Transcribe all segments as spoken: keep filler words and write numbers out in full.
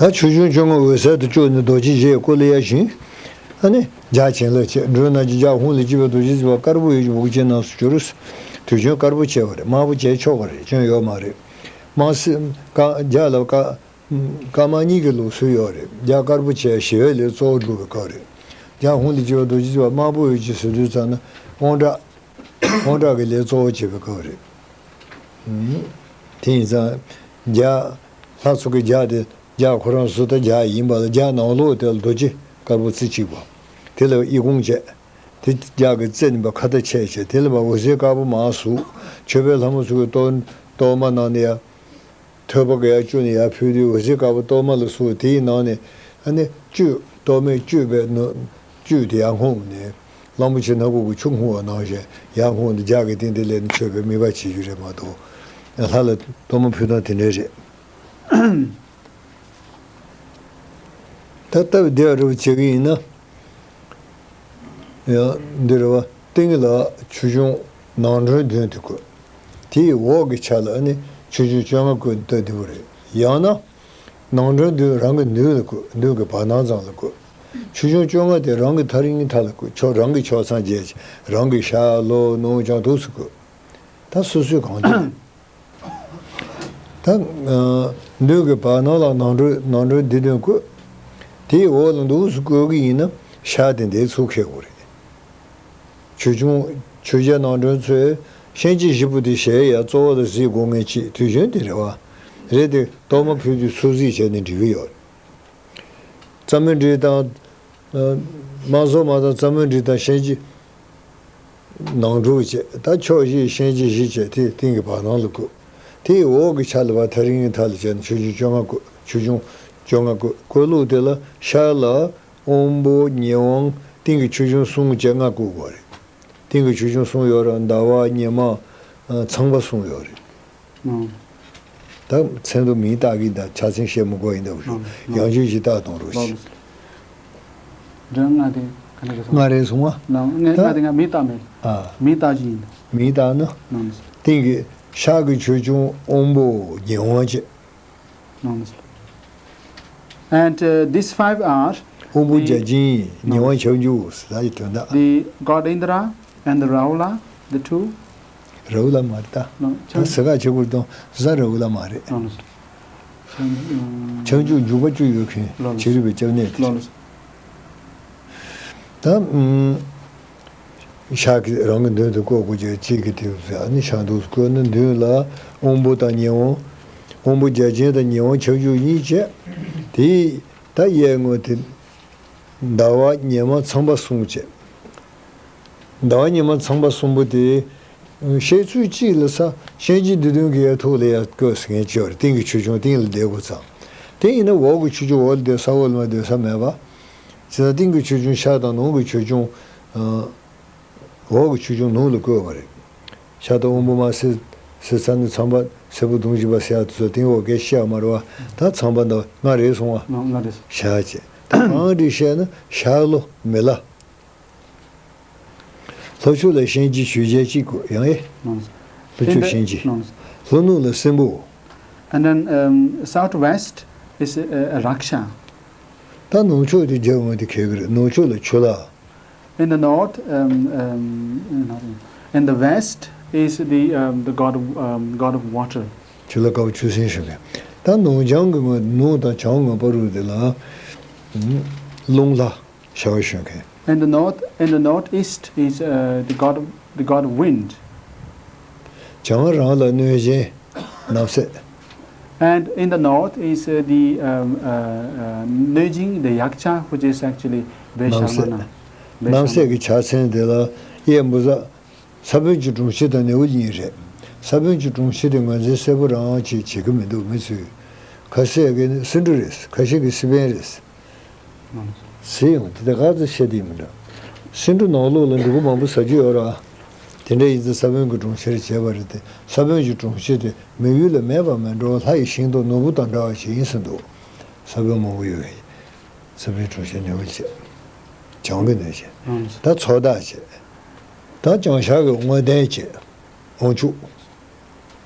ད་ཆོས་སྐྱོང་བཅོ་ལྔ་འོད་གསལ་དུ་བཅུག་ནས་རྡོ་རྗེ་བཞི་ཡི་སྐུ་ལ་ཡར་བཞེངས། ཨ་ནི་རྒྱ་བྱིན་རླབས་བྱས། མགྲོན་ནག་གི་རྒྱ་ཧཱུྃ་ལས་སྐྱེས་པའི་རྡོ་རྗེ་སྲིད་པ་དཀར་པོ་འོད་ཀྱི་བུ་གུ་ཅན་རྣམས་སུ་གྱུར། དུས་རྒྱུན་དཀར་པོ་ཆེ་བ་རེད། དམར་པོ་བྱས་ཆོག་པ་རེད། སྐྱོན་ཡོད་མ་རེད། དམར་སེར་ཀ་རྒྱ་ལ་ཀ་ཀ་དམར་གཉིས་ཀྱི་ལུགས་སྲོལ་ཡོད་རེད། རྒྱ་དཀར་པོ་བྱས་ཞི་བའི་ལས་གཙོ་བོ་སྒྲུབ་པའི་སྐབས་རེད། རྒྱ་ཧཱུྃ་ལས་སྐྱེས་པའི་རྡོ་རྗེ་སྲིད་པ་དམར་པོ་འོད་ཀྱི་ཟེར་དུས་ཙམ་ན་དབང་དྲག་དབང་དྲག་གི་ལས་གཙོ་བོ་བྱེད་པའི་སྐབས་རེད། ཨུམ། དེ་ཡིན་ཙང་རྒྱ་ལྷ་ཚོགས་ཀྱི་རྒྱ་དེ་རྒྱ་ཁོ་རང་སུ་ད་རྒྱ་ཡིན་པ་ལ་རྒྱ་ནང་ལོགས་དེ་ལ་རྡོ་རྗེ་དཀར་པོ་རྩེ་གཅིག་པ། དེ་ལ་དབྱི་གུང་བྱས། དེ་རྒྱ་གི་རྩེ་ནས་པ་ཁ་ཏ་ཆད་བྱས། དེ་ལ་པ་འོད་ཟེར་དཀར་པོ་མར་ཟུག་མཆོད་པའི་ལྷ་མོ་ཚོ་གི་གཏོར་གཏོར་མ་ནང་ནས་ཡ། ཐོད་པ་ག་ཡར་བཅུག་ནས་ཡར་ཕུལ་དུས་འོད་ཟེར་དཀར་པོ་གཏོར་མ་ལ་ཟུག་དེའི་ནང་ནས་ཨ་ནི་བཅུད་གཏོར་མས་བཅུད་པའི་ནོ་བཅུད་དེ་ཡར་སྔོག་ནས་གླང་པོ་ཆེ་སྣ་ཁུག་གི་ཆུ་སྔོག་པ་ནང་བཞིན་ཡར་སྔོག་ནས་རྒྱ་གི་སྟེང་དེ་ལས་ནི་མཆོད་པའི་དམིགས་པ་བྱེད་རྒྱུ་རེད་མ་གཏོགས། ལྷ་ལ་གཏོར་མ་ཕུལ་སྟངས་དེ་འདྲ་རེད། ད་སྟབས་བདེ་བ་རུ་བྱེད་ཀྱི་ཡིན་ན། ཡང་འདི་རེད་བ། སྟེང་ལ་ཆོས་སྐྱོང་ནང་མགྲོན་བདུན་དེ་དགོས། དེའི་འོག་གི་ཆ་ལ་ནི་ཆོས་སྐྱོང་བཅོ་ལྔ་བཀོད་སྟབས་བདེ་པོ་རེད། ཡང་ན་ནང་མགྲོན་བདུན་རང་གི་མདུན་ལ་བཀོད། མདུན་གྱི་བར་སྣང་ཙམ་ལ་བཀོད། ཆོས་སྐྱོང་བཅོ་ལྔ་དེ་རང་གི་ཐག་རིང་ཐག་ལ་བཀོད། ཕྱོགས་རང་གི་ཕྱོགས་མཚམས་བརྒྱད་ཀྱི་རང་གི་ཤར་ལྷོ་ནུབ་བྱང་དུས་སུ་བཀོད། ད་སོ་སོའི་གང་ཅི། ད་མདུན་གྱི་བར་སྣང་ལ་ནང་མགྲོན་ནང་མགྲོན་འདི་དོན་བཀོད། དེའི་འོག་ལ་འདུག་སུ་བཀོད་ཀྱི་ཡིན་ན་ཤར་དེ་འདིའི་ཚུགས་ཁེལ་དགོས་རེད། ཆོས་སྐྱོང་ཆོས་རྒྱལ་ནང་མགྲོན་ཚོས་གཤིན་རྗེ་བཞི་པོ་དེ་གཞལ་ཡས་གཙོ་བོ་ལ་གཟིགས་དགོས་ངེས་ཅིག་དུས་རྒྱུན་དེ་རེད་བ། རེད་དེ་གཏོར་མ་ཕུལ་དུས་ཚུར་གཟིགས་བྱས་ནས་འབྲི་གི་ཡོད། རྩ་མོའི་འབྲི་དང་། དམར་ཟོར་མ་དང་རྩ་མོའི་འབྲི་དང་གཤིན་རྗེ། ནང་དྲུག་བྱས། ད་ཕྱོགས་བཞི་གཤིན་རྗེ་བཞི་བྱས། དེ་སྟེང་གི་བར་སྣང་ལ་བཀོད། དེའི་འོག་གི་ཆ་ལ་བ་ཐག་རིང་ཐག་ལ་བྱས་ནས་ཆོས་སྐྱོང་བཅོ་ལྔ་བཀོད། ཆོས་སྐྱོང་བཅོ་ལྔ་བཀོད། བཀོད་ལུགས་དེ་ལ་ཤར་ལ་དབང་པོ་ཉེ་དབང་སྟེང་གི་ཆོས་སྐྱོང་གསུམ་བཅས་ལྔ་བཀོད་དགོས་རེད། སྟེང་གི་ཆོས་སྐྱོང་གསུམ་ཡོད་ར། ཟླ་བ་ཉི་མ་ཚངས་པ་གསུམ་ཡོད་རེད། ཨང་། ད་མཚན་དུ་མིང་བཏགས་ཀྱི་ད་ཆ་ཚན་བཤད་མི་དགོས་ཡིན་ད་བུ་ཤོ། ཨང་། ཡང་ཡང་བསྐྱར་གྱིས་བཏགས་གཏོང་རོགས་ལགས་ཞེས། ལགས། འདྲ་ལྔ་དེ་ག་འདྲ་ག་སོང་། ལྔ་རེད་སོང་ང་། ལགས། ལྔ་ད་ལྔ་དེ་ང་མིང་བཏགས་མེད། ཨ། མིང་བཏགས་ཀྱི་ཡིན། མིང་བཏགས་ན། ལགས། སྟེང་གི་ཤར་གྱི་ཆོས་སྐྱོང་དབང་པོ་ཉེ་དབང་བྱས། ལགས། And uh, these five are དབང་པོ་བརྒྱ་བྱིན། ཉེ་དབང་ཁྱབ་འཇུག་ཟེར་ཡག་གི་དོན་དག the god Indra and the Rahula, the two ར་ཧུ་ལ་མ་རེད་ད། ལགས། ད་ཟེར་ག་བྱེད་དགོས་དང་གཟའ་ར་ཧུ་ལ་མ་རེད། ལགས། ཁྱབ་འཇུག་འཇུག་པ་བཅུ་ཡོད་མཁན། ལགས། ཕྱི་རོལ་པའི་སྐྱབས་གནས་དེ། ལགས། ད་ཨུམ། ཤར་གྱི་རང་གི་མདུན་དུ་བཀོད་དགོས་ཀྱི་གཅིག་གི་དེ་ཨ་ནི་ཤར་འདུག་བཀོད་ན་མདུན་ལ་དབང་པོ་དང་ཉེ་དབང་། དབང་པོ་བརྒྱ་བྱིན་དང་ཉེ་དབང་ཁྱབ་འཇུག་གཉིས་བྱས། དེ་ད་གཡས་ངོས་དེ། ཟླ་བ་ཉི་མ་ཚངས་པ་གསུམ་བྱས། ཟླ་བ་ཉི་མ་ཚངས་པ་གསུམ་པོ་དེ། བཤད་ཚུལ་གཅིག་ལ་ས་གཤིན་རྗེ་བདུད་འདུལ་གྱི་ཡ་ཐུག་ལ་ཡ་བཀོད་ཟེར་མཁན་ཅིག་ཡོད་རེད། སྟེང་གི་ཆོས་སྐྱོང་སྟེང་ལ་བསྡད་དགོས་ཙང་། དེ་ཡིན་ན་འོག་གི་ཆོས་སྐྱོང་འོག་ལ་བསྡད། ས་འོག་ལ་མ་བསྡད་ས་མེད་པ། བྱས་ཙང་སྟེང་གི་ཆོས་སྐྱོང་ཤར་དང་ནང་གི་ཆོས་སྐྱོང་། འོག་གི་ཆོས་སྐྱོང་ནང་ལ་བཀོད་པ་རེད། ཤར་དང་དབང་པོ་མ་སེར་སེར་ཚ་ནི་ཚངས་པ་སེར་པོ་གདོང་བཞི་པ་ཟེར་ཡག་དེ་ཚོ་སྟེང་འོག་གས་ཤེས་ཡག་མ་རེད་བ། ད་ཚངས་པ་འདི་ལྔ་རེད་སོང་བ། ལགས། ལྔ་རེད། ཤར་བྱས། ད་གང་རེད་བཤད་ན་ཤར་ལྷོ་མི་ལ། ལྷོ་ཕྱོགས་ལ་གཤིན་རྗེ་ཆོས་རྒྱལ་གཅིག་དགོས་ཡང་ཨེ། ལྷོ་ཕྱོགས་གཤིན་རྗེ། ལྷོ་ནུབ་ལ་སྲིན་པོ། And then um, southwest is uh, Raksha. ད་ནུབ་ཕྱོགས་དེ་རྒྱབ་འོང་དེ་ཁེལ་གི་རེད། ནུབ་ཕྱོགས་ལ་ཆུ་ལྷ། In the north, um, um, not in, in the west is the um, the god of um, god of water. ཆུ་ལྷ་དཀར་པོ་ཆུ་སྲིན་ཞུ་མཁན། ད་ནུབ་བྱང་གི་ངོས་ནུབ་དང་བྱང་ངོས་པ་རུ་དེ་ལ་རླུང་ལྷ་ཤ་བ་ཞུ་མཁན། In the north, in the northeast is uh, the god of, the god of wind. བྱང་རང་ལ་གནོད་སྦྱིན་རྣམ་སྲས། And in the north is uh, the um, uh, uh, Nöjing, the Yaksha, which is actually Veshamana. རྣམ་སྲས་ཀྱི་ཕྱག་མཚན་དེ་ལ་གཡས་འབུ་ས། ས་བོན་གྱི་སྒྲོམ་གཞི་དང་ནེའུ་གཉིས་རེད། ས་བོན་གྱི་སྒྲོམ་གཞི་དེ་ངོས་འཛིན་གསལ་པོ་རང་ཅིག་བྱེད་ཀྱི་མི་འདུག་མི་ཚོས། ཁ་ཤས་ཀྱིས་ནི་སེ་འབྲུ་རེད། ཁ་ཤས་ཀྱིས་སེ་བན་རེད། ཟེར་ཡོང་དེ་དག་ཚོ་བཤད་དེ་མི་འདྲ། སེ་འབྲུ་ནང་ལོགས་ལ་འབྲུ་གུ་མང་པོ་ཟ་རྒྱུ་ཡོད་ར། དེ་འདྲ་ཡིན་ཙང་ས་བོན་གྱི་སྒྲོམ་གཞིར་བྱས་པ་རེད་དེ། ས་བོན་གྱི་སྒྲོམ་གཞི་དེ་མི་ཡུལ་ལ་མེད་པ་མིན་འགྲོ། ལྷ་ཡི་ཤིང་སྡོང་ནོར་བུ་དང་འདྲ་བ་ཞིག་ཡིན་ཟེར་འདུག་ས་བོན་མང་པོ་ཡོད་པའི། ས་བོན་སྒྲོམ་གཞི་ནེའུ་གཉིས་བྱས། བྱང་གི་ནེའུ་གཉིས་བྱས། ད་མཚོ་བདག་བྱས། ད་བྱང་ཤར་གྱི་དངོས་ལྡན་བྱས། དབང་ཕྱུག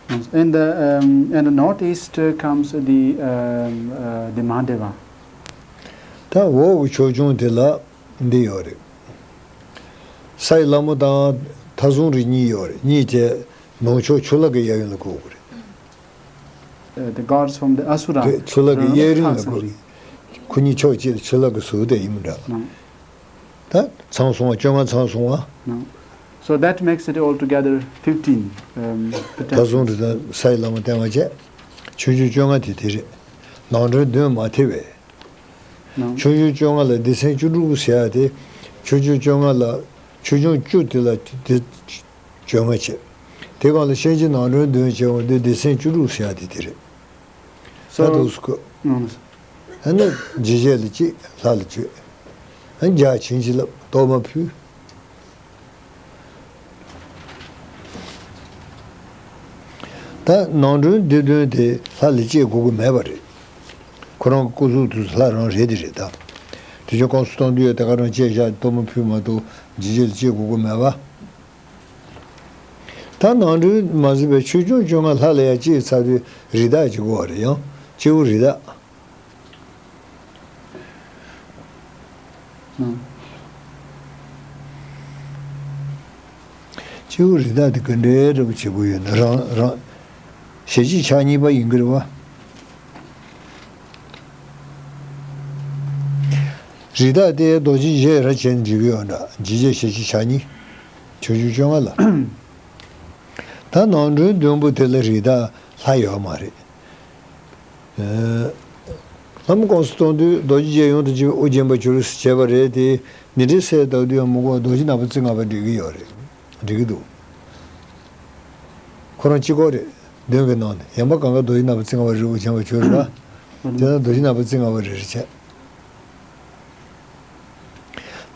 In the, um, in the northeast, uh, comes the, um, uh, the Mahadeva. ད་འོག་གི་ཕྱོགས་ཆུང་དེ་ལ་འདི་ཡོད་རེད། སའི་ལྷ་མོ་དང་མཐའ་བཟུང་རིགས་གཉིས་ཡོད་རེད། གཉིས་དེ་ནུབ་ཕྱོགས་ཆུ་ལྷ་གི་གཡས་གཡོན་ལ་བཀུར་དགོས་རེད། Uh, the gods from the Asura དེ་ཆུ་ལྷ་གི་གཡས་རིང་ལ་བཀུར་རེད། ཁོ་གཉིས་ཕྱོགས་གཅིག་ལ་ཆུ་ལྷ་གི་ཟུར་དེ་ཡིན་མི་འདྲ། ད་ཚང་སོང་བ། བཅོ་ལྔ་ཚང་སོང་བ། No. So that makes it altogether fifteen, um, ད་བཟུང་དུ་ད་སའི་ལམ་བསྟན་པ་བྱས། ཆུ་ཆུ་བཅོ་ལྔ་དེ་དེ་རེད། ནང་དོན་བདུན་མ་ཐེ་བས། No. ཆུ་ཆུ་བཅོ་ལྔ་ལ་སྡེ་ཚན་བཅུ་དྲུག་ཟེར་ཡ་དེ། ཆུ་ཆུ་བཅོ་ལྔ་ལ་ཆུ་ཆུང་བཅུ་དེ་ལ་དེ་བཅོ་ལྔ་བྱས། དེ་གང་ལ་ཤན་སྦྱར་ནང་དོན་བདུན་བྱས་འོང་དུས་སྡེ་ཚན་བཅུ་དྲུག་ཟེར་ཡ་དེ་དེ་རེད། ད་So, འདུག་སེ་བཀོད། ཨང་། ཨ་ནི་ཇི་བྱས་ལ་གཅིག་ལྷ་ལ་བཅོས། ཨ་ནི་བརྒྱ་བྱིན་གྱིས་བརླབས། གཏོར་མ་ཕུལ། ད་ནང་དོན་འདི་དོན་དེ་ལྷ་ལ་གཅེས་དགོས་ཀྱི་མེད་པ་རེད། ཁོ་རང་གི་སྐུ་གཟུགས་དུ་ལྷ་རང་རེད་དེ་རེད་ད། དེ་ཆོ་ཀོང་སུ་གཏོང་དུས་ཡོད་དེ་ག་རང་གཅེས་བཞག་གཏོར་མ་ཕུལ་མ་གཏོགས་ཇི་བྱས་ལ་གཅེས་དགོས་ཀྱི་མེད་པ། ད་ནང་དོན་མ་ཟིན་པའི་ཆོས་སྐྱོང་བཅོ་ལྔ་ལྷ་ལ་ཡང་གཅེས་ཚར་དུས་རིགས་བདག་ཅིག་དགོས་པ་རེད། ཡང་སྐྱེས་བུ་རིགས་བདག་ཨང་། སྐྱེས་བུ་རིགས་བདག་དེ་ག་འདྲའི་འདྲ་པོ་བྱེད་དགོས་ཡོད་ན། རང་རང་ཞལ་གཅིག་ཕྱག་གཉིས་པ་ཡིན་གྱི་རེད་བ། རིགས་བདག་དེ་རྡོ་རྗེ་འཇིགས་ར་བྱས་ནས་འཇིགས་ཀྱི་ཡོད་འདྲ། འཇིགས་བྱེད་ཞལ་གཅིག་ཕྱག་གཉིས། ཆོས་སྐྱོང་བཅོ་ལྔ་ལ། ད་ནང་དོན་བདུན་པོ་དེ་ལ་རིགས་བདག་ལྷ་ཡོད་མ་རེད། ཨེ། ལྷ་མོ་ཀོང་སུ་གཏོང་དུས་རྡོ་རྗེ་རྗེ་ཡོངས་སུ་གཅིག་པའི་དབུ་རྒྱན་པ་གྱུར་ཟེར་བྱས་པ་རེད་དེ། འདི་འདྲའི་སྲས་ལྟ་དུས་ཡང་མི་གོ། རྡོ་རྗེ་ནག་པོ་རྩེ་ལྔ་པ་འགྲིག་གི་ཡོད་རེད། འགྲིག་གི་འདུག་ཁོ་རང་གཅིག་པོ་རེད། མདུན་གྱི་ནང་ནས་ཡང་པ་གང་ག་རྡོ་རྗེ་ནག་པོ་རྩེ་ལྔ་པ་རེད། དབུ་རྒྱན་པ་གྱུར་རེད་པ། དེ་ན་རྡོ་རྗེ་ནག་པོ་རྩེ་ལྔ་པ་རེད་རེད་བྱས།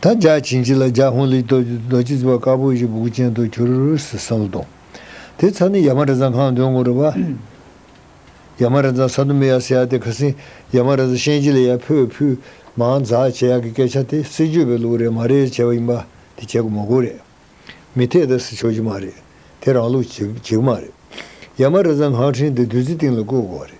ད་བརྒྱ་བྱིན་གྱིས་བརླབས། བརྒྱ་ཧཱུྃ་ལས་རྡོ་རྗེ་བརྩེགས་པ་དཀར་པོ་བཞི་སྦུ་གུ་ཅན་དུ་གྱུར་ཟེར་བསམ་བློ་གཏོང་། དེ་ཚར་ནས་ཡ་མ་ར་ཛ་སྔགས་འདོན་དགོས་རེད་པ། ཡ་མ་ར་ཛ་ས་ནུ་མེ་ཡ་ཟེར་ཡ་དེ་ཁ་སང་ཡ་མ་ར་ཛ་ཤན་འབྱེད་ལ་ཡར་འཕོས་འཕོས་མར་འཛག་བྱེད་ཡག་གི་སྐད་ཆ་དེ་སྲིད་བྱུས་པའི་ལུགས་རེད་མ་རེད་བྱས་པ་ཡིན་པ་དེ་བྱེད་དགོས་མ་དགོས་རེད། མི་འཐད་དེ་ཟེར་ཆོག་གི་མ་རེད། དེ་རང་ལུགས་བྱེད་བྱེད་ཀྱི་མ་རེད། ཡ་མ་ར་ཛ་སྔགས་ཕྲེང་དེ་བདུད་རྩི་སྟེང་ལ་བཀོད་དགོས་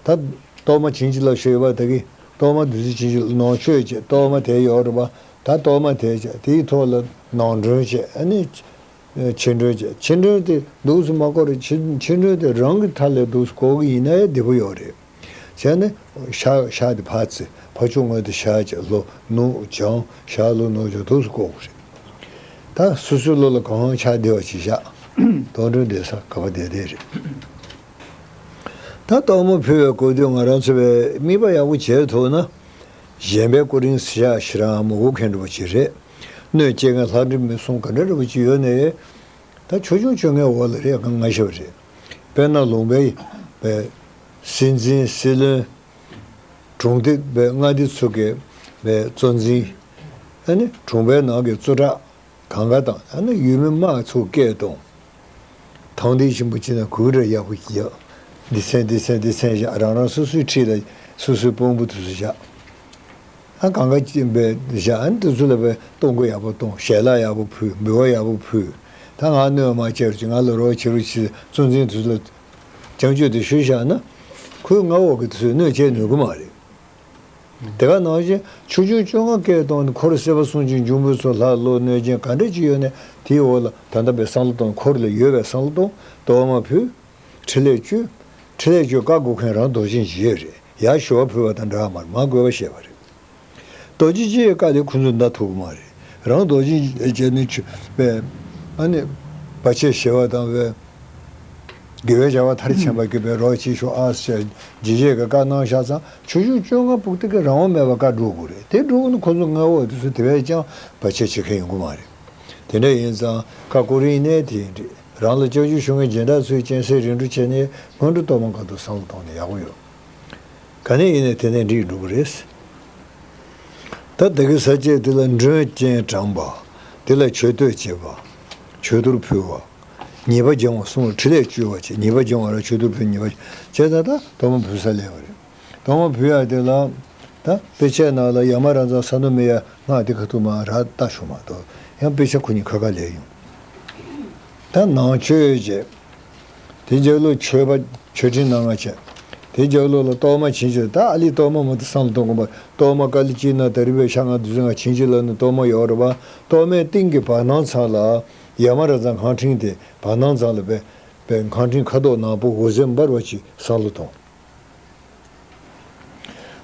པ་རེད། ད་གཏོར་མ་བྱིན་གྱིས་བརླབས་ཞུས་པ་དེ་གིས་གཏོར་མ་བདུད་རྩི་བྱིན་གྱིས་ནང་མཆོད་བྱས། གཏོར་མ་དེ་ཡོད་རེད་པ། ད་གཏོར་མ་དེ་བྱས་དེའི་ཐོག་ལ་ནང་མགྲོན་བྱས། ཨ་ནི་ཕྱི་མགྲོན་བྱས། ཕྱི་མགྲོན་དེ་འདུག་སེ་མ་བསྐོར་རེད། ཕྱི་ཕྱི་མགྲོན་དེ་རང་གི་མཐའ་ལས་འདུག་སེ་བསྐོར་གྱི་ཡིན་ན་ཡང་བདེ་པོ་ཡོད་རེད། བྱས་ནས་ཤ་ཤ་དེ་ཕར་བརྩི། ཕར་ཕྱོགས་ངོས་དེ་ཤ་བྱས་ལྷོ་ནུབ་བྱང་ཤར་ལྷོ་ནུབ་བྱང་འདུག་སེ་བསྐོར་དགོས་རེད། ད་སོ་སོའི་བློ་ལ་གང་ཆགས་བདེ་བ་ཅིག་བཞག་གཏོར་མགྲོན་བསྡད་ས་ག་པར་བསྡད་བསྡད་རེད། ད་གཏོར་མ་ཕུལ་བའི་སྐབས་དུས་ང་རང་ཚོ་བས་དམིགས་པ་ཡག་པོ་བྱས་ཐུབ་ན། གཞན་པའི་སྐུ་རིང་ཞེ་དྲག་ཞེ་དྲག་མི་དགོས་མཁན་འདྲ་པོ་ཅིག་རེད། སྣོད་སྤྱན་སྔའི་ལྷ་འདྲེ་མི་གསུམ་ག་འདྲ་འདྲ་པོ་ཅིག་ཡོད་ནའི། ད་ཆོས་སྐྱོང་བཅོ་ལྔའི་འོག་ལ་རེད། ང་ང་ཞེས་པ་རེད། དཔེར་ན་ལུང་པའི་བའི་སྲིད་འཛིན་སྲིད་བློན། གྲོང་སྡེ་བའི་མངའ་སྡེ་ཚོ་གི་བའི་གཙོ་འཛིན། ཨ་ནི་གྲོང་པའི་ནང་གི་གཙོ་བདག་གང་ག་དང་། ཨ་ནི་ཡུལ་མི་དམངས་ཚོ་སྐད་གཏོང་། ཐང་འདི་ཞིམ་པོ་ཅིག་ན་གོས་འདྲ་ཡག་པོ་ཅིག་ཡོད། སྡེ་ཚན་སྡེ་ཚན་སྡེ་ཚན་བཞག་རང་རང་སོ་སོའི་འཁྲིས་ལ་སོ་སོའི་དཔོན་པོ་དེ་ཚོ་བཞག་ཨ་གང་ག་ཅིག་བས་བཞག་ཨ་ནི་དེ་ཚོ་ལ་བས་གཏོང་སྒོ་ཡག་པོ་གཏོང་། ཞལ་ལག་ཡག་པོ་ཕུལ། འབུལ་བ་ཡག་པོ་ཕུལ། ད་ང་གནོད་མ་བྱེད་རོགས་གྱིས། ང་ལ་རོགས་བྱེད་རོགས་གྱིས། གཙོ་འཛིན་དེ་ཚོ་ལ་བྱམས་སྐྱོང་དེ་ཞུས་བཞག་ན། ཁོའི་མངའ་འོག་གི་དེ་ཚོས་གནོད་བྱེད་ནུས་ཀྱི་མ་རེད། དེ་ག་ནང་བཞིན་ཆོས་སྐྱོང་བཅོ་ལྔ་སྐད་གཏོང་ནས། འཁོར་སྲིད་པ་གསུམ་གྱི་འབྱུང་པོ་ཚོ་ལྷ་ཀླུ་གནོད་སྦྱིན་ག་འདྲ་ཅིག་ཡོད་ནའི་དེའི་འོག་ལ་ད་ལྟ་བའི་བསམ་བློ་གཏོང་། འཁོར་ལ་ཡོད་པའི་བསམ་བློ་གཏོང་། གཏོར་མ་ཕུལ། ཕྲིན་ལས་བཅོལ། ཕྲིན་ལས་བཅོལ་བཀའ་སྒོ་མཁན་རང་རྡོ་རྗེ་འཇིགས་ཡོད་རེད། ཡར་ཞུ་བ་ཕུལ་བ་དང་འདྲ་བ་མ་རེད། མར་དགོས་པ་བཤད་པ་རེད། རྡོ་རྗེ་འཇིགས་ཡོད་བཀའ་དེ་ཁོ་ཚོས་འདའ་ཐུབ་ཀྱི་མ་རེད། རང་རྡོ་རྗེ་འཇིགས་ནི་ཆུ་པས་ཨ་ནི་བར་ཆད་ཞི་བ་དང་བས། དགེ་བའི་བྱ་བ་མཐར་ཕྱིན་པ་གྱུར་པའི་རོགས་བྱེད་ཤོག་ཨ་ཟེར་རྗེ་བཅས་ཀྱི་བཀའ་གནང་བཞག་ཙང་། ཆོས་སྐྱོང་བཅོ་ལྔ་ཕུག་སྟེ་གི་རང་དབང་མེད་པར་བཀའ་སྒྲུབ་དགོས་རེད། དེ་སྒྲུབ་ན་ཁོ་ཚོ་མངའ་འོག་དེ་ཚོ་དེ་བས་ཀྱང་བར་ཆད་བྱེད་མཁན་ཡོང་གི་མ་རེད། དེ་འདྲ་ཡིན་ཙང་བཀའ་བསྐོར་ཡིན་ནའི་དེ་ཡིན་འགྲིག་རང་ལ་སྐྱབས་འཇུག་ཞུ་མཁན་སྦྱིན་བདག་ཚོས་སྤྱན་གཟིགས་རིམ་གྲོ་བྱས་ནས་སྔོན་འགྲོ་གཏོར་མ་འགའ་དུ་བསམ་བློ་གཏོང་ནས་ཡག་པོ་ཡོད། ག་ནས་ཡིན་ནའི་དེ་ནས་འགྲིག་འགྲོ་གི་རེད། ད་ད་གི་ས་བཅད་དེ་ལ་མགྲོན་སྤྱན་དྲངས་པ། དེ་ལ་མཆོད་བསྟོད་བྱེད་པ། མཆོད་གཏོར་ཕུལ་བ། ཉེས་པ་སྦྱང་བ་གསུམ་ལ་ཕྲིན་ལས་བཅོལ་བ་བྱེད། ཉེས་པ་སྦྱང་བ་ར་མཆོད་གཏོར་ཕུལ། ཉེས་པ་བྱས་ཙང་ད་གཏོར་མ་ཕུལ་ས་སླེབས་པ་རེད། གཏོར་མ་ཕུལ་ཡ་དེ་ལ་ད་དཔེ་ཆའི་ནང་ལ་ཡ་མ་ར་ཛ་ས་ནུ་མེ་ཡ་སྔགས་དེ་ཁ་ཐུག་མར་ར་ལྟ་ཤོག་མ་གཏོགས་ཡང་དཔེ་ཆ་ཁོ་གཉིས་ཁ་ཁ་ལས་ཡོང་། ད་ནང་མཆོད་བྱེད། དེ་རྒྱབ་ལོགས་མཆོད་པ་མཆོད་སྤྲིན་སྣ་ལྔ་བྱས། དེ་རྒྱབ་ལོགས་ལ་གཏོར་མ་བྱིན་གྱིས་ད་ཨ་ལི་གཏོར་མ་མ་གཏོགས་བསམ་བློ་གཏོང་དགོས་པ། གཏོར་མ་ཀ་ལི་ཅི་ན་ད་རི་བའི་ཤ་ང་བདུད་ཟིང་ང་བྱིན་གྱིས་བརླབ་ནས་གཏོར་མ་ཡོད་རེད་པ། གཏོར་མའི་སྟེང་གི་བར་སྣང་ཚང་ལ་ཡ་མ་ར་ཛ་ངང་ཕྲེང་དེ་བར་སྣང་ཚང་ལ་པའི་པའི་ངང་ཕྲེང་ཁ་དོག་ནག་པོ་འོད་ཟེར་འབར་བ་ཅིག་བསམ་བློ་གཏོང་།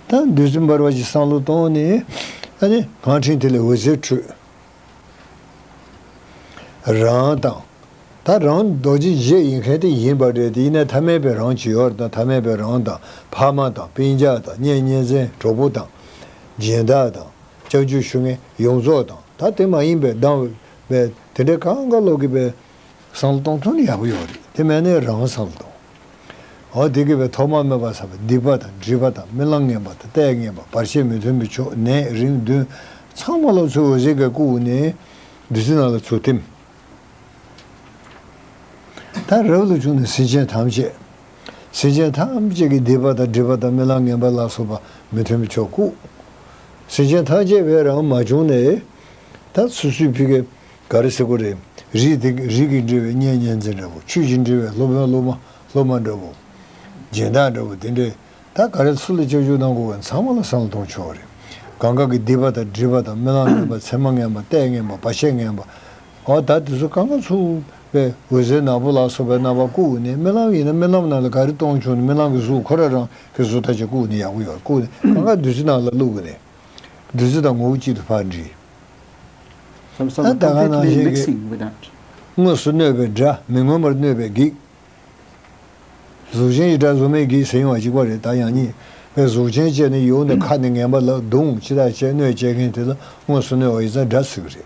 ད་བདུད་རྩི་འབར་བ་ཞིག་བསམ་བློ་གཏོང་ནས། ཨ་ནི་ངང་ཕྲེང་དེ་ལས་འོད་ཟེར་འཕྲོས། རང་དང་། ད་རང་རྡོ་རྗེ་བཞི་ཡིན་མཁན་དེ་ཡིན་པ་རེད་དེ། ཡིན་ན་ཐ་མལ་པའི་རང་ཅིག་ཡོད་རེད། ད་ཐ་མལ་པའི་རང་དང་། ཕ་མ་དང་། སྤུན་ཀྱག་དང་། གཉེན་ཉེ་ཚན་གྲོགས་པོ་དང་། སྦྱིན་བདག་དང་། སྐྱབས་འཇུག་ཞུ་མཁན་ཡོངས་རྫོགས་དང་། ད་དེ་མ་ཡིན་པའི་སྡང་བའི་དེ་འདྲའི་གང་ག་ལོག་གི་པའི་བསམ་བློ་གཏོང་ཐུབ་ན་ཡག་པོ་ཡོད་རེད། དེ་མེད་ན་རང་བསམ་བློ་གཏོང་། འོ་དེ་གི་བའི་ཐོག་མ་མེད་པ་ས་བ་སྡིག་པ་དང་སྒྲིབ་པ་དང་རྨི་ལམ་ངན་པ་དང་ལྟས་ངན་པ་བར་ཆད་མི་མཐུན་པའི་ཕྱོགས་ནད་རིམས་གདོན་ཚང་མ་ལོ་ཚོད་འོད་ཟེར་གི་བཀུག་ནས་བདུད་རྩི་ནང་ལ་ཚུར་ཐིམ། ད་རབ་ལ་བྱུང་ནས་སེམས་ཅན་ཐམས་ཅད། སེམས་ཅན་ཐམས་ཅད་ཀྱི་སྡིག་པ་དང་སྒྲིབ་པ་དང་རྨི་ལམ་ངན་པ་ལ་སོགས་པ་མི་མཐུན་པའི་ཕྱོགས་བཀུག། སེམས་ཅན་ཐམས་ཅད་བས་རང་མ་བྱུང་ནས། ད་སོ་སོའི་ཕི་གའི་ག་རེ་ཟེར་དགོས་རེད། རིགས་དེ་རིགས་ཀྱི་འབྲེལ་བའི་གཉེན་ཉེ་ཚན་འདྲ་བོ། ཆོས་ཀྱི་འབྲེལ་བའི་སློབ་དཔོན་སློབ་མ་སློབ་མ་འདྲ་བོ། སྦྱིན་བདག་འདྲ་བོ་དེ་འདྲས། ད་ག་རེ་སུ་ལ་སྐྱབས་འཇུག་གནང་དགོས་པ་ཚང་མ་ལ་བསམ་བློ་གཏོང་ཆོག་རེད། གང་ག་གི་སྡིག་པ་དང་སྒྲིབ་པ་དང་རྨི་ལམ་ངན་པ་མཚན་མ་ངན་པ་ལྟས་ངན་པ་བར་ཆད་ངན་པ། འོ་ད་དེ་ཚོ་གང་ག་ཚུར་པའི་འོད་ཟེར་ནག་པོ་ལ་སོགས་པའི་རྣམ་པ་བཀུག་ནས། རྨི་ལམ་ཡིན་ན་རྨི་ལམ་ནང་ལ་ག་རེ་མཐོང་བྱུང་ནས་རྨི་ལམ་གྱི་གཟུགས་ཁོ་ར་རང་གི་གཟུགས་ཐག་ཆོད་བཀུག་ནས་ཡག་པོ་ཡོད། བཀུག་ནས་གང་ག་བདུད་རྩི་ནང་ལ་བླུགས་ནས་བདུད་རྩི་དང་ངོ་བོ་གཅིག་ཏུ་ཕར་འདྲིས། So, so ད་ད་ག་ནང་completely བཞིན་གྱི་mixing with that. དངོས་སུ་གནོད་པའི་དགྲ། མི་མངོན་པར་གནོད་པའི་བགེགས། གཟུགས་ཅན་གྱི་དགྲ་གཟུགས་མེད་བགེགས་ཟེར་ཡོང་བ་གཅིག་པ་རེད། ད་ཡང་སྙིང་བའི་གཟུགས་ཅན་བཅད་ནས་ཡོང་ནས་ཁ་ནས་ངན་པ་ལབ་རྡུང་ཅི་ལྟར་བྱས་གནོད་བྱེད་མཁན་དེ་ལ་དངོས་སུ་གནོད་པ་ཡིན་ཙང་དགྲ་ཟེར་གི་རེད།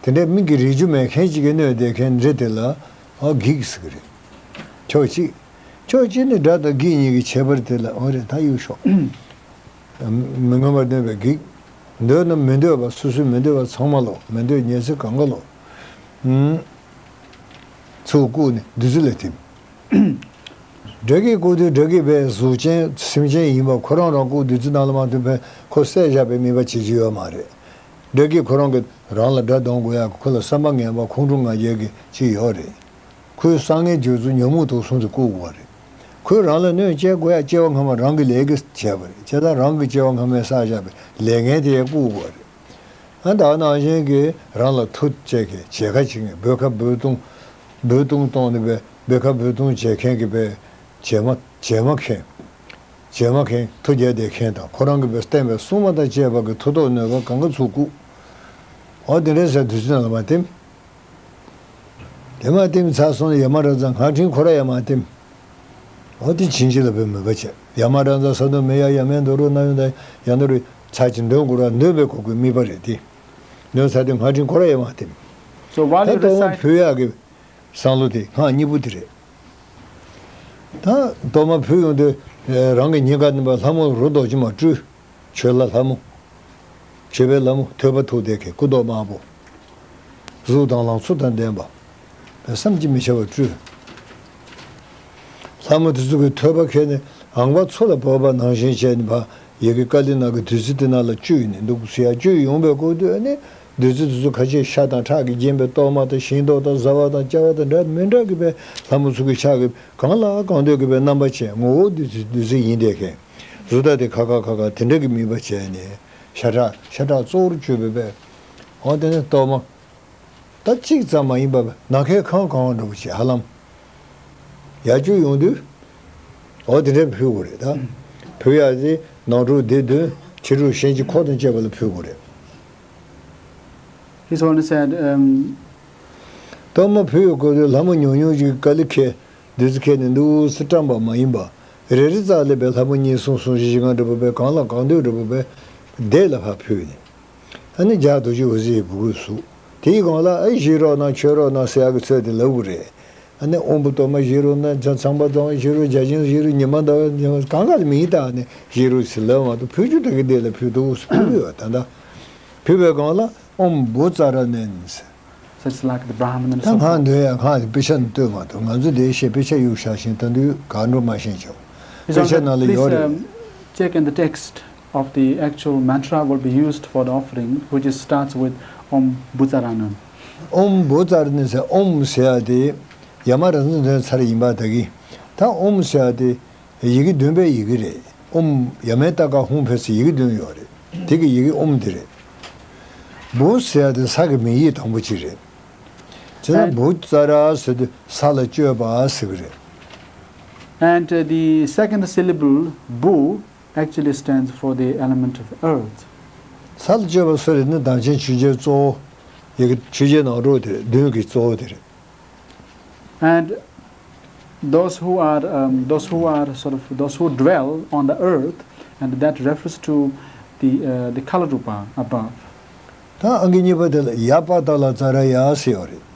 དེ་འདྲའི་མིག་གིས་རིག་རྒྱུ་མེད་མཁན་གཅིག་གིས་གནོད་བསྡད་མཁན་འདྲེ་དེ་ལ་ཨ་བགེགས་ཟེར་གི་རེད། ཕྱོགས་གཅིག་ཕྱོགས་གཅིག་ནས་དགྲ་དང་བགེགས་གཉིས་ཀྱི་ཁྱད་པར་དེ་ལ་འོ་རེད། ད་གཡུག་ཤོག་མི་མངོན་པར་གནོད་པའི་བགེགས། འདོད་ན་མི་འདོད་པ། སོ་སོའི་མི་འདོད་པ་ཚང་མ་ལོ། མི་འདོད་ཉེར་འཚེ་གང་ག་ལོ། ཚུར་བཀུག་ནས་བདུད་རྩི་ལ་ཐིམ། དགྲ་བགེགས་བཀུག་དུས་དགྲ་བགེགས་པའི་གཟུགས་ཅན་སེམས་ཅན་ཡིན་པ་ཁོ་རང་རང་བཀུག་བདུད་རྩི་ནང་ལ་མ་ཐིམ་པས་ཁོ་བསད་བཞག་པའི་དམིགས་པ་བྱེད་ཀྱི་ཡོད་མ་རེད། དགྲ་བགེགས་ཁོ་རང་གིས་རང་ལ་དགྲ་གདོང་དགོས་ཡག་གི་ཁོ་ལ་བསམ་པ་ངན་པ་ཁོང་ཁྲོ་ང་རྒྱལ་གྱི་ཅིག་ཡོད་རེད། ཁོའི་བསམ་ངན་སྤྱོད་ཚུལ་ཉོན་མོངས་དུག་གསུམ་དེ་བཀུག་དགོས་པ་རེད། ཁོས་རང་ལ་གནོད་སྐྱེལ་དགོས་ཡ་སྐྱེ་བ་སྔ་མ་རང་གི་ལས་ཀྱིས་བྱས་པ་རེད། བྱས་ཙང་རང་གི་སྐྱེ་བ་སྔ་མས་བསགས་བཞག་པའི་ལས་ངན་དེ་ཡང་བཀུག་དགོས་པ་རེད། ཨ་ད་ནང་བཞིན་གྱི་རང་ལ་མཐུ་བྱེད་མཁན་བྱེད་ཁ་བྱེད་མཁན་འབོད་ཁ་འབོད་གཏོང་། འབོད་གཏོང་གཏོང་ནས་པའི་འབོད་ཁ་འབོད་གཏོང་བྱེད་མཁན་གྱི་པའི་བྱེ་མ་བྱེ་མ་མཁན། བྱེ་མ་མཁན་མཐུ་རྒྱག་བསྡད་མཁན་དང་ཁོ་རང་གི་པའི་བསྟན་པའི་སྲུང་མ་དང་བཅས་པ་གི་མཐུ་སྟོབས་ནུས་པ་གང་ག་ཚུར་བཀུག་འོ་དེ་འདྲའི་ཟེར་བདུད་རྩི་ནང་ལ་མ་ཐིམ། དེ་མ་ཐིམ་ཚར་སོང་ན་ཡ་མ་ར་ཛ་ངང་ཕྲེང་ཁོ་ར་ཡ་མ་ཐིམ། འོ་དེ་བྱིན་གྱིས་བརླབས་པའི་མོས་པ་བྱས། ཡ་མ་ར་ཛ་ས་དོ་མེ་ཡ་ཡ་མེ་འདོ་རོ་ན་ཡོ་ད་ཡ་འདོ་རོ་ཚར་གྱི་འདོན་དགོས་ར་འདོན་པའི་གོ་དགོས་དམིགས་པ་རེད་དེ། འདོན་ཚར་དུས་ངང་ཕྲེང་ཁོ་ར་ཡ་མ་ཐིམ། So while ད་you གཏོར་མ་recite, ཕུལ་ཡག་གི་བསམ་བློ་དེ་ངག་གཉིས་པོ་དེ་རེད། ད་གཏོར་མ་ཕུལ་ཡོང་དུས་རང་གི་སྙིང་ག་ནས་པ་ལྷ་མོ་རུ་རྡོ་རྗེ་མ་སྤྲུལ། མཆོད་ལྷ་ལྷ་མོ། མཆོད་པའི་ལྷ་མོ་ཐོད་པ་ཐུག་བསྡད་མཁན་སྐུ་མདོག་དམར་པོ། གཟུགས་དང་ལང་ཚོ་དང་ལྡན་པ། བསམ་གྱིས་མི་ཁྱབ་པ་སྤྲུལ། ལྷ་མོ་དེ་ཚོ་གི་ཐོད་པ་ཁྱེར་ནས་ཨང་པ་མཚོ་ལ་བབས་པ་ནང་བཞིན་བྱས་ནས་ཕ་ཡི་གེ་ཀ་ལི་ན་གི་བདུད་རྩི་དེ་ནང་ལ་བཅུག་ནས་འདུག་ཟེར་ཡ་བཅུག་ཡོང་པའི་སྐབས་དུས་ཨ་ནི་བདུད་རྩི་དེ་ཚོ་ཁ་ཤས་ཤ་དང་ཁྲག་གིས་བརྒྱན་པའི་གཏོར་མ་དང་ཤིང་ཏོག་དང་བཟའ་བ་དང་བཅའ་བ་དང་འདྲ་མི་འདྲ་གི་པའི་ལྷ་མོ་ཚོ་གི་ཕྱག་གི་གང་ལ་གང་འདོད་ཀྱི་པའི་རྣམ་པ་ཅན་ངོ་བོ་བདུད་རྩི་བདུད་རྩི་ཡིན་བསྡད་མཁན། གཟུགས་དག་དེ་ཁ་ཁ་ཁ་ཁ་དེ་འདྲ་གི་དམིགས་པ་བྱས་ནས་ཤ་ཁྲག་ཤ་ཁྲག་གཙོ་བོར་གྱུར་པའི་པའི་འོ་དེ་ནས་གཏོར་མ། ད་གཅིག་ཙམ་མ་ཡིན་པར་ནམ་མཁའི་ཁང་གང་འདྲ་བོ་ཞིག་ཧ་ལམ། ཡར་བཅུག་ཡོང་དུས། འོ་དེ་འདྲ་ཕུལ་དགོས་རེད་ད། ཕུལ་ཡག་དེ་ནང་དྲུག་སྡེ་བདུན་ཕྱི་དྲུག་གཤིན་རྗེ་འཁོར་དང་བཅས་པ་ལ་ཕུལ་དགོས་རེད། His Holiness said, um, གཏོར་མ་ཕུལ་ཡོང་སྐབས་དུས་ལྷ་མོ་ཉུང་ཉུང་ཅིག་ཀ་ལི་ཁེ། བདུད་རྩི་ཁྱེར་ནས་འདུག་སེ་བཀྲམ་པ་མ་ཡིན་པ། རེ་རེ་རྩ་ལས་པའི་ལྷ་མོ་གཉིས་གསུམ་གསུམ་བཞི་བཞི་ལྔ་འདྲ་པོ་པའི་གང་ལ་གང་འདོད་འདྲ་པོ་པའི་བདེ་ལ་ཕར་ཕུལ་ནས། ཨ་ནི་རྒྱ་རྡོ་རྗེ་འོད་ཟེར་གྱི་སྦུ་གུས་བཟུང་། དེའི་སྒང་ལ་ཨ་བཞེས་རོགས་གནང་མཆོད་རོགས་གནང་ཟེར་ཡག་གི་ཚུལ་དེ་ལབ་དགོས་རེད། ཨ་ནི་ཨོམ་བུ་གཏོར་མ་བཞེས་རོགས་གནང་ཚང་པ་གཏོང་བཞེས་རོགས་རྒྱ་ཆེན་བཞེས་རོགས་ཉི་མ་ཟླ་བ་ཉི་མ་གང་ག་ལ་མིང་བཏགས་ནས་བཞེས་རོགས་ཟེར་ལབ་མ་གཏོགས་ཕུལ་རྒྱུ་དེ་གི་བདེ་ལ་ཕུལ་འདུག་སེ་ཕུལ་གི་ཡོད་ད་ལྟ། ཕུལ་བའི་སྒང་ལ་ཨོམ་བུ་ཙ་ར་ནན་ཟེར། Such like the Brahman and ད so ང་forth. འདོད་ཡ་ཁ་དེ་དཔེ་ཆ་ནས་བཏོན་མ་ཐུབ། ང་ཚོ་དེའི་ཤེས་དཔེ་ཆ་གཡུག་བཞག་བཞིན་ད་དུང་ག་འགྲོ་མ་ཤེས་ཀྱང་། His དཔེ་ཆ་Holiness, ནང་ལ་please, ཡོད་རེད། Um, check in the text of the actual mantra will be used for the offering, which is, starts with Om Butsaranan. ཨོམ་བུ་ཙ་ར་ནན་ཟེར་ཨོམ་ཟེར་ཡ་དེ། ཡ་མ་ར་ཛ་འདོན་ཚར་ཡིན་པ་ད་གི། ད་ཨོམ་ཟེར་ཡ་དེ་ཡི་གེ་བདུན་པའི་ཡི་གེ་རེད། ཨོམ་ཡ་མའི་ཏ་ག་ཧུང་ཕེ་སི་ཡི་གེ་བདུན་ཡོད་རེད། དེ་གི་ཡི་གེ་ཨོམ་དེ་རེད། བུ་ཟེར་ཡ་དེ་ས་གི་མིང་ཡིག་དང་པོ་གཅིག་རེད། བྱས་ན་And བུ་ཙ་ར་ཟེར་དུས་ས་ལ་སྤྱོད་པ་ཟེར་གི་རེད། And uh, the second syllable, bu, actually stands for the element of earth. ས་ལ་སྤྱོད་པ་སུ་རེད་ན་བདག་ཆེན་ཆོས་རྒྱལ་གཙོ་བོ། ཡི་གེ་ཆོས་རྒྱལ་ནང་རོ་དེ་རེད། བདུན་གྱི་གཙོ་བོ་དེ་རེད། And those who are um, those who are sort of those who dwell on the earth, and that refers to the uh, the Kala Rupa above. ད་ཨང་ཀི་གཉིས་པ་དེ་ལ་ཡ་པ་ཏ་ལ་ཙ་ར་ཡ་ཟེར་ཡོད་རེད།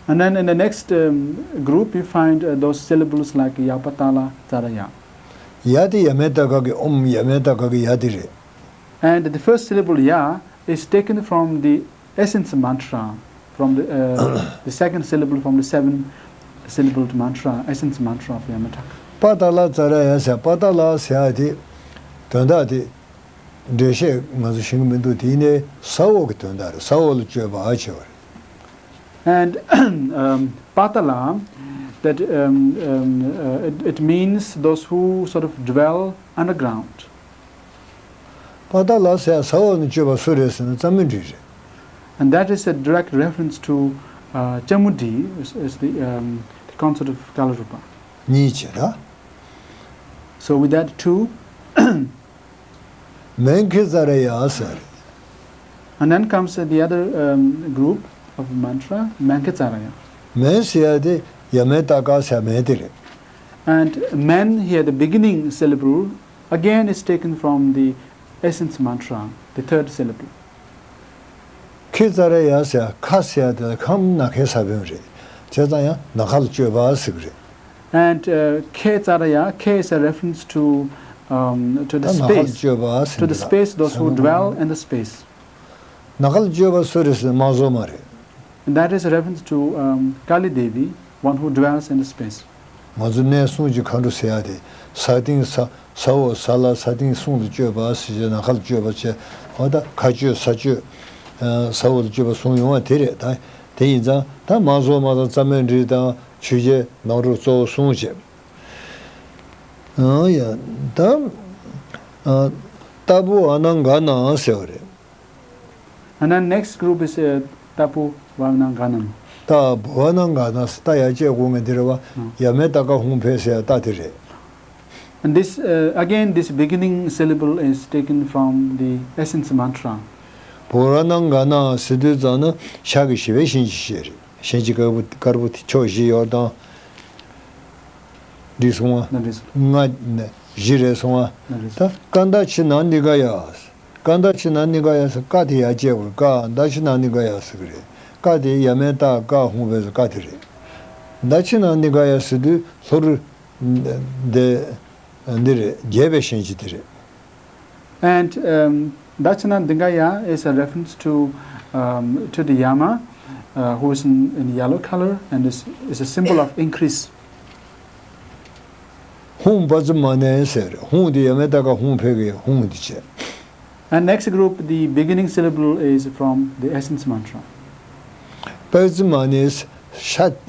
And then in the next um, group, you find uh, those syllables like yapa tala tsaraya. ཡ་དེ་ཡ་མའི་ཏ་ག་གི་ཨོམ་ཡ་མའི་ཏ་ག་གི་ཡ་དེ་རེད། And the first syllable ya is taken from the essence mantra, from the, uh, the second syllable from the seven syllabled mantra, essence mantra of Yamataka. པ་ཏ་ལ་ཙ་ར་ཡ་ཟེར། པ་ཏ་ལ་ཟེར་ཡ་དེ་དོན་དག་དེ་འགྲེལ་བཤད་ང་ཚོ་ཤེས་ཀྱི་མི་འདུག་དེ་ཡིན་ནའི་ས་འོག་གི་དོན་དག་རེད། ས་འོག་ལ་སྤྱོད་པ་ཨ་བྱེད་པ་རེད། And um, patala, that um, um, uh, it, it means those who sort of dwell underground. པ་ཏ་ལ་ཟེར་ས་འོག་ནས་སྤྱོད་པ་སུ་རེད་ཟེར་ན་ཙ་མུན་དྲི་རེད། And that is a direct reference to uh, Chamudi, is, is the, um, the consort of Kalarupa. གཉིས་བྱས་ར། So with that two, མན་ཁེ་ཙ་ར་ཡ་ཟེར། And then comes the other um, group of mantra, Manketsaraya. མན་ཟེར་ཡ་དེ་ཡ་མན་ཏ་ཀ་ཟེར་མན་དེ་རེད། And men here, the beginning syllable, again is taken from the essence mantra, the third syllable. ཁེ་ཙ་ར་ཡ་ཟེར་ཁ་ཟེར་ཡ་དེ་ཁམ་ན་ཁའི་ས་བོན་རེད། བྱས་ཙང་ཡང་ན་ཁ་ལ་སྤྱོད་པ་ཟེར་གི་རེད། And uh, Ketsaraya, K is a reference to, um, to the ད་ན་ཁ་ལ་space, སྤྱོད་པ་to ཟེར་the གི་རེད། space, those who dwell in the space. ན་ཁ་ལ་སྤྱོད་པ་སུ་རེད་ཟེར་ན་དམག་ཟོར་མ་རེད། And that is a reference to um, Kali Devi, one who dwells in the space. ང་ཚོ་གནས་སྲུང་གི་མཁའ་འགྲོ་ཟེར་ཡ་དེ་ས་སྟེང་ས་ས་འོག་ས་བླ་ས་སྟེང་གསུམ་ལ་སྤྱོད་པ་ཟེར་བྱས་ན་ཁ་ལ་སྤྱོད་པ་བྱས། འོ་ད་མཁའ་སྤྱོད་ས་སྤྱོད་ས་འོག་ལ་སྤྱོད་པ་གསུམ་ཡོང་བ་དེ་རེད། ད་དེ་ཡིན་ཙང་ད་དམག་ཟོར་མ་དང་རྩྭ་སྨན་འབྲི་དང་ཆོས་རྒྱལ་ནང་རུ་གཙོ་བོ་གསུམ་བྱས། ཨང་ཡ་ད་ཏ་བུ་ཨ་ན་ག་ན་ཟེར་བ་རེད། And then next group is uh, Tapu Varnanganam. ཏ་བུ་ཨ་ན་ག་ན་ཟེར་ཏ་ཡ་བཅད་དགོས་ངེས་དེ་རེད་བ། ཡ་མེ་ཏ་ཀ་ཧུང་ཕེ་ཟེར་ཡ་ཏ་དེ་རེད། And this uh, again, this beginning syllable is taken from the essence mantra. བུ་ར་ན་ག་ན་ཟེར་དུས་ཙང་ན་ཤ་གི་ཞི་བའི་ཤིང་གི་ཞེས་རེད། ཤིང་གི་དཀར་པོ་དཀར་པོ་དེ་ཕྱོགས་བཞི་ཡོད་དང་། འགྲིག་སོང་བ། ན་འགྲིག་སོང་། ལྔ་ནས་བཞི་རེད་སོང་བ། ན་འགྲིག་ད་སོང་། ཀ་འདའ་ཆི་ན་འདི་ག་ཡ། ཀ་འདའ་ཆི་ན་འདི་ག་ཡ་ཟེར་ཀ་དེ་ཡ་བཅད་དགོས། ཀ་འདའ་ཆི་ན་འདི་ག་ཡ་ཟེར་གི་རེད། ཀ་དེ་ཡ་མེ་ཏ་ཀ་ཧུང་བས་ཀ་དེ་རེད། འདའ་ཆི་ན་འདི་ག་ཡ་ཟེར་དུས་ལྷོ་རུ་འདི་འདི་རེད། རྒྱས་པའི་ཤན་གྱི་དེ་རེད། And um, Dachina Dingaya is a reference to, um, to the Yama, uh, who is in, in yellow color and is, is a symbol of increase. ཧུང་པ་ཙི་མ་ནེ་ཟེར། ཧུང་དེ་ཡ་མེ་ཏ་ཀ་ཧུང་ཕེ་གི་ཧུང་དེ་བྱས། And next group, the beginning syllable is from the essence mantra. པ་ཙི་མ་ནེ་ཤ་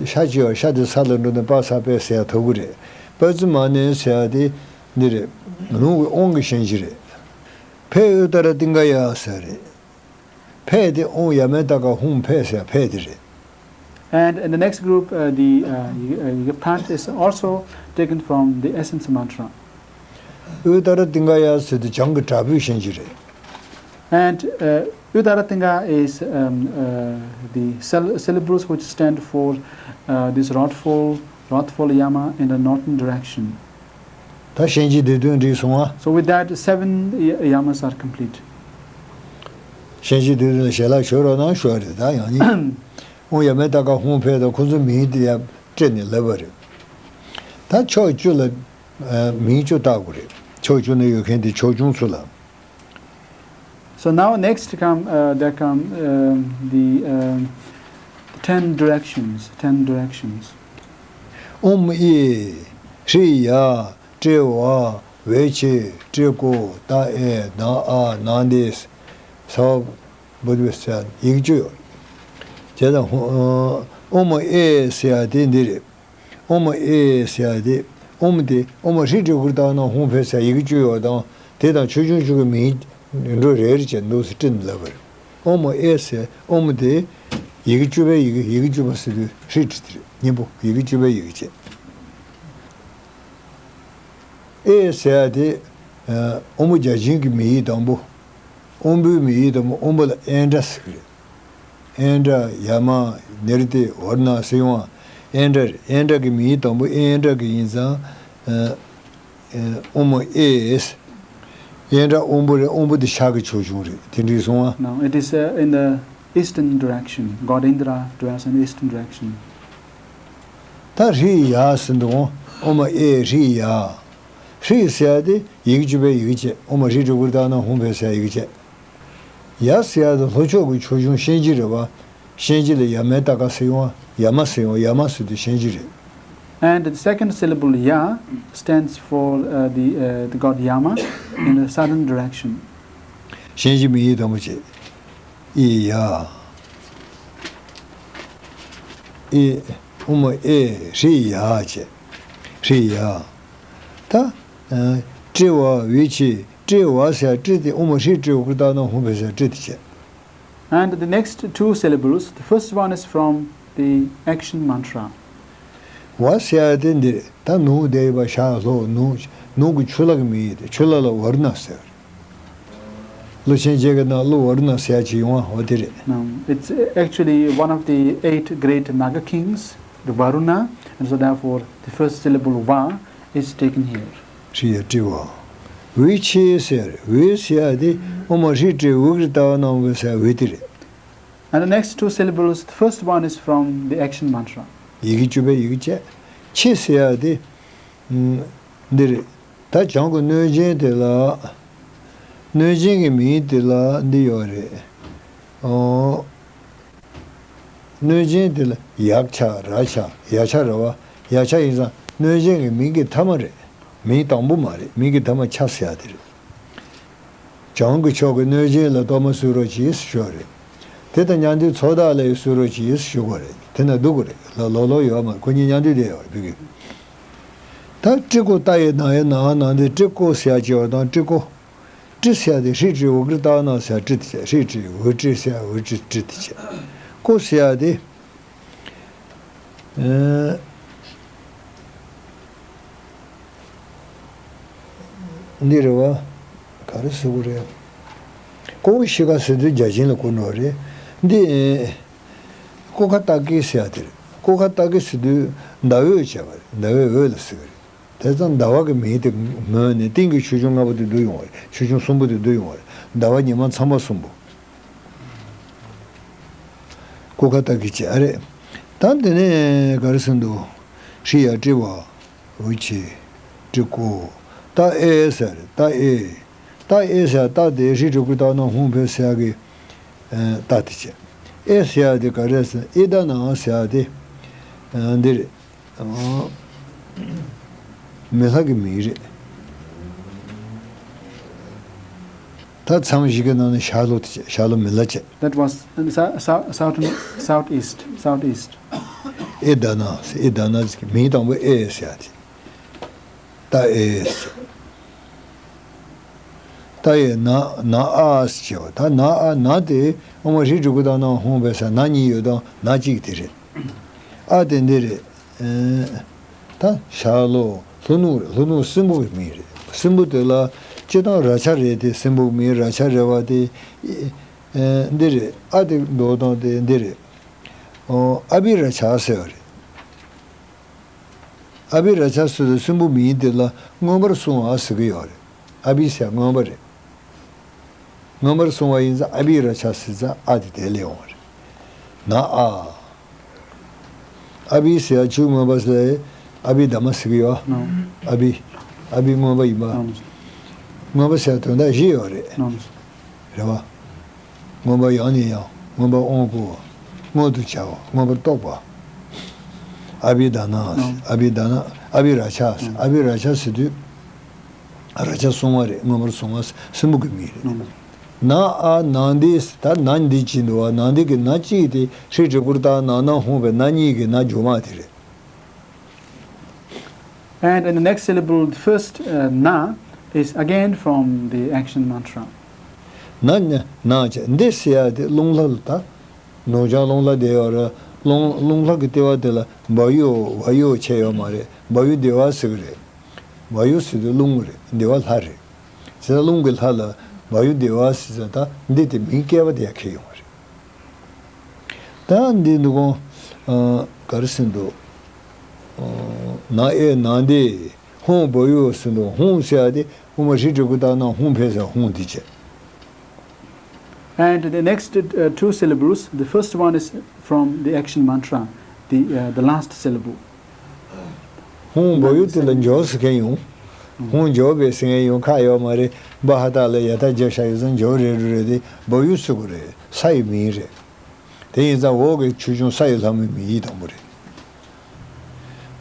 ཤ་ཅི་ཡོ་ཤ་དེ་ས་ལ་འགྲོ་ནས་པ་ས་པེ་ཟེར་ཡ་ཐོ་གུ་རེད། པ་ཙི་མ་ནེ་ཟེར་ཡ་དེ་འདི་རེད། ལུང་གི་དབང་གི་ཤན་གྱི་རེད། ཕེ་ཨུ་ཏ་ར་ཏིང་ག་ཡ་ཟེར་རེད། ཕེ་དེ་ཨོང་ཡ་མེ་ཏ་ཀ་ཧུང་ཕེ་ཟེར་ཕེ་དེ་རེད། And in the next group, uh, the uh, y- uh, Yigaptat is also taken from the essence mantra. ཨུ་ཏ་ར་ཏིང་ག་ཡ་ཟེར་དུས་བྱང་གི་དྲག་པོའི་ཤན་གྱི་རེད། And uh, Uttaratinga is um, uh, the syl- syllables which stand for uh, this wrathful, wrathful Yama in the northern direction. ད་ཤན་གྱི་སྡེ་བདུན་འགྲིག་སོང་ང་། So with that, seven y- yamas are complete. ཤན་གྱི་སྡེ་བདུན་ལ་ཞལ་ལག་ཞུ་རོགས་གནང་ཞུ་བ་རེད། ད་ཡང་ནི་ཨོ་ཡ་མེ་ཏ་ཀ་ཧུང་ཕེ་དང་ཁོ་ཚོ་མིང་དེ་ཡ་སྤྲད་ནས་ལབ་པ་རེད། ད་ཕྱོགས་བཅུ་ལ་ཨ་མིང་བཅུ་བཏགས་དགོས་རེད། ཕྱོགས་བཅུ་ན་ཡོད་མཁན་དེ་ཕྱོགས་ཆུང་ཚོ་ལ། So now next come uh, there come um, the um, ten directions, ten directions. ཨོམ་ཨི་ཧྲི་ཡ་ཏྲེ་ཝ་ཝེ་ཆེ་ཏྲེ་ཀོ་ཏ་ཨེ་ན་ཨ་ན་འདེ་ས་བ་བུ་དུ་ས་ཡིག་བཅུ་ཡོད། བྱས་ཙང་ཧུ་ ཨོ་མ་ཨེ་ཟེར་ཡ་དེ་འདི་རེད། ཨོ་མ་ཨེ་ཟེར་ཡ་དེ། ཨོ་མ་དེ་ཨོ་མ་ཧྲི་ཏྲི་གུར་ཏ་ན་ཧུང་ཕེ་ཟེར་ཡི་གེ་བཅུ་ཡོད་དང་དེ་དང་ཆོས་འབྱུང་བཅུ་གི་མིང་འགྲོ་རེ་རེ་བྱས་འདུག་སེ་བྲིས་ནས་ལབ་པ་རེད། ཨོ་མ་ཨེ་ཟེར་ཨོ་མ་དེ་ཡི་གེ་བཅུ་པའི་ཡི་གེ་ཡི་གེ་བཅུ་པ་ཟེར་དུས་ཧྲི་ཏྲི་དེ་རེད། སྙིང་པོ་ཡི་གེ་བཅུ་པའི་ཡི་གེ་བྱས། ཨེ་ཟེར་ཡ་དེ། ཨོ་མོ་བརྒྱ་བྱིན་གྱི་མིང་ཡིག་དང་པོ། ཨོམ་བུའི་མིང་ཡིག་དང་པོ་ཨོམ་བུ་ལ་ཨེན་དྲ་ཟེར་གི་རེད། ཨེན་དྲ་ཡ་མ་ནེར་ཏེ་ཝར་ན་ཟེར་ཡོང་བ། ཨེན་དྲ་རེད། ཨེན་དྲ་གི་མིང་ཡིག་དང་པོ་ཨེན་དྲ་གི་ཡིན་ཙང་། ཨོ་མོ་ཨེ། ཨེན་དྲ་ཨོམ་བུ་རེད། ཨོམ་བུ་དེ་ཤར་གི་ཕྱོགས་བྱུང་རེད། དེ་འགྲིག་སོང་ཨ། Now it is uh, in the eastern direction. God Indra dwells in the eastern direction. ད་ཧྲི་ཡ་ཟེར་འདུག་ཨོ་མ་ཨེ་ཧྲི་ཡ། ཧྲི་ཟེར་ཡ་དེ་ཡི་གེ་བཅུ་པའི་ཡི་གེ་བྱས། ཨོ་མ་ཧྲི་ཏྲི་གུར་ཏ་ན་ཧུང་ཕེ་ཟེར་ཡ་ཡི་གེ་བྱས། ཡ་ཟེར་ཡ་དེ་ལྷོ་ཕྱོགས་ཀྱི་ཆོས་འབྱུང་གཤིན་རྗེ་རེད་བ། གཤིན་རྗེ་ལ་ཡ་མའི་ཏ་ཀ་ཟེར་ཡོང་བ། ཡ་མ་ཟེར་ཡོང་། ཡ་མ་ཟེར་དུས་གཤིན་རྗེ་རེད། And the second syllable ya stands for uh, the, uh, the god Yama in the southern direction. གཤིན་རྗེ་མིང་ཡིག་དང་པོ་བྱས། ཨི་ཡ། ཨི། ཨུ་མ་ཨེ་ཧྲི་ཡ་བྱས། ཧྲི་ཡ། ད། ཨ། ཏྲི་བ་ཝི་ཆི། ཏྲི་བ་ཟེར་ཏྲི་དེ་ཨུ་མ་ཧྲི་ཏྲི་ཝ་ཀྲི་ཏ་ན་ཧུ་བེ་ཟེར་ཏྲི་དེ་བྱས། And the next two syllables, the first one is from the action mantra. བ་ཟེར་ཡ་དེ་འདི་རེད། ད་ནུ་དེ་ཡོད་པ་ཤ་ལྷོ་ནུ། ནུ་གི་ཆུ་ལ་གི་མིང་ཡིན་ཏེ་ཆུ་ལ་ལ་ཝར་ན་ཟེར། ཀླུ་ཆེན་བཅས་ཀྱི་ནང་ཀླུ་ཝརུ་ན་ཟེར་ཡ་ཅིག་ཡོང་བ་འོ་དེ་རེད། Now, it's uh, actually one of the eight great Naga kings, the Varuna, and so therefore the first syllable Va is taken here. ཧྲི་ཡ་ཏྲི་བ། ཝི་ཆི་ཟེར། ཝི་ཟེར་ཡ་དེ་ཨོ་མ་ཧྲི་ཏྲི་ཝི་ཀྲི་ཏ་ན་ཝི་ཟེར་ཝི་དེ་རེད། And the next two syllables, the first one is from the action mantra. ཡི་གེ་བཅུ་པའི་ཡི་གེ་བཅས། ཆི་ཟེར་ཡ་དེ། ཨམ། འདི་རེད། ད་བྱང་གི་གནོད་སྦྱིན་དེ་ལ། གནོད་སྦྱིན་གྱི་མིང་དེ་ལ་འདི་ཡོད་རེད། ཨོ། གནོད་སྦྱིན་དེ་ལ་ཡག་ཆ་ར་ཆ་ཡ་ཆ་ར་བ་ཡ་ཆ་ཡིན་ཙང་གནོད་སྦྱིན་གྱི་མིང་གི་མཐའ་མ་རེད། མིང་དང་པོ་མ་རེད། མིང་གི་མཐའ་མ་ཆ་ཟེར་ཡ་དེ་རེད། བྱང་གི་ཕྱོགས་ཀྱི་གནོད་སྦྱིན་ལ་གཏོར་མ་གསོལ་རོགས་གྱིས་ཞུ་བ་རེད། དེ་དང་མཉམ་དུ་ཚོགས་བདག་ལ་ཡང་གསོལ་རོགས་གྱིས་ཞུ་དགོས་རེད། དེ་ན་འདུག་གི་རེད། ལ་ལོ་ལོ་ཡོད་མ་རེད། ཁོ་གཉིས་མཉམ་དུ་བསྡད་ཡོད་རེད་བོད་ཀྱི། ད་ཏྲི་ཀོ་ཏ་ཡི་ན་ཡི་ན་ཨ་ན་འདི་ཏྲི་ཀོ་ཟེར་ཡ་ཅིག་ཡོད་དང་ཏྲི་ཀོ། ཏྲི་ཟེར་ཡ་དེ་ཧྲི་ཏྲི་ཝ་ཀྲི་ཏ་ན་ཟེར་ཡ་ཏྲི་དེ་བྱས། ཧྲི་ཏྲི་ཝི་ཏྲི་ཟེར་ཡ་ཝི་ཏྲི་ཏྲི་དེ་བྱས། ཀོ་ཟེར་ཡ་དེ། ཨེ། འདི་རེད་བ། ག་རེ་ཟེར་དགོས་རེད། ཀོ་ཤི་ཀ་ཟེར་དུས་བརྒྱ་བྱིན་ལ་གོ་འགྲོ་བ་རེད། འདི། ཀོ་ཁ་ཏ་ཀི་ཟེར་ཡ་དེ་རེད། ཀོ་ཁ་ཏ་ཀི་ཟེར་དུས་ཟླ་འོད་བྱས་པ་རེད། ཟླ་འོད་འོད་ལ་ཟེར་གི་རེད། དེ་ཙང་ཟླ་བ་གི་མིང་དེ་མོས་ནས་སྟེང་གི་ཆོས་འབྱུང་ལྔ་པོ་དེ་བསྡུ་ཡོང་བ་རེད། ཆོས་འབྱུང་གསུམ་པོ་དེ་བསྡུ་ཡོང་བ་རེད། ཟླ་བ་ཉི་མ་ཚང་པ་གསུམ་པོ། ཀོ་ཁ་ཏ་ཀི་བྱས་ཨ་རེད། ད་དེ་ནས་ག་རེ་ཟེར་འདུག་ཧྲི་ཡ་ཏྲི་བ། ཝི་ཆི། ཏྲི་ཀོ། ཏ་ཨེ་ཟེར། ཏ་ཨེ། ཏ་ཨེ་ཟེར་ཏ་དེ་ཧྲི་ཏྲི་ཀོ་ཏ་ན་ཧུང་ཕེ་ཟེར་གི་ཏ་དེ་བྱས། ཨེ་ཟེར་དེ་ག་རེ་ཟེར། ཨེ་ད་ན་ཟེར་དེ་འདི་རེད། མི་ལྷ་གི་མིང་རེད། ད་མཚམས་བཞི་གི་ནང་ནས་ཤར་ལྷོ་དེ་བྱས། ཤར་ལྷོ་མི་ལ་བྱས། That was in sou- sou- southern, southeast, southeast. ཨེ་ད་ན་ཟེར། ཨེ་ད་ན་ཟེར་མིང་དང་པོ་ཨེ་ཟེར་དེ། ཏ་ཨེ་ཟེར། ཏ་ཡི་ན་ན་ཨ་ཟེར་བྱས་པ། ད་ན་ཨ་ན་དེ་ཨོ་མ་ཧྲི་ཏྲི་ཀོ་ཏ་ན་ཧུང་ཕེ་ཟེར་ན་གཉིས་ཡོད་དང་ན་གཅིག་དེ་རེད། ཨ་དེ་འདི་རེད། ད་ཤར་ལྷོ་ལྷོ་ནུབ་རེད། ལྷོ་ནུབ་སྲིན་པོ་གི་མིང་རེད། སྲིན་པོ་དེ་ལ་སྤྱིར་བཏང་ར་ཆ་རེད་དེ། སྲིན་པོ་གི་མིང་ར་ཆ་རེད་བ་དེ། འདི་རེད། ཨ་དེ་མདོ་དང་དེ་འདི་རེད། ཨ་བི་ར་ཆ་ཟེར་བ་རེད། ཨ་བི་ར་ཆ་ཟེར་དུས་སྲིན་པོ་མིང་དེ་ལ་མངོན་པར་སྲུང་བ་ཟེར་གི་ཡོད་རེད། ཨ་བི་ཟེར་མངོན་པ་རེད། མངོན་པར་སྲུང་བ་ཡིན་ཙང་ཨ་བི་ར་ཆ་ཟེར་ཙང་ཨ་དེ་དེ་ལས་ཡོང་བ་རེད། ན་ཨ། ཨ་བི་ཟེར་ཆུ་མངོན་པ་ཟེར། ཨ་བི་དྷརྨ་ཟེར་གི་ཡོད། ཨ་བི། ཨ་བི་མངོན་པ་ཡིན་པ། མངོན་པ་ཟེར་དོན་དག་བཞི་ཡོད་རེད། རེད་བ། མངོན་པ་ཡང་ནས་ཡང་། མངོན་པ་དབང་བསྐུར་བ། མངོན་དུ་བྱ་བ། མངོན་པར་རྟོགས་པ། ཨ་བི་དྷརྨ། ཨ་བི་དྷརྨ། ཨ་བི་ར་ཆ། ཨ་བི་ར་ཆ་ཟེར་དུས། ར་ཆ་སྲུང་བ་རེད། མངོན་པར་སྲུང་བ་སྲིན་པོ་གི་མིང་རེད། ན་ཨ་ནཱ་དེ། ད་ན་འདི་གཅིག་འདུག་བ། ནཱ་དེ་གི་ན་གཅིག་དེ་ཧྲཱིཿབྲི་གུ་རུ་ཏ་ན་ན་ཧཱུྃ་པའི་ན་གཉིས་ཀྱི་ན་མཇུག་མ་དེ་རེད། And in the next syllable, the first uh, na is again from the action mantra. ན་ན་ན་བྱས། འདི་ཟེར་ཡ་དེ་རླུང་ལྷ་ལ། ད་ནུབ་བྱང་རླུང་ལྷ་བསྡད་ཡོད་རེད། རླུང་རླུང་ལྷ་གི་ལྟེ་བ་དེ་ལ་བ་ཡུ་བ་ཡུ་བྱས་ཡོད་མ་རེད། བ་ཡུ་དེ་བ་ཟེར་གི་རེད། བ་ཡུ་ཟེར་དུས་རླུང་རེད། དེ་བ་ལྷ་རེད། བྱས་ཙང་རླུང་གི་ལྷ་ལ་བ་ཡུ་དེ་བ་ཟེར་ཙང་། ད་འདི་དེ་མིང་སྐྱེས་པ་དེ་ཡང་ཁེལ་ཡོང་བ་རེད། ད་འདི་འདུག་གོ། ཨ། ག་རེ་ཟེར་འདུག་ཨ། ན་ཨེ་ན་འདི། ཧཱུྃ་བ་ཡུ་ཟེར་འདུག་ཧཱུྃ་ཟེར་ཡ་དེ་དབུ་མ་ཧྲཱིཿབྲི་གུ་རུ་ཏ་ན་ཧཱུྃ་ཕཊ་ཟེར། ཧཱུྃ་འདི་བྱས། And the next uh, two syllables, the first one is from the action mantra, the uh, the last syllable. ཧཱུྃ་བ་ཡུ་དེ་ལ་མཇུག་ཟེར་མཁན་ཡོང་། ཧཱུྃ་མཇུག་པའི་ཟེར་མཁན་ཡོང་ཁག་ཡོད་མ་རེད། བ་ཧ་ཏ་ལ་ཡ་ཏ་བརྒྱབ་བཞག་ཡོད་ཙང་མཇུག་རེད་རེད་རེད་དེ། བ་ཡུ་ཟེར་དགོས་རེད། ས་ཡི་མིང་རེད། དེ་ཡིན་ཙང་འོག་གི་ཆོས་སྐྱོང་ས་ཡི་ལྷ་མོའི་མིང་ཡིག་དང་པོ་རེད།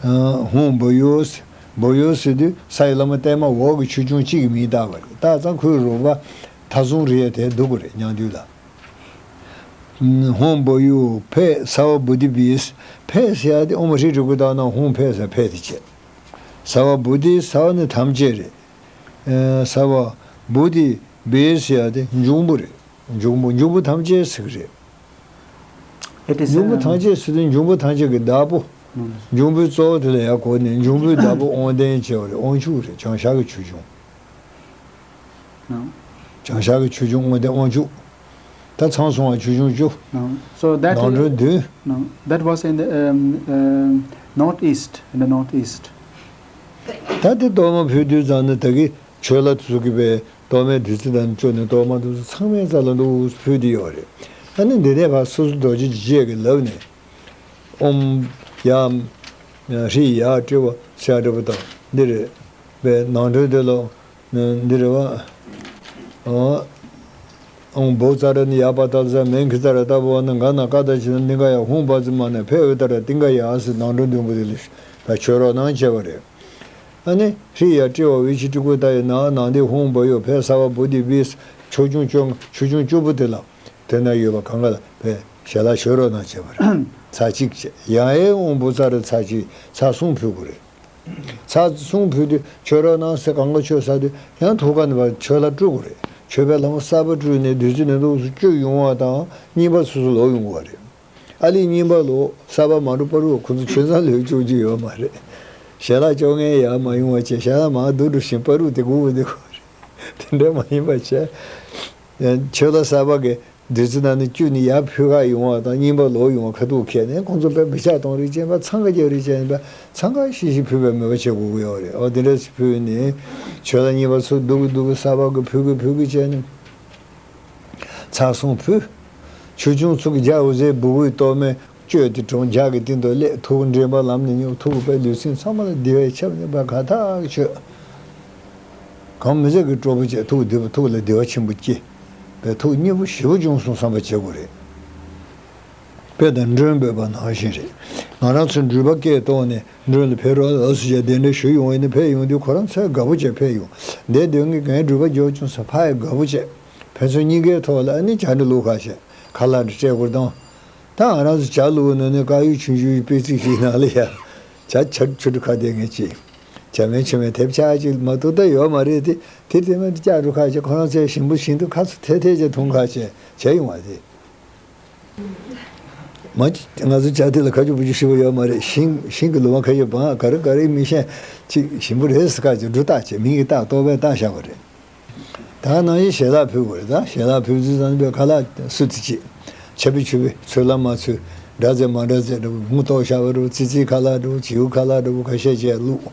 ཨ། ཧཱུྃ་བ་ཡུ། བ་ཡུ་ཟེར་དུས་ས་ཡི་ལྷ་མོ་བརྟན་མ་འོག་གི་ཆོས་སྐྱོང་གཅིག་གི་མིང་བཏགས་པ་རེད། བཏགས་ཙང་ཁོའི་རོལ་པ་མཐའ་བཟུང་རེད་ཡ་དེ་འདུག་གི་རེད། ཉང་བདུད་ལ། ཧཱུྃ་བ་ཡུ་ཕཊ་སརྦ་བུ་དྷི་བྷཱུ་ཏི། ཕཊ་ཟེར་ཡ་དེ་དབུ་མ་ཧྲཱིཿབྲི་གུ་རུ་ཏ་ན་ཧཱུྃ་ཕཊ་ཟེར། ཕཊ་དེ་བྱས། སརྦ་བུ་དྷི། སརྦ་ནི་ཐམས་ཅད་རེད། ཨ། སརྦ་བུ་དྷི་བྷཱུ་ཟེར་ཡ་དེ་འབྱུང་པོ་རེད། འབྱུང་པོ། འབྱུང་པོ་ཐམས་ཅད་ཟེར་གི་རེད། It is འབྱུང་པོ་um, ཐམས་ཅད་ཟེར་དུས་འབྱུང་པོ་ཐམས་ཅད་ཀྱི་བདག་པོ། ནོ། འབྱུང་པོའི་གཙོ་བོ་དེ་ལ་ཡར་གོ་ནས་འབྱུང་པོའི་བདག་པོ་དབང་ལྡན་བྱས་པ་རེད། དབང་ཕྱུག་རེད། བྱང་ཤར་གྱི་ཆོས་སྐྱོང་། ནོ། བྱང་ཤར་གྱི་ཆོས་སྐྱོང་དབང་ལྡན་དབང་ཕྱུག་ད་ཚང་སོང་བ་ཆོས་སྐྱོང་བཅུ། ནོ། So that ནང་ཁྲོལ་བདུན། No, that was in the um, um, northeast, in the northeast. ད་དེ་གཏོར་མ་ཕུལ་དུས་ཙང་ནི་ད་གི་ཆོས་ལྷ་ཚོ་གི་པའི་གཏོར་མའི་བདུད་རྩི་དང་བཅུག་ནས། གཏོར་མ་དེ་ཚོ་ཚང་མའི་རྩ་ལ་འདུག་ཕུལ་དེ་ཡོད་རེད། ཨ་ནི་འདི་ནས་ཕར་སོ་སོ་རྡོ་རྗེ་འཇིགས་བྱེད་ཀྱི་ལབ་ནས། ཨོཾ་ཡ་ཧྲཱིཿཡ་ཏྲི་ཝ་ཤ་ཏྲི་པུ་ཏ། འདི་རེད། པའི་ནང་དོན་དེ་ལ་འདི་རེད་བ། ཨོཾ་བྷཱུ་ཙ་ར་ནི་ཡ་པ་ཏ་ཙ་མེ་ཁི་ཙ་ར་ཏ་བུ་བ་ན་ག་ན་ཀ་ད་ཅི་ན་ནི་ག་ཡ་ཧཱུྃ་བཛྲ་མ་ན་ཕཊ་ཨུ་ཏ་ར་ཏིང་ག་ཡ་ཟེར། ནང་དོན་བདུན་པོ་དེ་ལ་ད་མཆོད་རོགས་གནང་བྱས་པ་རེད། ཨ་ནི་ཧྲཱིཿཡ་ཏྲི་ཝ་ཝི་ཤ་ཏྲི་ཀུ་ཏ་ཡ་ན་ནང་དེ་ཧཱུྃ་བྷཱུ་ཡུ་ཕཊ་སརྦ་བུ་དྷི་བྷཱུ། ཆོས་སྐྱོང་བཅོ་ཆོས་སྐྱོང་བཅུ་པོ་དེ་ལ། དེ་ན་ཡོད་པ་གང་ག་ལ་པའི་ཞལ་ལག་མཆོད་རོགས་གནང་བྱས་པ་རེད། ཚར་གཅིག་བྱས། ཡང་ཨེ་ཨོཾ་བྷཱུ་ཙ་ར་ཚར་གཅིག་ཚར་གསུམ་ཕུལ་དགོས་རེད། ཚར་གསུམ་ཕུལ་དུས་མཆོད་རོགས་གནང་ཟེར་གང་ག་མཆོད་ཚར་དུས་ཡང་ཐུགས་ཀ་ནས་ཕར་མཆོད་ལྷ་སྤྲུལ་དགོས་རེད། མཆོད་པའི་ལྷ་མོ་གསར་པ་སྤྲུལ་ནས་བདུད་རྩི་ནས་ལོགས་སུ་བཅུག་ཡོང་བ་དང་། རྙིང་པ་སོ་སོ་ལོག་ཡོང་དགོས་པ་རེད། ཨ་ལས་རྙིང་པ་ལོག་གསར་པ་མ་འགྲོ་བར་དུ་ཁོ་ཚོ་ཆོས་ཚང་ལོག་བཅུག་རྒྱུ་ཡོད་མ་རེད། ཞལ་ལག་བཅོ་ལྔའི་ཡར་མ་ཡོང་བ་བྱས། ཞལ་ལག་མར་བསྡུ་འགྲོ་བཞིན་བར་དུ་དེ་སྒུག་དགོས་རེད། དེ་འདྲ་མ་ཡིན་པ་བྱས། མཆོད་ལྷ་གསར་པ་གི་བདུད་རྩི་ནང་ནས་བཅུག་ནས་ཡར་ཕུལ་ག་ཡོང་བ་དང་། རྙིང་པ་ལོག་ཡོང་བ་ཁ་ཐུག་ཁེལ་ནས་ཁོང་ཚོ་དཔེ་འབུད་ཆགས་གཏོང་རིགས་ཅན་པ། འཚང་ཁ་རྒྱག་རིགས་ཅན་པ། འཚང་ཁ་ཤིག་ཤིག་ཕུལ་བའི་མོས་པ་བྱེད་དགོས་ཀྱི་ཡོད་རེད། འོ་དེ་འདྲ་ཞིག་ཕུལ་ནས་མཆོད་ལྷ་རྙིང་པ་ཚོ་བསྡུ་གི་བསྡུ་གི་གསར་པ་གི་ཕུལ་གི་ཕུལ་གི་བྱས་ནས། ཚར་གསུམ་ཕུལ། ཆོས་སྐྱོང་ཚོ་གི་རྒྱ་འོད་ཟེར་སྦུ་གུའི་གཏོར་མའི་བཅུད་དེ་དྲོངས། རྒྱ་གི་སྟེང་དུ་སླེབས། ཐུགས་མགྲིན་པ་ལམ་ནས་མྱོང་། ཐུགས་པའི་ལུས་སེམས་ཚང་མ་ལ་བདེ་བའི་ཆབ་ནས་ཕར་གར་ཐག་ཆོད། གང་མི་ཟད་ཀྱི་སྤྲོ་པོ་བྱས། ཐུགས་བདེ་བོ། ཐུགས་ལ་བདེ་བ་ཆེན་པོ་སྐྱེས། པའི་ཐུགས་མཉེས་པོ་ཞེ་པོ་བྱུང་སོང་བསམ་པ་བྱེད་དགོས་རེད། དཔེ་དང་མགྲོན་འབོད་པ་ནང་བཞིན་རེད། ང་རང་ཚོ་འགྲུལ་པ་སྐད་བཏང་ནས་མགྲོན་ལ་ཕེབས་རོགས་ལགས་ཟེར་བྱས་གདན་འདྲེན་ཞུ་ཡོང་བ་ཡིན་ན། ཕེབས་ཡོང་དུས་ཁོ་རང་ཚོས་དགའ་པོ་བྱས་ཕེབས་ཡོང་། འདིར་སྡོད་མཁན་ངའི་འགྲུལ་པ་མགྱོགས་བྱུང་ཟེར་ཕར་ཡང་དགའ་པོ་བྱས། ཕན་ཚུན་གཉིས་ཀའི་ཐོག་ལ་ཨ་ནི་ཇ་འདྲ་བླུགས་ཁ་བྱས། ཁ་ལག་འདྲ་སྤྲད་དགོས་དང་། ད་ང་རང་ཚོ་ཇ་བླུགས་ནས་ནི་དཀར་ཡོལ་ཆུང་ཆུང་པེ་ཙི་ཞིག་ནང་ལ་ཡ། ཇ་ཆུ་ཆུ་འདྲ་ཁ་བསྡད་མཁན་ཅིག་ཇ་མིན་ཆུ་མིན་ཐེབས་ཆག་ཅིག་མ་གཏོགས་ད་ཡོད་མ་རེད་དེ། དེ་དེ་མིན་ལྕགས་འགྲོ་ཁ་ཅིག་ཁོ་རང་ཚོའི་ཞིམ་པོ་ཞིམ་དུ་ཁ་ཚ་ཐལ་ཐལ་ཅིག་འཐུང་ཁ་ཅིག་བྱས་ཡོང་བ་དེ། མ་ང་ཚོ་ཇ་དེ་ལ་ཁ་ཆུ་བུ་ཆུ་ཞིམ་པོ་ཡོད་མ་རེད། ཞིང་ཞིང་གི་ལུང་བ་ཁ་ཤས་བང་ག་རེ་ག་རེ་མི་ཤེས་ཅིག་ཞིམ་པོ་རེད་ཟེར་ཁ་ཅིག་འབྲུ་བཏགས་བྱས། མིང་གི་བཏགས། གཏོར་པའི་བཏགས་བཞག་པ་རེད། ད་ནང་བཞིན་ཞལ་ལག་ཕུལ་དགོས་རེད། ད་ཞལ་ལག་ཕུལ་དུས་ཙམ་པའི་ཁ་ལག་སུ་དེ་ཅིག་ཆབ་བི་ཆུབ་བི་ཚོས་ལ་མ་ཚོས། འདྲ་མཛེས་མ་འདྲ་མཛེས་འདྲ་བོ། མུ་ཏོག་ཤ་བ་འདྲ་བོ། ཙི་ཙིའི་ཁ་ལག་འདྲ་བོ། བྱིའུ་ཁ་ལག་འདྲ་བོ་ཁ་ཤས་ཅིག་བླུགས།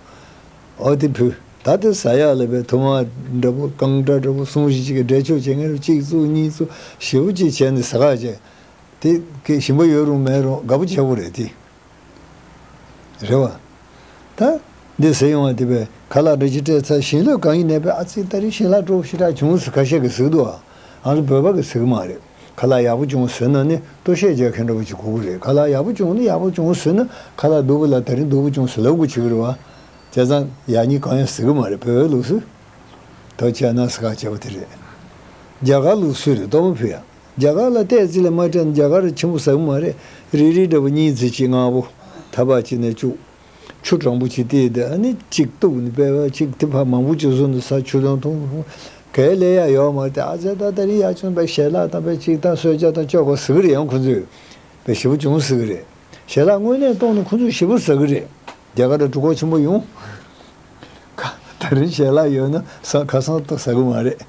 ཨོ་དེ་ཕུལ། ད་དེ་ཟ་ཡག་ལ་བའི་ཐུར་མ་འདྲ་བོ་རྐང་འདྲ་འདྲ་བོ་གསུམ་བཞི་ཅིག་གི་འགྲེལ་བརྗོད་བྱེད་མཁན་རུ་གཅིག་བཙུགས་གཉིས་བཙུགས་ཞེ་པོ་ཅིག་བྱས་ནས་ཟ་ཁ་བྱས། དེ་གི་ཞིམ་པོ་ཡོད་རུང་མེད་རུང་དགའ་པོ་བྱེད་དགོས་རེད་དེ། རེད་བ། ད་འདི་ཟེར་ཡོང་བ་དེ་བས་ཁ་ལག་འདྲ་ཅིག་སྤྲད་ཚར། ཞིམ་ལོས་གང་ཡིན་ནས་བས། ཨ་ཙི་ད་རིང་ཞིམ་ལ་སྤྲོ་ཞེ་དྲག་བྱུང་ཟེར་ཁ་ཤས་ཀྱིས་ཟེར་གི་འདུག་ཨ། ང་ཚོ་བོད་པ་གིས་ཟེར་གི་མ་རེད། ཁ་ལག་ཡག་པོ་བྱུང་ཟེར་ན་ནི་ལྟོ་ཤས་རྒྱག་མཁན་འདྲ་བོ་ཅིག་དགོས་ཀྱི་རེད། ཁ་ལག་ཡག་པོ་བྱུང་ན་ཡག་པོ་བྱུང་ཟེར་ན། ཁ་ལག་སྡུག་པོ་ལ་ད་རིང་སྡུག་པོ་བྱུང་ཟེར་ལབ་དགོས་བྱེད་ཀྱི་རེད་བ། བྱས་ཙང་ཡག་ཉེས་གང་ཡང་ཟེར་གི་མ་རེད། བོད་པའི་ལུགས་སྲོལ། ཐུགས་རྗེ་གནང་ཟེར་ཁ་བྱས་པ་དེ་རེད། རྒྱ་གར་ལུགས་སྲོལ་རེད། གཏོར་མ་ཕུལ་ཡ། རྒྱ་གར་ལ་བལྟས་ཚེ་ལ་མ་སྤྲད་ན་རྒྱ་གར་ཆེན་པོ་ཟ་གི་མ་རེད། རིལ་རིལ་འདྲ་པོ་གཉིས་ཙམ་ཅིག་མངར་པོ་ཐ་པ་ཅིག་ནས་བཅུག་ཆུ་གྲང་པོ་ཅིག་བལྟས་ཏེ། ཨ་ནི་གཅིག་གཏུབ་ནས་པས་པ་གཅིག་དེ་ཕར་མང་པོ་ཅིག་བཟོ་ནས་ཟ། ཆུ་དང་འཐུང་འཐུང་། གལ་ལེ་ཡ་ཡོད་མ་རེད། ཨ་ཙེ་ད་ད་རིང་ཡག་བྱུང་པས། ཞལ་ལག་དང་པས་གཅིག་དང་གསོལ་ཇ་དང་ཅོག་གོ་ཟ་གི་རེད། ཡང་ཁོ་ཚོས་པས་ཞེ་པོ་ཅུང་ཟ་གི་རེད། ཞལ་ལག་དངོས་གནས་གཏོང་ན་ཁོ་ཚོས་ཞེ་པོ་ཟ་གི་རེད། རྒྱ་གར་ལ་འགྲོ་ཁོག་ཆེན་པོ་ཡོང་། ཁ་ད་རིང་ཞལ་ལག་ཡོད་ན་ས་ཁ་སང་ཏོག་ཟ་གི་མ་རེད།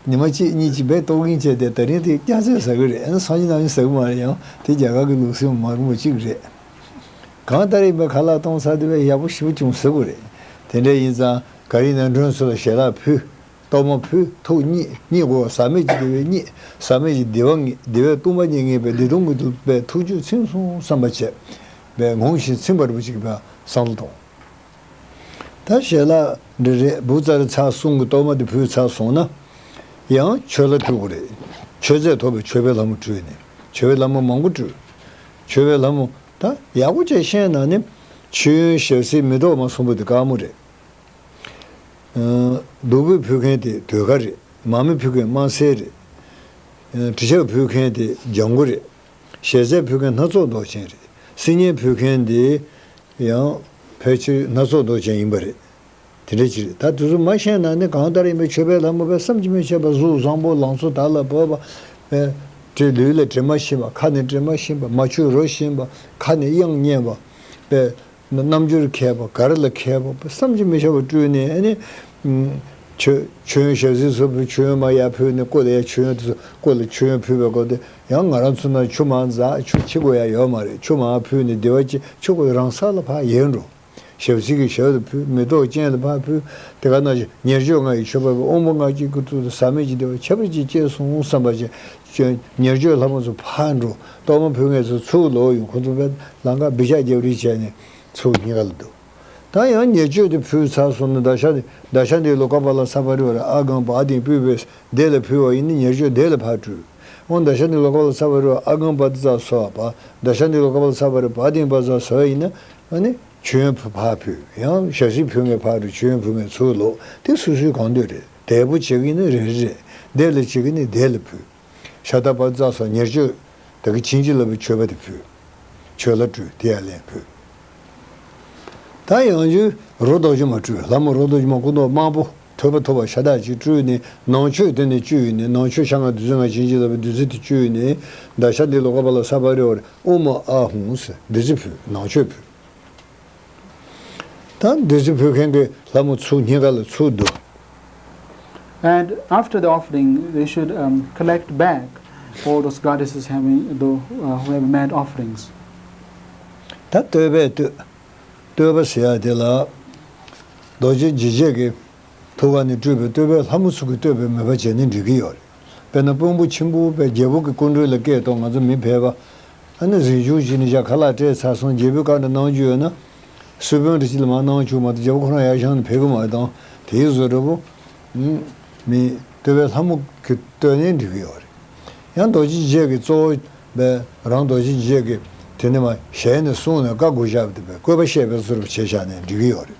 ཉི་མ་གཅིག་གཉིས་ཀྱི་བས་ཏོག་གིན་བྱས་ཏེ་ད་རིང་དེ་སྐྱ་ཚོས་ཟ་གི་རེད། ཨ་ནི་སང་ཉིན་གནངས་ཉིན་ཟ་གི་མ་རེད། ཡང་དེ་རྒྱ་གར་གྱི་ལུགས་སྲོལ་མ་རུང་བ་གཅིག་རེད། གང་ལྟར་ཡིན་པའི་ཁ་ལག་གཏོང་ས་དེ་བས་ཡག་པོ་ཞེ་པོ་ཅུང་ཟ་དགོས་རེད། དེ་འདྲ་ཡིན་ཙང་ག་རེ་ཡིན་ན་མགྲོན་ཚོ་ལ་ཞལ་ལག་ཕུལ། གཏོར་མ་ཕུལ། ཐུགས་མཉེས། མཉེས་དགོས། ཟག་མེད་ཀྱི་བདེ་བས་མཉེས། ཟག་མེད་ཀྱི་བདེ་བ་ངེས། བདེ་བས་གཏུམ་པ་མཉེས། ངེས་པའི་བདེ་སྟོང་གི་དུ་བས་ཐུགས་རྒྱུད་ཚིམ་སོང་བསམ་པ་བྱས་པས་ངོམས་ཤིང་ཚིམ་པ་རུ་ཅིག་པའི་བསམ་བློ་གཏོང་། ད་ཞལ་ལག་འདི་རེད། བུ་ཚ་རི་ཚར་གསུམ་གྱི་གཏོར་མ་དེ་ཕུལ་ཚར་སོང་ན། ཡང་མཆོད་ལྷ་སྤྲུལ་དགོས་རེད། མཆོད་རྫས་ཐོབ་པའི་མཆོད་པའི་ལྷ་མོ་སྤྲུལ་ནས། མཆོད་པའི་ལྷ་མོ་མང་པོ་སྤྲུལ། མཆོད་པའི་ལྷ་མོ་ད་ཡག་པོ་བྱས་བཤད་ན་ནི། མཆོད་ཡོན་ཞལ་བསིལ་མེ་ཏོག་མ་གསུམ་པོ་དེ་དཀར་མོ་རེད། ཨ། བདུག་སྤོས་ཕུལ་མཁན་དེ་ཟློས་གར་རེད། མར་མེ་ཕུལ་མཁན་དམར་སེར་རེད། ཨ། དྲི་ཆབ་ཕུལ་མཁན་དེ་ལྗང་གུ་རེད། ཞལ་ཟས་ཕུལ་མཁན་སྣ་ཚོགས་མདོག་ཅན་རེད། སིལ་སྙན་ཕུལ་མཁན་དེ་ཡང་ཕལ་ཆེར་སྣ་ཚོགས་མདོག་ཅན་ཡིན་པ་རེད། དེ་འདྲ་ཅིག་རེད། ད་དེ་ཚོ་མ་བཤད་ན་ནི། གང་ལྟར་ཡིན་པའི་མཆོད་པའི་ལྷ་མོ་བས་བསམ་གྱིས་མི་ཁྱབ་པ། གཟུགས་བཟང་པོ་ལང་ཚོ་དར་ལ་བབས་པ། དྲི་ལུས་ལ་དྲི་མ་ཞིམ་པ། ཁ་ནས་དྲི་མ་ཞིམ་པ། མ་ཆུ་རོ་ཞིམ་པ། ཁ་ནས་དབྱངས་སྙན་པ། པའི་རྣམ་འགྱུར་མཁས་པ། གར་ལ་མཁས་པ། བསམ་གྱིས་མི་ཁྱབ་པ་སྤྲུལ་ནས། ཨ་ནི་མཆོད་མཆོད་ཡོན་ཞལ་བསིལ་སོགས་ཕུལ། མཆོད་ཡོན་མར་ཡར་ཕུལ་ནས་སྐུ་ལ་ཡར་མཆོད་ཡོན་དེ་ཚོ། སྐུ་ལ་མཆོད་ཡོན་ཕུལ་བའི་སྐབས་དེ་ཡང་ང་རང་ཚོ་ན་ཆུ་མར་འཛག་ཆུ་འཁྱེར་དགོས་ཡ་ཡོད་མ་རེད། ཆུ་མར་ཕུལ་ནས་བདེ་བ་ཅིག་ཆུ་ཁོ་རང་ས་ལ་ཕར་ཡལ་འགྲོ། ཞལ་བསིལ་གྱི་ཞལ་དུ་ཕུལ། མེ་ཏོག་ཅན་ལ་ཕར་ཕུལ། དེ་ག་ནང་བཞིན་ཉེར་སྤྱོད་ལྔ་ཡི་མཆོད་པ་པོ། དབང་པོ་ལྔ་བཅུ་གི་དྲུག་ཏུ་ཟག་མེད་ཀྱི་བདེ་བ་ཁྱབ་པ་ཅིག་སྐྱེས་སོང་བསམ་པ་བྱས། ཉེར་སྤྱོད་ལྷ་མོ་ཚོ་ཕར་འགྲོ། གཏོར་མ་ཕུལ་མཁན་ཚོ་ཚུར་ལོག་ཡོང་། ཁོ་ཚོ་པས་ལམ་ཁ་སྦི་ཆག་རྒྱབ་རེས་བྱས་ནས་ཚུར་སྙིང་ག་ལ་འདུག་ད་ཡང་ཉེར་སྤྱོད་དེ་ཕུལ་ཚར་སོང་ན། ད་ཤ་ད་ཤ་འདི་ལོ་ཀ་པ་ལ་ས་པ་རི་ཝ་ར་ཨ་གང་བ་དིང་སྤོས་པས་སྡེ་ལ་ཕུལ་བ་ཡིན་ན་ཉེར་སྤྱོད་སྡེ་ལ་ཕར་སྤྲུལ། འོ་ད་ཤ་འདི་ལོ་ཀ་པ་ལ་ས་པ་རི་ཝ་ཨ་གང་བ་དི་ཙ་སོ་བ། ད་ཤ་འདི་ལོ་ཀ་པ་ལ་ས་པ་རི་བ་དིང་བ་ཙ་སོ་བ་ཡིན་ན། ཨ་ནི་མཆོད་ཡོན་ཕར་ཕུལ། ཡང་ཞལ་བསིལ་ཕུལ་མཁན་ཕར་འགྲོ། མཆོད་ཡོན་ཕུལ་མཁན་ཚུར་ལོག་དེ་སོ་སོའི་གང་འདོད་རེད། དལ་པོ་བྱེད་ཀྱི་ཡིན་ན་རེ་རེ་རེད། སྡེ་ལ་བྱེད་ཀྱི་ཡིན་ན་སྡེ་ལ་ཕུལ། ཤ་ད་བ་ཙ་སོ་ཉེར་སྤྱོད་ད་གི་བྱིན་གྱིས་བརླབས་པའི་མཆོད་པ་དེ་ཕུལ། མཆོད་ལྷ་སྤྲུལ། དེ་ཡར་ལེན་ཕུལ། ད་ཡང་ཅིག་རོ་རྡོ་རྗེ་མ་སྤྲུལ། ལྷ་མོ་རོ་རྡོ་རྗེ་མ་སྐུ་མདོག་དམར་པོ་ཐོད་པ་ཐོགས་པ་ཤ་སྟག་ཅིག་སྤྲུལ་ནས། ནང་མཆོད་དེ་ནས་བཅུག་ཡོད་ནས། ནང་མཆོད་ཤ་ལྔ་བདུད་རྩི་ལྔ་བྱིན་གྱིས་བརླབས་པའི་བདུད་རྩི་དེ་བཅུག་ཡོད་ནས། ད་ཤ་འདི་ལོ་ཀ་པ་ལ་ས་པ་རི་ཝ་ར་ཨུ་མ་ཨ་ཧུང་ཟེར་བདུད་རྩི་ཕུལ། ནང་མཆོད་ཕུལ། ད་བདུད་རྩི་ཕུལ་མཁན་གྱི་ལྷ་མོ་ཚུར་སྙིང་ག་ལ་ཚུར་བསྡུ། And after the offering, they should, um, collect back all those goddesses having the, uh, who have made offerings. ད་བསྟོད་པས་བསྟོད། བསྟོད་པ་ཟེར་ཡ་དེ་ལ། རྡོ་རྗེ་འཇིགས་བྱེད་ཀྱི་ཐུགས་ཀ་ནས་སྤྲུལ་པའི་བསྟོད་པས་ལྷ་མོ་ཚོ་གི་བསྟོད་པའི་མོས་པ་བྱས་ནས་འགྲིག་གི་ཡོད་རེད། དཔེར་ན་དཔོན་པོ་ཆེན་པོ་པས་རྒྱལ་པོ་གི་སྐུ་མགྲོན་ལ་སྐད་གཏོང་། ང་ཚོ་མི་ཕལ་པ། ཨ་ནི་གཟིམ་ཆུང་ཅིག་ནས་བཞག་ཁ་ལག་སྤྲད་ཚར་སོང་། རྒྱལ་པོས་བཀའ་འདྲ་གནང་རྒྱུ་ཡོད་ན། སུ་དཔོན་འདྲ་ཅིག་ལ་མར་གནང་བཅུག་མ་གཏོགས་རྒྱལ་པོ་ཁོ་རང་ཡར་བཞེངས་ནས་ཕེབས་ཀྱི་མ་རེད་དང་། དེའི་བཟོ་འདྲ་པོ། ཨུམ། མི། བསྟོད་པས་ལྷ་མོ་གི་བསྟོད་ནས་འགྲིག་གི་ཡོད་རེད། ཡང་རྡོ་རྗེ་འཇིགས་བྱེད་ཀྱི་གཙོ་བོ་པས་རང་རྡོ་རྗེ་འཇིགས་བྱེད་ཀྱི་དེ་ནས་མར་ཞལ་ནས་གསུངས་ནས་བཀའ་བསྒོ་བཞག་པ་དེ་པས་བཀོད་པ་བཤད་པའི་བཟོ་འདྲ་པོ་བྱས་བཞག་ནས་འགྲིག་གི་ཡོད་རེད།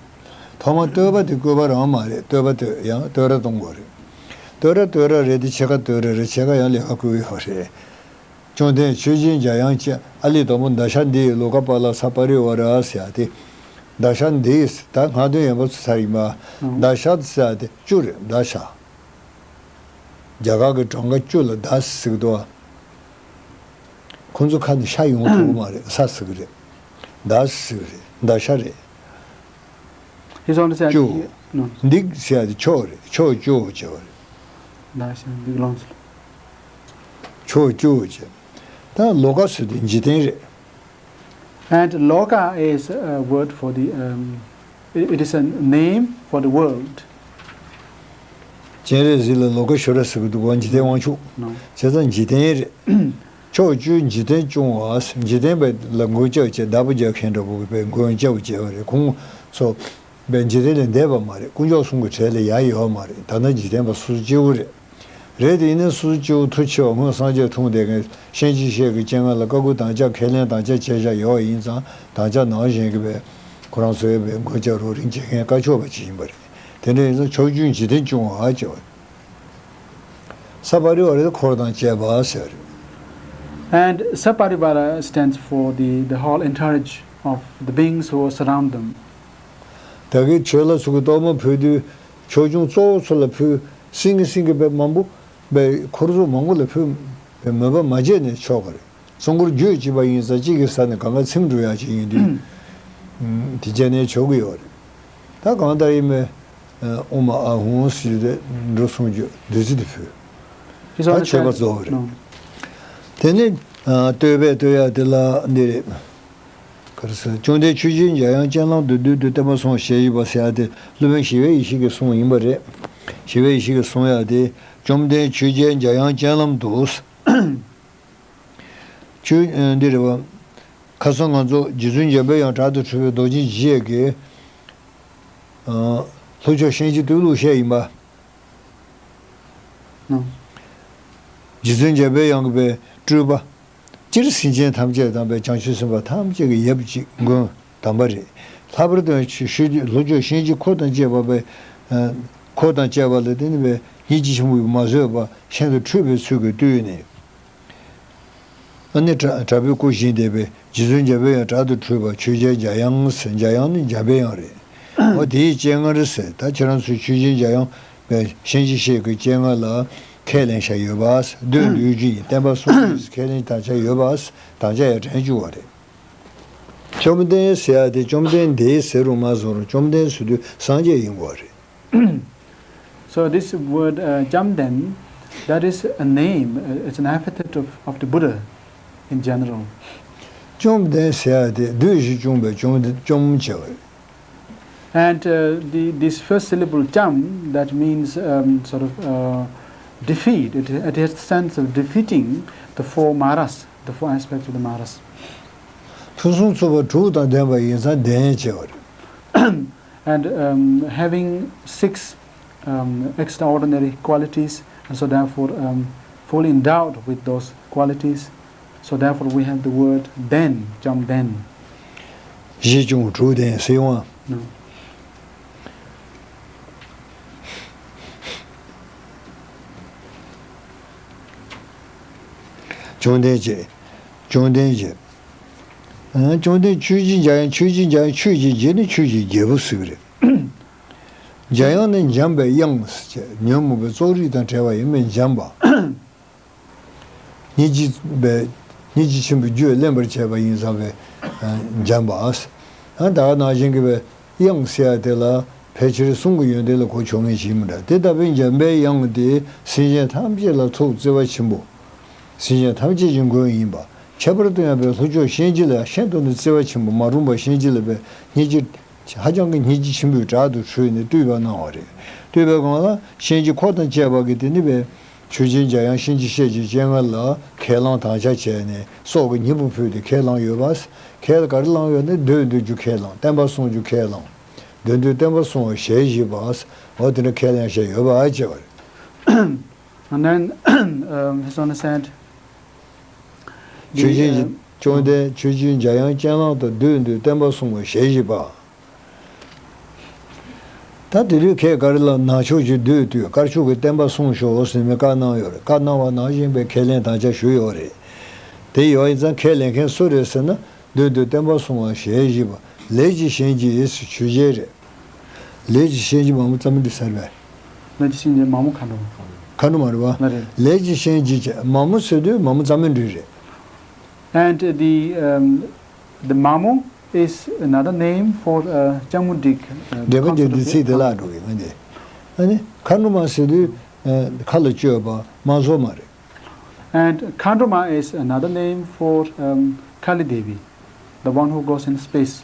ཐོག་མར་བསྟོད་པ་དེ་བཀོད་པ་རང་མ་རེད། བསྟོད་པ་བསྟོད། ཡང་བསྟོད་ར་གཏོང་དགོས་རེད། བསྟོད་ར་བསྟོད་ར་རེད་དེ། ཕྱེད་ཀ་བསྟོད་ར་རེད། ཕྱེད་ཀ་ཡང་ལས་ཀ་བསྐུལ་ཡོད་རེད། བཅོམ་ལྡན་མཆོད་སྦྱིན་འཇམ་དབྱངས་སྐྱེས། ཨ་ལས་དང་པོ་མདའ་ཤ་འདི་ཡི་ལོ་ཀ་པ་ལ་ས་པ་རི་ཝ་ར་ཟེར་ཡ་དེ། མདའ་ཤ་འདི་ཡི་ད་སྔ་དོན་ཡན་པ་ཚོ་ཚར་ཡིན་པ། ཨང་། མདའ་ཤ་ཟེར་ཡ་དེ་བཅུ་རེད། མདའ་ཤ། རྒྱ་གར་གྱི་གྲངས་ཀ་བཅུ་ལ་མདའ་ཟེར་གི་འདུག་ཨ། ཁོང་ཚོ་ཁ་ནས་ཤ་ཡོང་ཐུབ་ཀྱི་མ་རེད། ས་ཟེར་གི་རེད། མདའ་ཟེར་གི་རེད། མདའ་ཤ་རེད། He's only said བཅུ། you- no. འདི་ཟེར་ཡ་དེ་ཕྱོགས་རེད། ཕྱོགས་བཅུ་བྱས་པ་རེད། མདའ་ཤ་འདི་ལོངས། ཕྱོགས་བཅུ་བྱས། ད་ལོ་ཀ་ཟེར་དེ་འཇིག་རྟེན་རེད། And Loka is a word for the, um, it, it is a name for the world. སྤྱན་རས་གཟིགས་ལ་ལོ་ཀ་ཤྭ་ར་ཟེར་གི་འདུག་ག་འཇིག་རྟེན་དབང་ཕྱུག No. བྱས་ཙང་འཇིག་རྟེན་རེད། ཕྱོགས་བཅུའི་འཇིག་རྟེན་སྐྱོང་བ། འཇིག་རྟེན་པ་ལ་མགོན་སྐྱབས་བྱས། བདག་པོ་རྒྱག་མཁན་འདྲ་པོ་གི་པའི་མགོན་སྐྱབས་བྱས་པ་རེད། ཁོང་ཚོ་པའི་འཇིག་རྟེན་ལས་འདས་པ་མ་རེད། དཀོན་མཆོག་གསུམ་གྱི་གྲས་ལས་ཡར་ཡོད་པ་མ་རེད། ད་ལྟ་འཇིག་རྟེན་པ་སོ་སོ་སྐྱེ་བོ་རེད། རེད་དེ་ཡིན་ན་སོ་སོ་སྐྱེ་བོ་མཐུ་ཆེ་བ་སྔོན་སངས་རྒྱས་མཐོང་བསྡད་མཁན་གཤིན་རྗེ་གཤེད་ཀྱི་སྤྱན་སྔ་ལ་བཀའ་བསྒོ་དམ་བཅའ་ཁས་ལེན་དམ་བཅའ་བྱས་བཞག་ཡོད་པ་ཡིན་ཙང་། དམ་བཅའ་ནང་བཞིན་གྱི་པའི་ཁོ་རང་ཚོའི་པའི་མགོན་སྐྱབས་རོགས་རམ་བྱེད་མཁན་བཀའ་ཆོས་པ་ཅིག་ཡིན་པ་རེད། དེ་འདྲ་ཡིན་ཙང་ཕྱོགས་བཅུའི་འཇིག་རྟེན་སྐྱོང་བ་བྱས་པ་རེད། སྤ་རི་ཝ་ར་དེ་འཁོར་དང་བཅས་པ་ཟེར། And Saparivara stands for the, the whole entourage of the beings who surround them. ད་གིན་ཆོས་ལ་ཚུགས་ཀྱི་གཏོར་མ་ཕུལ་དུས་ཆོས་སྐྱོང་གཙོ་བོ་ཚོ་ལ་ཕུལ། སེང་གེ་སེང་གེ་བས་མང་པོ་བས་འཁོར་ཚོགས་མང་པོ་ལ་ཕུལ་བས་མོས་པ་མ་བྱས་ནས་ཆོག་གི་རེད། གཙོ་འཁོར་རྒྱུད་གཅིག་པ་ཡིན་ཙང་གཅིག་གི་ས་ནས་གང་ག་ཚིམ་འགྲོ་ཡག་ཅིག་ཡིན་དུས། དེ་བྱས་ནས་ཆོག་གི་ཡོད་རེད། ད་གང་ལྟར་ཡིན་མིན། ཨོཾ་ཨཱཿཧཱུྃ་ཟེར་དུས་འགྲོ་སོང་རྒྱུ་བདུད་རྩི་དེ་ཕུལ། He's on ད་the མཆོད་པ་side. རྫོགས་པ་རེད། No. དེ་ནས་བསྟོད་པས་བསྟོད་ཡག་དེ་ལ་འདི་རེད། ག་རེ་ཟེར། བཅོམ་ལྡན་ཆོས་ཀྱི་འཇམ་དབྱངས་སྤྱན་ལམ་དུ་བདུད་འདུལ་བསྟན་པ་སྲུང་བ་ཞལ་བཞི་པ་ཟེར་ཡག་དེ་སློབ་དཔོན་ཞི་བའི་ཡེ་ཤེས་ཀྱི་གསུང་ཡིན་པ་རེད། ཞི་བའི་ཡེ་ཤེས་ཀྱི་གསུང་ཡག་དེ་བཅོམ་ལྡན་ཆོས་ཀྱི་འཇམ་དབྱངས་སྤྱན་ལམ་དུ། ཆོས་འདི་རེད་བ། ཁ་སང་ང་ཚོ་རྗེ་བཙུན་འཇམ་པའི་དབྱངས་དྲག་ཏུ་ཁྲོས་པའི་རྡོ་རྗེ་འཇིགས་བྱེད་ཀྱི། ལྷོ་ཕྱོགས་གཤིན་རྗེ་བཏུལ་ལུགས་བཤད་ཡིན་པ། རྗེ་བཙུན་འཇམ་པའི་དབྱངས་ཀྱི་པའི་སྤྲུལ་པ། སྤྱིར་སེམས་ཅན་ཐམས་ཅད་དང་པའི་བྱང་ཆུབ་སེམས་དཔའ་ཐམས་ཅད་ཀྱི་ཡབ་ཀྱི་མགོན་དམ་པ་རེད། ལྷག་པར་དུ་ཡང་ཆོས་ཆོས་ཀྱི་ལྷོ་ཕྱོགས་གཤིན་རྗེ་འཁོར་དང་བཅས་པ་པའི། འཁོར་དང་བཅས་པ་ལ་བརྟེན་ནས་པའི་སྙིང་རྗེ་ཆེན་པོས་མ་བཟོད་པ་ཤིན་ཏུ་ཁྲོས་པའི་ཚུལ་གྱིས་བཏུལ་ནས། ཨ་ནི་དྲ་དྲག་པོའི་སྐུ་བཞེངས་བསྡད་པའི་རྗེ་བཙུན་འཇམ་པའི་དབྱངས་དྲག་ཏུ་ཁྲོས་པ་ཆོས་རྒྱལ་འཇམ་དབྱངས་ཟེར། འཇམ་དབྱངས་ནི་འཇམ་པའི་དབྱངས་རེད། འོ་དེའི་སྤྱན་སྔར་ཟེར། ད་ཁྱེད་རང་ཚོས་ཆོས་རྒྱལ་འཇམ་དབྱངས་པའི་གཤིན་རྗེ་གཤེད་ཀྱི་སྤྱན་སྔར་ལ་ཁས་ལེན་བྱ་ཡོད་པ། བདུད་འདུལ་རྒྱུ་ཡིན། བསྟན་པ་སྲུང་རྒྱུ་ཡིན། ཁས་ལེན་དམ་བཅའ་ཡོད་པ། དམ་བཅའ་ཡང་དྲན་བཅུག་པ་རེད། བཅོམ་ལྡན་ཟེར་ཡག་དེ་བཅོམ་ལྡན་འདས་ཟེར་རུང་མ་ཟེར་རུང་བཅོམ་ལྡན་ཟེར་དུས་སངས་རྒྱས་ཡིན་དགོས་པ་རེད། So this word, uh, Jamden, that is a name, uh, it's an epithet of, of the Buddha in general. བཅོམ་ལྡན་ཟེར་ཡག་དེ་བདུད་བཞི་བཅོམ་པའི་བཅོམ་བཅོམ་བྱ་བ་རེད། And uh, the, this first syllable, Jam, that means um, sort of uh, defeat. It, it has the sense of defeating the four Maras, the four aspects of the Maras. ཕུན་སུམ་ཚོགས་པ་དྲུག་དང་ལྡན་པ་ཡིན་ཙང་ལྡན་བྱ་བ་རེད། And um, having six um, extraordinary qualities, and so therefore um, fully endowed with those qualities, so therefore we have the word ལྡན, Jamden. བཞི་བཅོམ་དྲུག་ལྡན་ཟེར་ཡོང་ང་། No. བཅོམ་ལྡན་བྱེད། བཅོམ་ལྡན་བྱེད། ཨ། བཅོམ་ལྡན་ཆོས་ཀྱི་འཇམ་དབྱངས། ཆོས་ཀྱི་འཇམ་དབྱངས། ཆོས་ཀྱི་རྗེ་ནི་ཆོས་ཀྱི་རྒྱལ་པོ་ཟེར་གྱི་རེད། འཇམ་དབྱངས་ནི་འཇམ་པའི་དབྱངས་ཟེར་བྱས། ཉོན་མོངས་པའི་བཙོག་རིས་དང་བྲལ་བ་ཡིན་པས་འཇམ་པ། སྙིང་རྗེ་པའི་སྙིང་རྗེ་ཆེན་པོའི་རྒྱུད་བརླན་པར་བྱས་པ་ཡིན་ཙང་བས་འཇམ་པ། ཨ། ད་ག་ནང་བཞིན་གྱི་བའི་དབྱངས་ཟེར་ཡ་དེ་ལ་ཕལ་ཆེར་གསུང་གི་ཡོན་ཏན་ལ་གོ་ཆོད་ངེས་ཤིག་མི་འདྲ། དེ་ལྟ་བུའི་འཇམ་པའི་དབྱངས་དེ་སེམས་ཅན་ཐམས་ཅད་ལ་ཐུགས་བརྩེ་བ་ཆེན་པོ། སེམས་ཅན་ཐམས་ཅད་ཀྱི་མགོན་ཡིན་པ། ཁྱད་པར་དུ་ཡང་བའི་ལྷོ་ཕྱོགས་གཤིན་རྗེ་ལ་ཤིན་ཏུ་ནས་བརྩེ་བ་ཆེན་པོ། མ་རུངས་པ་གཤིན་རྗེ་ལ་བའི་སྙིང་རྗེ་ཧ་ཅང་གི་སྙིང་རྗེ་ཆེན་པོས་དྲག་ཏུ་ཁྲོས་ནས་བཏུལ་བ་གནང་བ་རེད། བཏུལ་བའི་སྒང་ལ་གཤིན་རྗེ་འཁོར་དང་བཅས་པ་གིས་དེ་ནི་བའི་ཆོས་རྗེ་འཇམ་དབྱངས་གཤིན་རྗེ་གཤེད་ཀྱི་སྤྱན་སྔར་ལ་ཁས་བླངས་དམ་བཅའ་བྱས་ནས་སྲོག་གི་སྙིང་པོ་ཕུལ་ཏེ་ཁས་བླངས་ཡོད་པ། ཁས་ག་རེ་བླངས་ཡོད་ན་བདུད་འདུལ་རྒྱུ་ཁས་བླངས། བསྟན་པ་སྲུང་རྒྱུ་ཁས་བླངས། བདུད་འདུལ་བསྟན་པ་སྲུང་བ་ཞལ་བཞི་པ། འོ་དེ་འདྲ་ཁས་ལེན་བྱས་ཡོད་པ་བྱས་པ་རེད། And then um, he's on the sand. ཆོས་ཀྱི་བཅོམ་ལྡན་ཆོས་ཀྱི་འཇམ་དབྱངས་སྤྱན་ལམ་དུ། བདུད་འདུལ་བསྟན་པ་སྲུང་བ་ཞལ་བཞི་པ། ད་དེ་དུས་ཁས་ག་རེ་ལ་ནག་ཕྱོགས་ཀྱི་བདུད་བཏུལ། དཀར་ཕྱོགས་ཀྱི་བསྟན་པ་སྲུང་ཤོག་ཟེར་ནས་བཀའ་གནང་ཡོད་རེད། བཀའ་གནང་བ་ནང་བཞིན་པའི་ཁས་ལེན་དམ་བཅའ་ཞུས་ཡོད་རེད། དེ་ཡོད་ཡིན་ཙང་ཁས་ལེན་མཁན་སུ་རེད་ཟེར་ན། བདུད་འདུལ་བསྟན་པ་སྲུང་བ་ཞལ་བཞི་པ། ལས་ཀྱི་གཤིན་རྗེ་ཆོས་རྒྱལ་རེད། ལས་ཀྱི་གཤིན་རྗེ་མ་མོ་རྩ་མི་འགྲིག་ཟེར་བས། ལས་ཀྱི་གཤིན་རྗེ་མ་མོ་མཁའ་འགྲོ་མ། མཁའ་འགྲོ་མ་རེད་བ། ལ་རེད། ལས་ཀྱི་གཤིན་རྗེ་བྱས། མ་མོ་ཟེར་དུས་མ་མོ་རྩ་མི་འགྲིག་རེད། And the um, the Mamo is another name for uh, Changmudrik, uh, འདྲེན་པ་ཅན་བདུད་རྩི་དེ་ལ་འགྲོ་གི་ང་ནི། ཨ་ནི་མཁའ་འགྲོ་མ་ཟེར་དུས་ཨ། མཁའ་ལ་སྤྱོད་པ་མ་འཛོམས་མ་རེད། And Khandroma is another name for um, Kali Devi, the one who goes in space.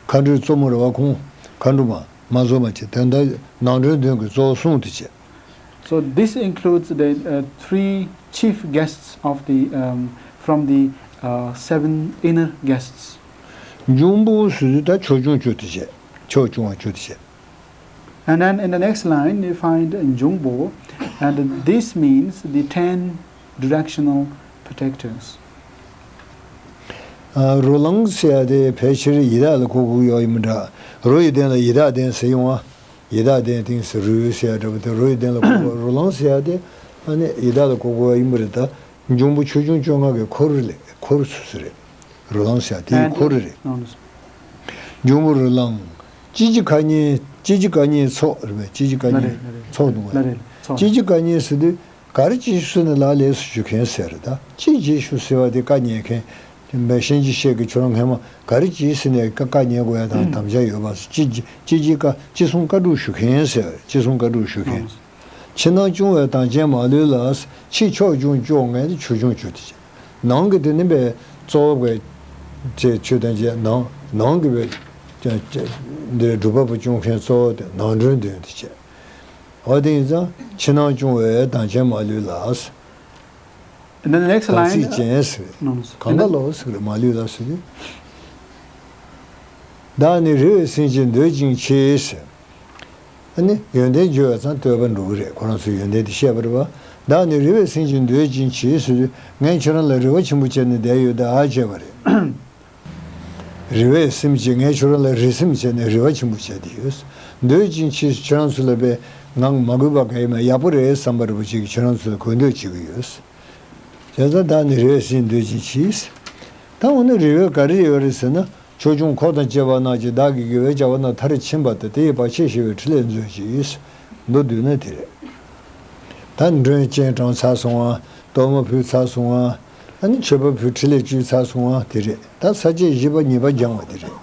མཁའ་འགྲོའི་གཙོ་མོ་རེད་བ་ཁོང་། མཁའ་འགྲོ་མ་མ་འཛོམས་མ་བྱས། དེ་འདྲ་ནང་མགྲོན་དོན་གྱི་གཙོ་བོ་གསུང་དུ་བྱས། So this includes the uh, three chief guests of the um, from the uh, seven inner guests. འབྱུང་པོ་ཟེར་དུས་ད་ཕྱོགས་སྐྱོང་བཅུ་དེ་བྱས། ཕྱོགས་སྐྱོང་བ་བཅུ་དེ་བྱས། And then in the next line, you find Njungbo, and this means the ten directional protectors. ཨ། རོ་ལངས་ཟེར་ཡ་དེ་ཕལ་ཆེར་ཡི་དྭགས་ལ་གོ་དགོས་ཡོད་ཡིན་མི་འདྲ། རོ་ཡི་གདན་ལ་ཡི་དྭགས་གདན་ཟེར་ཡོང་བ། ཡི་དྭགས་ལྡན་སྟེང་ཟེར་རུས་ཟེར་ཡ་འདྲ་པོ་དེ། རུས་ལྡན་ལ་གོ་དགོས། རུ་ལང་ཟེར་ཡ་དེ་ཨ་ནི་ཡི་དྭགས་ལ་གོ་དགོས་པ་ཡིན་པ་རེད་ད། འབྱུང་པོ་ཆོས་སྐྱོང་བཅོ་ལྔ་གི་འཁོར་ལས་འཁོར་སུ་སུ་རེད། རུ་ལང་ཟེར་ཡ་དེའི་འཁོར་རེད། འབྱུང་པོ་རུ་ལང་། ཅི་བྱེད་ག་ཉེ། ཅི་བྱེད་ག་ཉེ་ཚོགས་རེད་པས། ཅི་བྱེད་ག་ཉེ་ཚོགས་འདུག་པ། ཅི་བྱེད་ག་ཉེ་ཟེར་དུས། ག་རེ་བྱེད་ཤོག་ཟེར་ན་ལག་ལེགས་སུ་ཞུ་མཁན་ཟེར་རེད་ད། ཅི་བྱེད་ཤོག་ཟེར་བ་དེ་བཀའ་ཉན་མཁན། མེ་ཤེས་ཀྱི་ཤེས་ཀྱི་ཁྱོད་རང་སྔན་མ་ག་རེ་བྱེད་ཟེར་ནས་བཀའ་བཀའ་ཉན་དགོས་ཡ་དང་དམ་བཅའ་ཡོད་པ། ཅི་ཅི་ཅི་ཅི་བཀའ་ཅི་གསུང་བཀའ་སྒྲུབ་ཞུ་མཁན་ཟེར། ཅི་གསུང་བཀའ་སྒྲུབ་ཞུ་མཁན། ཕྱི་ནང་སྐྱོང་བའི་དམ་ཅན་མ་ལུས་ལ། ཕྱི་ཕྱོགས་སྐྱོང་བཅོ་ལྔ་ནི་ཆོས་སྐྱོང་བཅུ་དེ་བྱས། ནང་གི་དེ་ནི་པའི་གཙོ་བོ་པའི་ཅེས་ཆོས་དང་བཅས། ནང་ནང་གི་པའི་ཅ་ཅ་འདིར་སྒྲུབ་པ་པོ་སྐྱོང་མཁན་གཙོ་བོ་དེ་ནང་མགྲོན་འདོན་དེ་བྱས། འོ་དེ་ཡིན་ཙང་ཕྱི་ནང་སྐྱོང་བའི་དམ་ཅན་མ་ལུས་ལ། And then the next གང་ཚིག་ཅན་ཟེར། གང་ག་ལོ་ཟེར་མ་ལུས་ལ་ཟེར། བདག་ནི་རེ་བའི་སེམས་ཅན་འདོད་ཅིང་མཆིས་ཟེར། ཨ་ནི་ཡོན་ཏན་བརྗོད་པ་ཙམ་བསྟོད་པ་འགྲོ་གི་རེད། ཁོ་རང་ཚོའི་ཡོན་ཏན་དེ་བཤད་པ་རེད་པ། བདག་ནི་རེ་བའི་སེམས་ཅན་འདོད་ཅིང་མཆིས་ཟེར་དུས། ངས་ཁྱེད་རང་ལ་རེ་བ་ཆེན་པོ་བྱས་ནས་བསྡད་ཡོད་ད་ཨ་བྱས་པ་རེད། རེ་བའི་སེམས་ཀྱིས་ངས་ཁྱོད་རང་ལ་རེ་སེམས་བྱས་ནས་རེ་བ་ཆེན་པོ་བྱས་ཏེ་ཡོད། འདོད་ཅིང་མཆིས། ཁྱོད་རང་ཚོ་ལ་པའི་ངང་མ་གུས་པ་ག་ཡིན་མ་ཡག་པོ་རེད་བསམ་པ་རེ་བ་ཅིག་ཁྱོད་རང་ཚོ་ལ་གུས་འདུད་བྱེད་ཀྱི་ཡོད། བྱས་ཙང་བདག་ནི་རེ་བའི་སེམས་འདོད་ཅིང་མཆིས། ད་འོ་ན་རེ་བའི་ག་རེ་ཡོད་རེད་ཟེར་ན། ཆོས་སྐྱོང་འཁོར་དང་བཅས་པ་རྣམས་ཀྱིས་བདག་གི་དགེ་བའི་བྱ་བ་རྣམས་མཐར་ཕྱིན་པ་དང་། དེ་ཡི་བར་ཆད་ཞི་བའི་ཕྲིན་ལས་མཛོད་ཅིག། མདོར་བསྡུས་ན་དེ་རེད། ད་མགྲོན་སྤྱན་དྲངས་ཚར་སོང་ང་། གཏོར་མ་ཕུལ་ཚར་སོང་ང་། ཨ་ནི་མཆོད་པ་ཕུལ་ཕྲིན་ལས་བཅོལ་ཚར་སོང་ང་། དེ་རེད། ད་ས་བཅད་བཞི་པ་ཉེས་པ་སྦྱང་བ་དེ་རེད།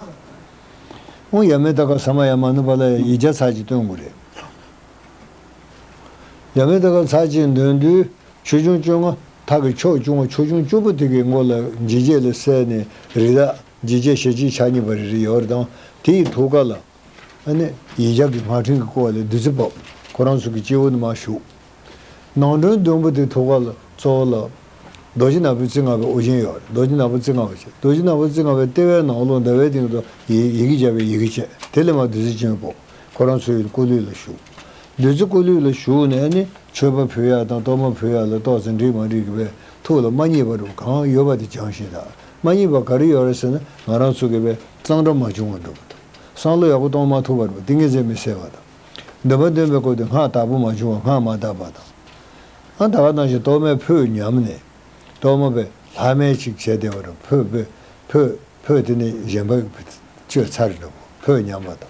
འོ་ཡ་མེད་ད་ག་ས་མ་ཡ་མ་ནུ་པ་ལ་ཡ་ཡིག་བརྒྱ་ཚར་གཅིག་སྟོན་དགོས་རེད། ཡ་མེད་ད་ག་ཚར་གཅིག་འདོན་དུས། ཆོས་སྐྱོང་བཅོ་ལྔ། ཐག་གི་ཕྱོགས་སྐྱོང་བ་ཆོས་སྐྱོང་བཅུ་པོ་དེ་གའི་མགོ་ལ་འཇིགས་བྱེད་ལ་བསྲེས་ནས་རི་དྭགས་འཇིགས་བྱེད་ཞལ་གཅིག་ཕྱག་གཉིས་པ་རེ་རེ་ཡོད་རེད་དང་། དེ་ཡི་ཐུགས་ཀ་ལ། ཨ་ནི་ཡིག་བརྒྱ་གི་སྔགས་ཕྲེང་གིས་བསྐོར་བ་ལས་བདུད་རྩི་ཕབ། ཁོ་རང་ཚོ་གི་སྤྱི་བོ་ནས་མར་ཞུགས། ནང་མགྲོན་བདུན་པོ་དེ་ཐུགས་ཀ་ལ་གཙོ་བོ་ལ། རྡོ་རྗེ་ནག་པོའི་རྩེ་ལྔ་པའི་དབུ་ཅན་ཡོད་རེད། རྡོ་རྗེ་ནག་པོའི་རྩེ་ལྔ་པ་བྱས། རྡོ་རྗེ་ནག་པོའི་རྩེ་ལྔ་པའི་ལྟེ་བའི་ནང་ལོགས་ཟླ་བའི་སྟེང་དུ་ཡི་ཡི་གེ་བརྒྱ་པའི་ཡི་གེ་བྱས། དེ་ལས་མར་བདུད་རྩི་ཅན་ཕོག། ཁོ་རང་ཚོའི་སྐུ་ལུས་ལ་ཞུགས། བདུད་རྩི་སྐུ་ལུས་ལ་ཞུགས་ནས་ནི་མཆོད་པ་ཕུལ་ཡག་དང་གཏོར་མ་ཕུལ་ཡག་ལ་ཏོག་ཙམ་འགྲིག་མ་འགྲིག་གི་པའི་ཐུགས་ལ་མ་མཉེས་པ་རུ་གང་ཡོད་པ་དེ་སྦྱང་ཤེས་དང་། མ་མཉེས་པ་ག་རེ་ཡོད་རེད་ཟེར་ན། ང་རང་ཚོ་གི་པའི་གཙང་སྦྲ་མ་བྱུང་བ་འགྲོ་བ་དང་། བསམ་བློ་ཡག་པོ་གཏོང་མ་ཐུབ་པ་རུ་ཏིང་ངེ་འཛིན་མི་གསལ་བ་དང་། འདོན་པ་འདོན་པའི་སྐབས་དུ་སྔགས་དག་པོ་མ་བྱུང་བ། སྔགས་མ་དག་པ་དང་། ཨ་ད་ག་ནང་བཞིན་གཏོར་མའི་ཕུད་ཉམས་ནས། གཏོར་མ་པའི་ལྷག་མའི་ཅིག་བྱས་བསྡད་པ་རུ་ཕུད་པའི་ཕུད་ཕུད་དེ་ནས་གཞན་པ་བཅོས་ཚར་འགྲོ་ཕུད་ཉམས་པ་དང་།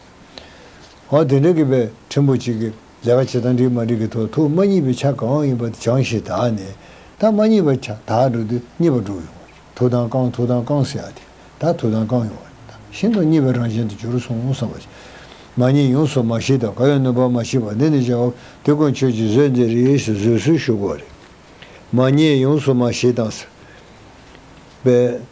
འོ་དེ་འདྲ་གི་པའི་ཕྲན་བུ་ཅིག་གི་ལས་ཀ་བྱེད་སྟངས་འགྲིག་མ་འགྲིག་གི་ཐོག་ཐུགས་མ་མཉེས་པའི་ཆ་གང་ཡིན་པ་དེ་སྦྱང་ཞིག་དག་ནས། ད་མ་མཉེས་པའི་ཆ་དག་འགྲོ་དུས་མཉེས་པ་འགྲོ་ཡོང་བ་རེད། ཐུགས་དམ་བསྐང་། ཐུགས་དམ་བསྐང་ཟེར་ཡ་དེ། ད་ཐུགས་དམ་བསྐང་ཡོང་བ་རེད། ད་ཤིན་ཏུ་མཉེས་པའི་རང་བཞིན་དུ་གྱུར་སོང་བསམ་པ་ཞིག། མ་མཉེས་ཡོངས་སུ་མ་ཞིག་དང་། གང་ཡང་ནུས་པ་མ་ཞིག་པ་འདི་ནི་བྱ་བ་དེ་ཀུན་ཁྱོད་ཀྱིས་བཟོད་འདི་རེད་ཞེས་བཟོད་གསོལ་ཞུ་དགོས་རེད། མ་མཉེས་ཡོངས་སུ་མ་ཞིག་དང་ཟེར་བས།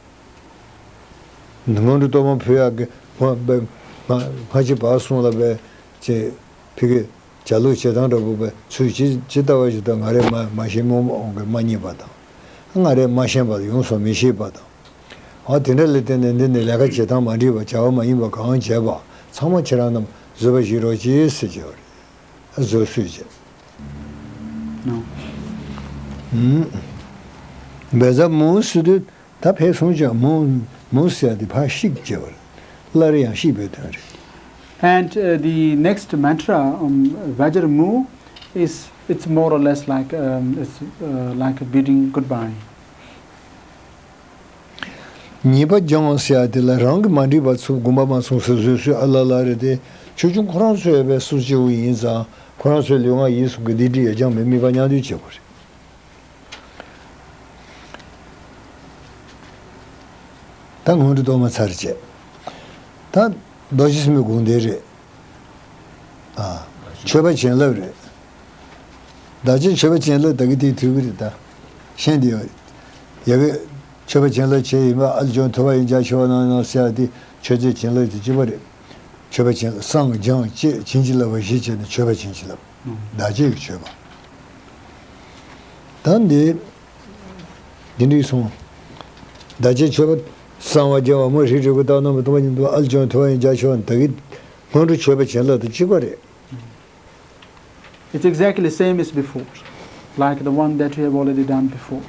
སྔོན་འགྲོ་གཏོར་མ་ཕུལ་ཡག་གི་སྔ་སྔ་སྔ་ཕྱི་བར་གསུམ་ལ་བས་ཅེས་ཕི་གི་བྱ་ལུགས་བྱེད་སྟངས་འདྲ་པོ་བས་ཚུལ་ཇི་ཇི་ལྟ་བ་ཞིག་དང་། ང་རེ་མ་མ་ཤེས་རྨོངས་པ་འོང་གི་མ་མཉེས་པ་དང་། ང་རེ་མ་ཤེས་པ་ཡོངས་སུ་མི་ཤེས་པ་དང་། འོ་དེ་འདྲ་ལ་བརྟེན་ནས་འདི་ནི་ལས་ཀ་བྱེད་སྟངས་མ་འགྲིག་པ། བྱ་བ་མ་ཡིན་པ་གང་བྱས་པ་ཚང་མ་ཁྱེད་རང་རྣམས་བཟོད་པ་བཞེས་རོགས་གྱིས་ཟེར་གྱི་ཡོད་རེད། བཟོད་གསོལ་བྱས། ཨུམ། བཛྲ་མུ་ཟེར་དུས་ད་ཕེབས་སོང་ཀྱང་མུ་མུ་ཟེར་ཡ་དེ་ཕར་བཤིག་ཅེས་པ་རེད། སླར་ཡང་བཤིག་པའི་དོན་རེད། And uh, the next mantra, um, Vajra Mu, is it's more or less like um, it's uh, like bidding goodbye. ཉེས་པ་སྦྱང་ཟེར་ཡ་དེ་ལ་རང་གིས་མ་འགྲིག་པ་ཚུར་དགོངས་པ་མ་ཚོམས་སུ་བཟོད་གསོལ་ཨ་ལ་ལ་རེད་དེ། ཆོས་སྐྱོང་ཁོ་རང་ཚོས་པའི་སྲོག་གཅོད་པོ་ཡིན་ཙང་། ཁོ་རང་ཚོའི་ལུས་ངག་ཡིད་གསུམ་གྱི་སྡིག་སྒྲིབ་ཡ་སྦྱངས་པའི་དམིགས་པ་མཉམ་འདུས་བྱེད་དགོས་རེད། ད་སྔོན་འགྲོ་གཏོར་མ་ཚར་བཅད། ད་རྡོ་རྗེ་སེམས་དཔའི་དགོངས་དོན་རེད། ཨ། མཆོད་པ་བྱིན་རླབས་རེད། བདག་ཅག་མཆོད་པ་བྱིན་རླབས་ད་གི་དེའི་དུས་ཀྱི་རེད་ད། ཤེས་འདི་ཡོད། ཡ་གི་མཆོད་པ་བྱིན་རླབས་བྱས་ཡིན་པ་ཨ་ལ་ཅོན་ཐུ་བ་ཡིན་རྒྱ་ཆེ་བ་ནང་ནང་ཟེར་ཡ་དེ་མཆོད་རྫས་བྱིན་རླབས་དེ་གཅིག་པ་རེད། མཆོད་པ་བྱིན་བསང་སྦྱང་བཅས་བྱིན་གྱིས་བརླབ་པ་བཞི་བྱས་ནས་མཆོད་པ་བྱིན་གྱིས་བརླབ། བདག་ཅག་གི་མཆོད་པ། ད་འདི། འདི་འགྲིག་སོང་། བདག་ཅག་མཆོད་པ། གསང་བ་རྒྱལ་བ་མ་རིག་རིག་པ་དག་རྣམས་སྟོང་པ་ཉིད་དུ་ཨ་ལ་ཅོན་ཐུ་བ་ཡིན་རྒྱ་ཆེ་བ་ད་གི། སྔོན་འགྲོ་མཆོད་པ་བྱིན་རླབས་དང་གཅིག་པ་རེད། It's exactly same as before, like the one that you have already done before.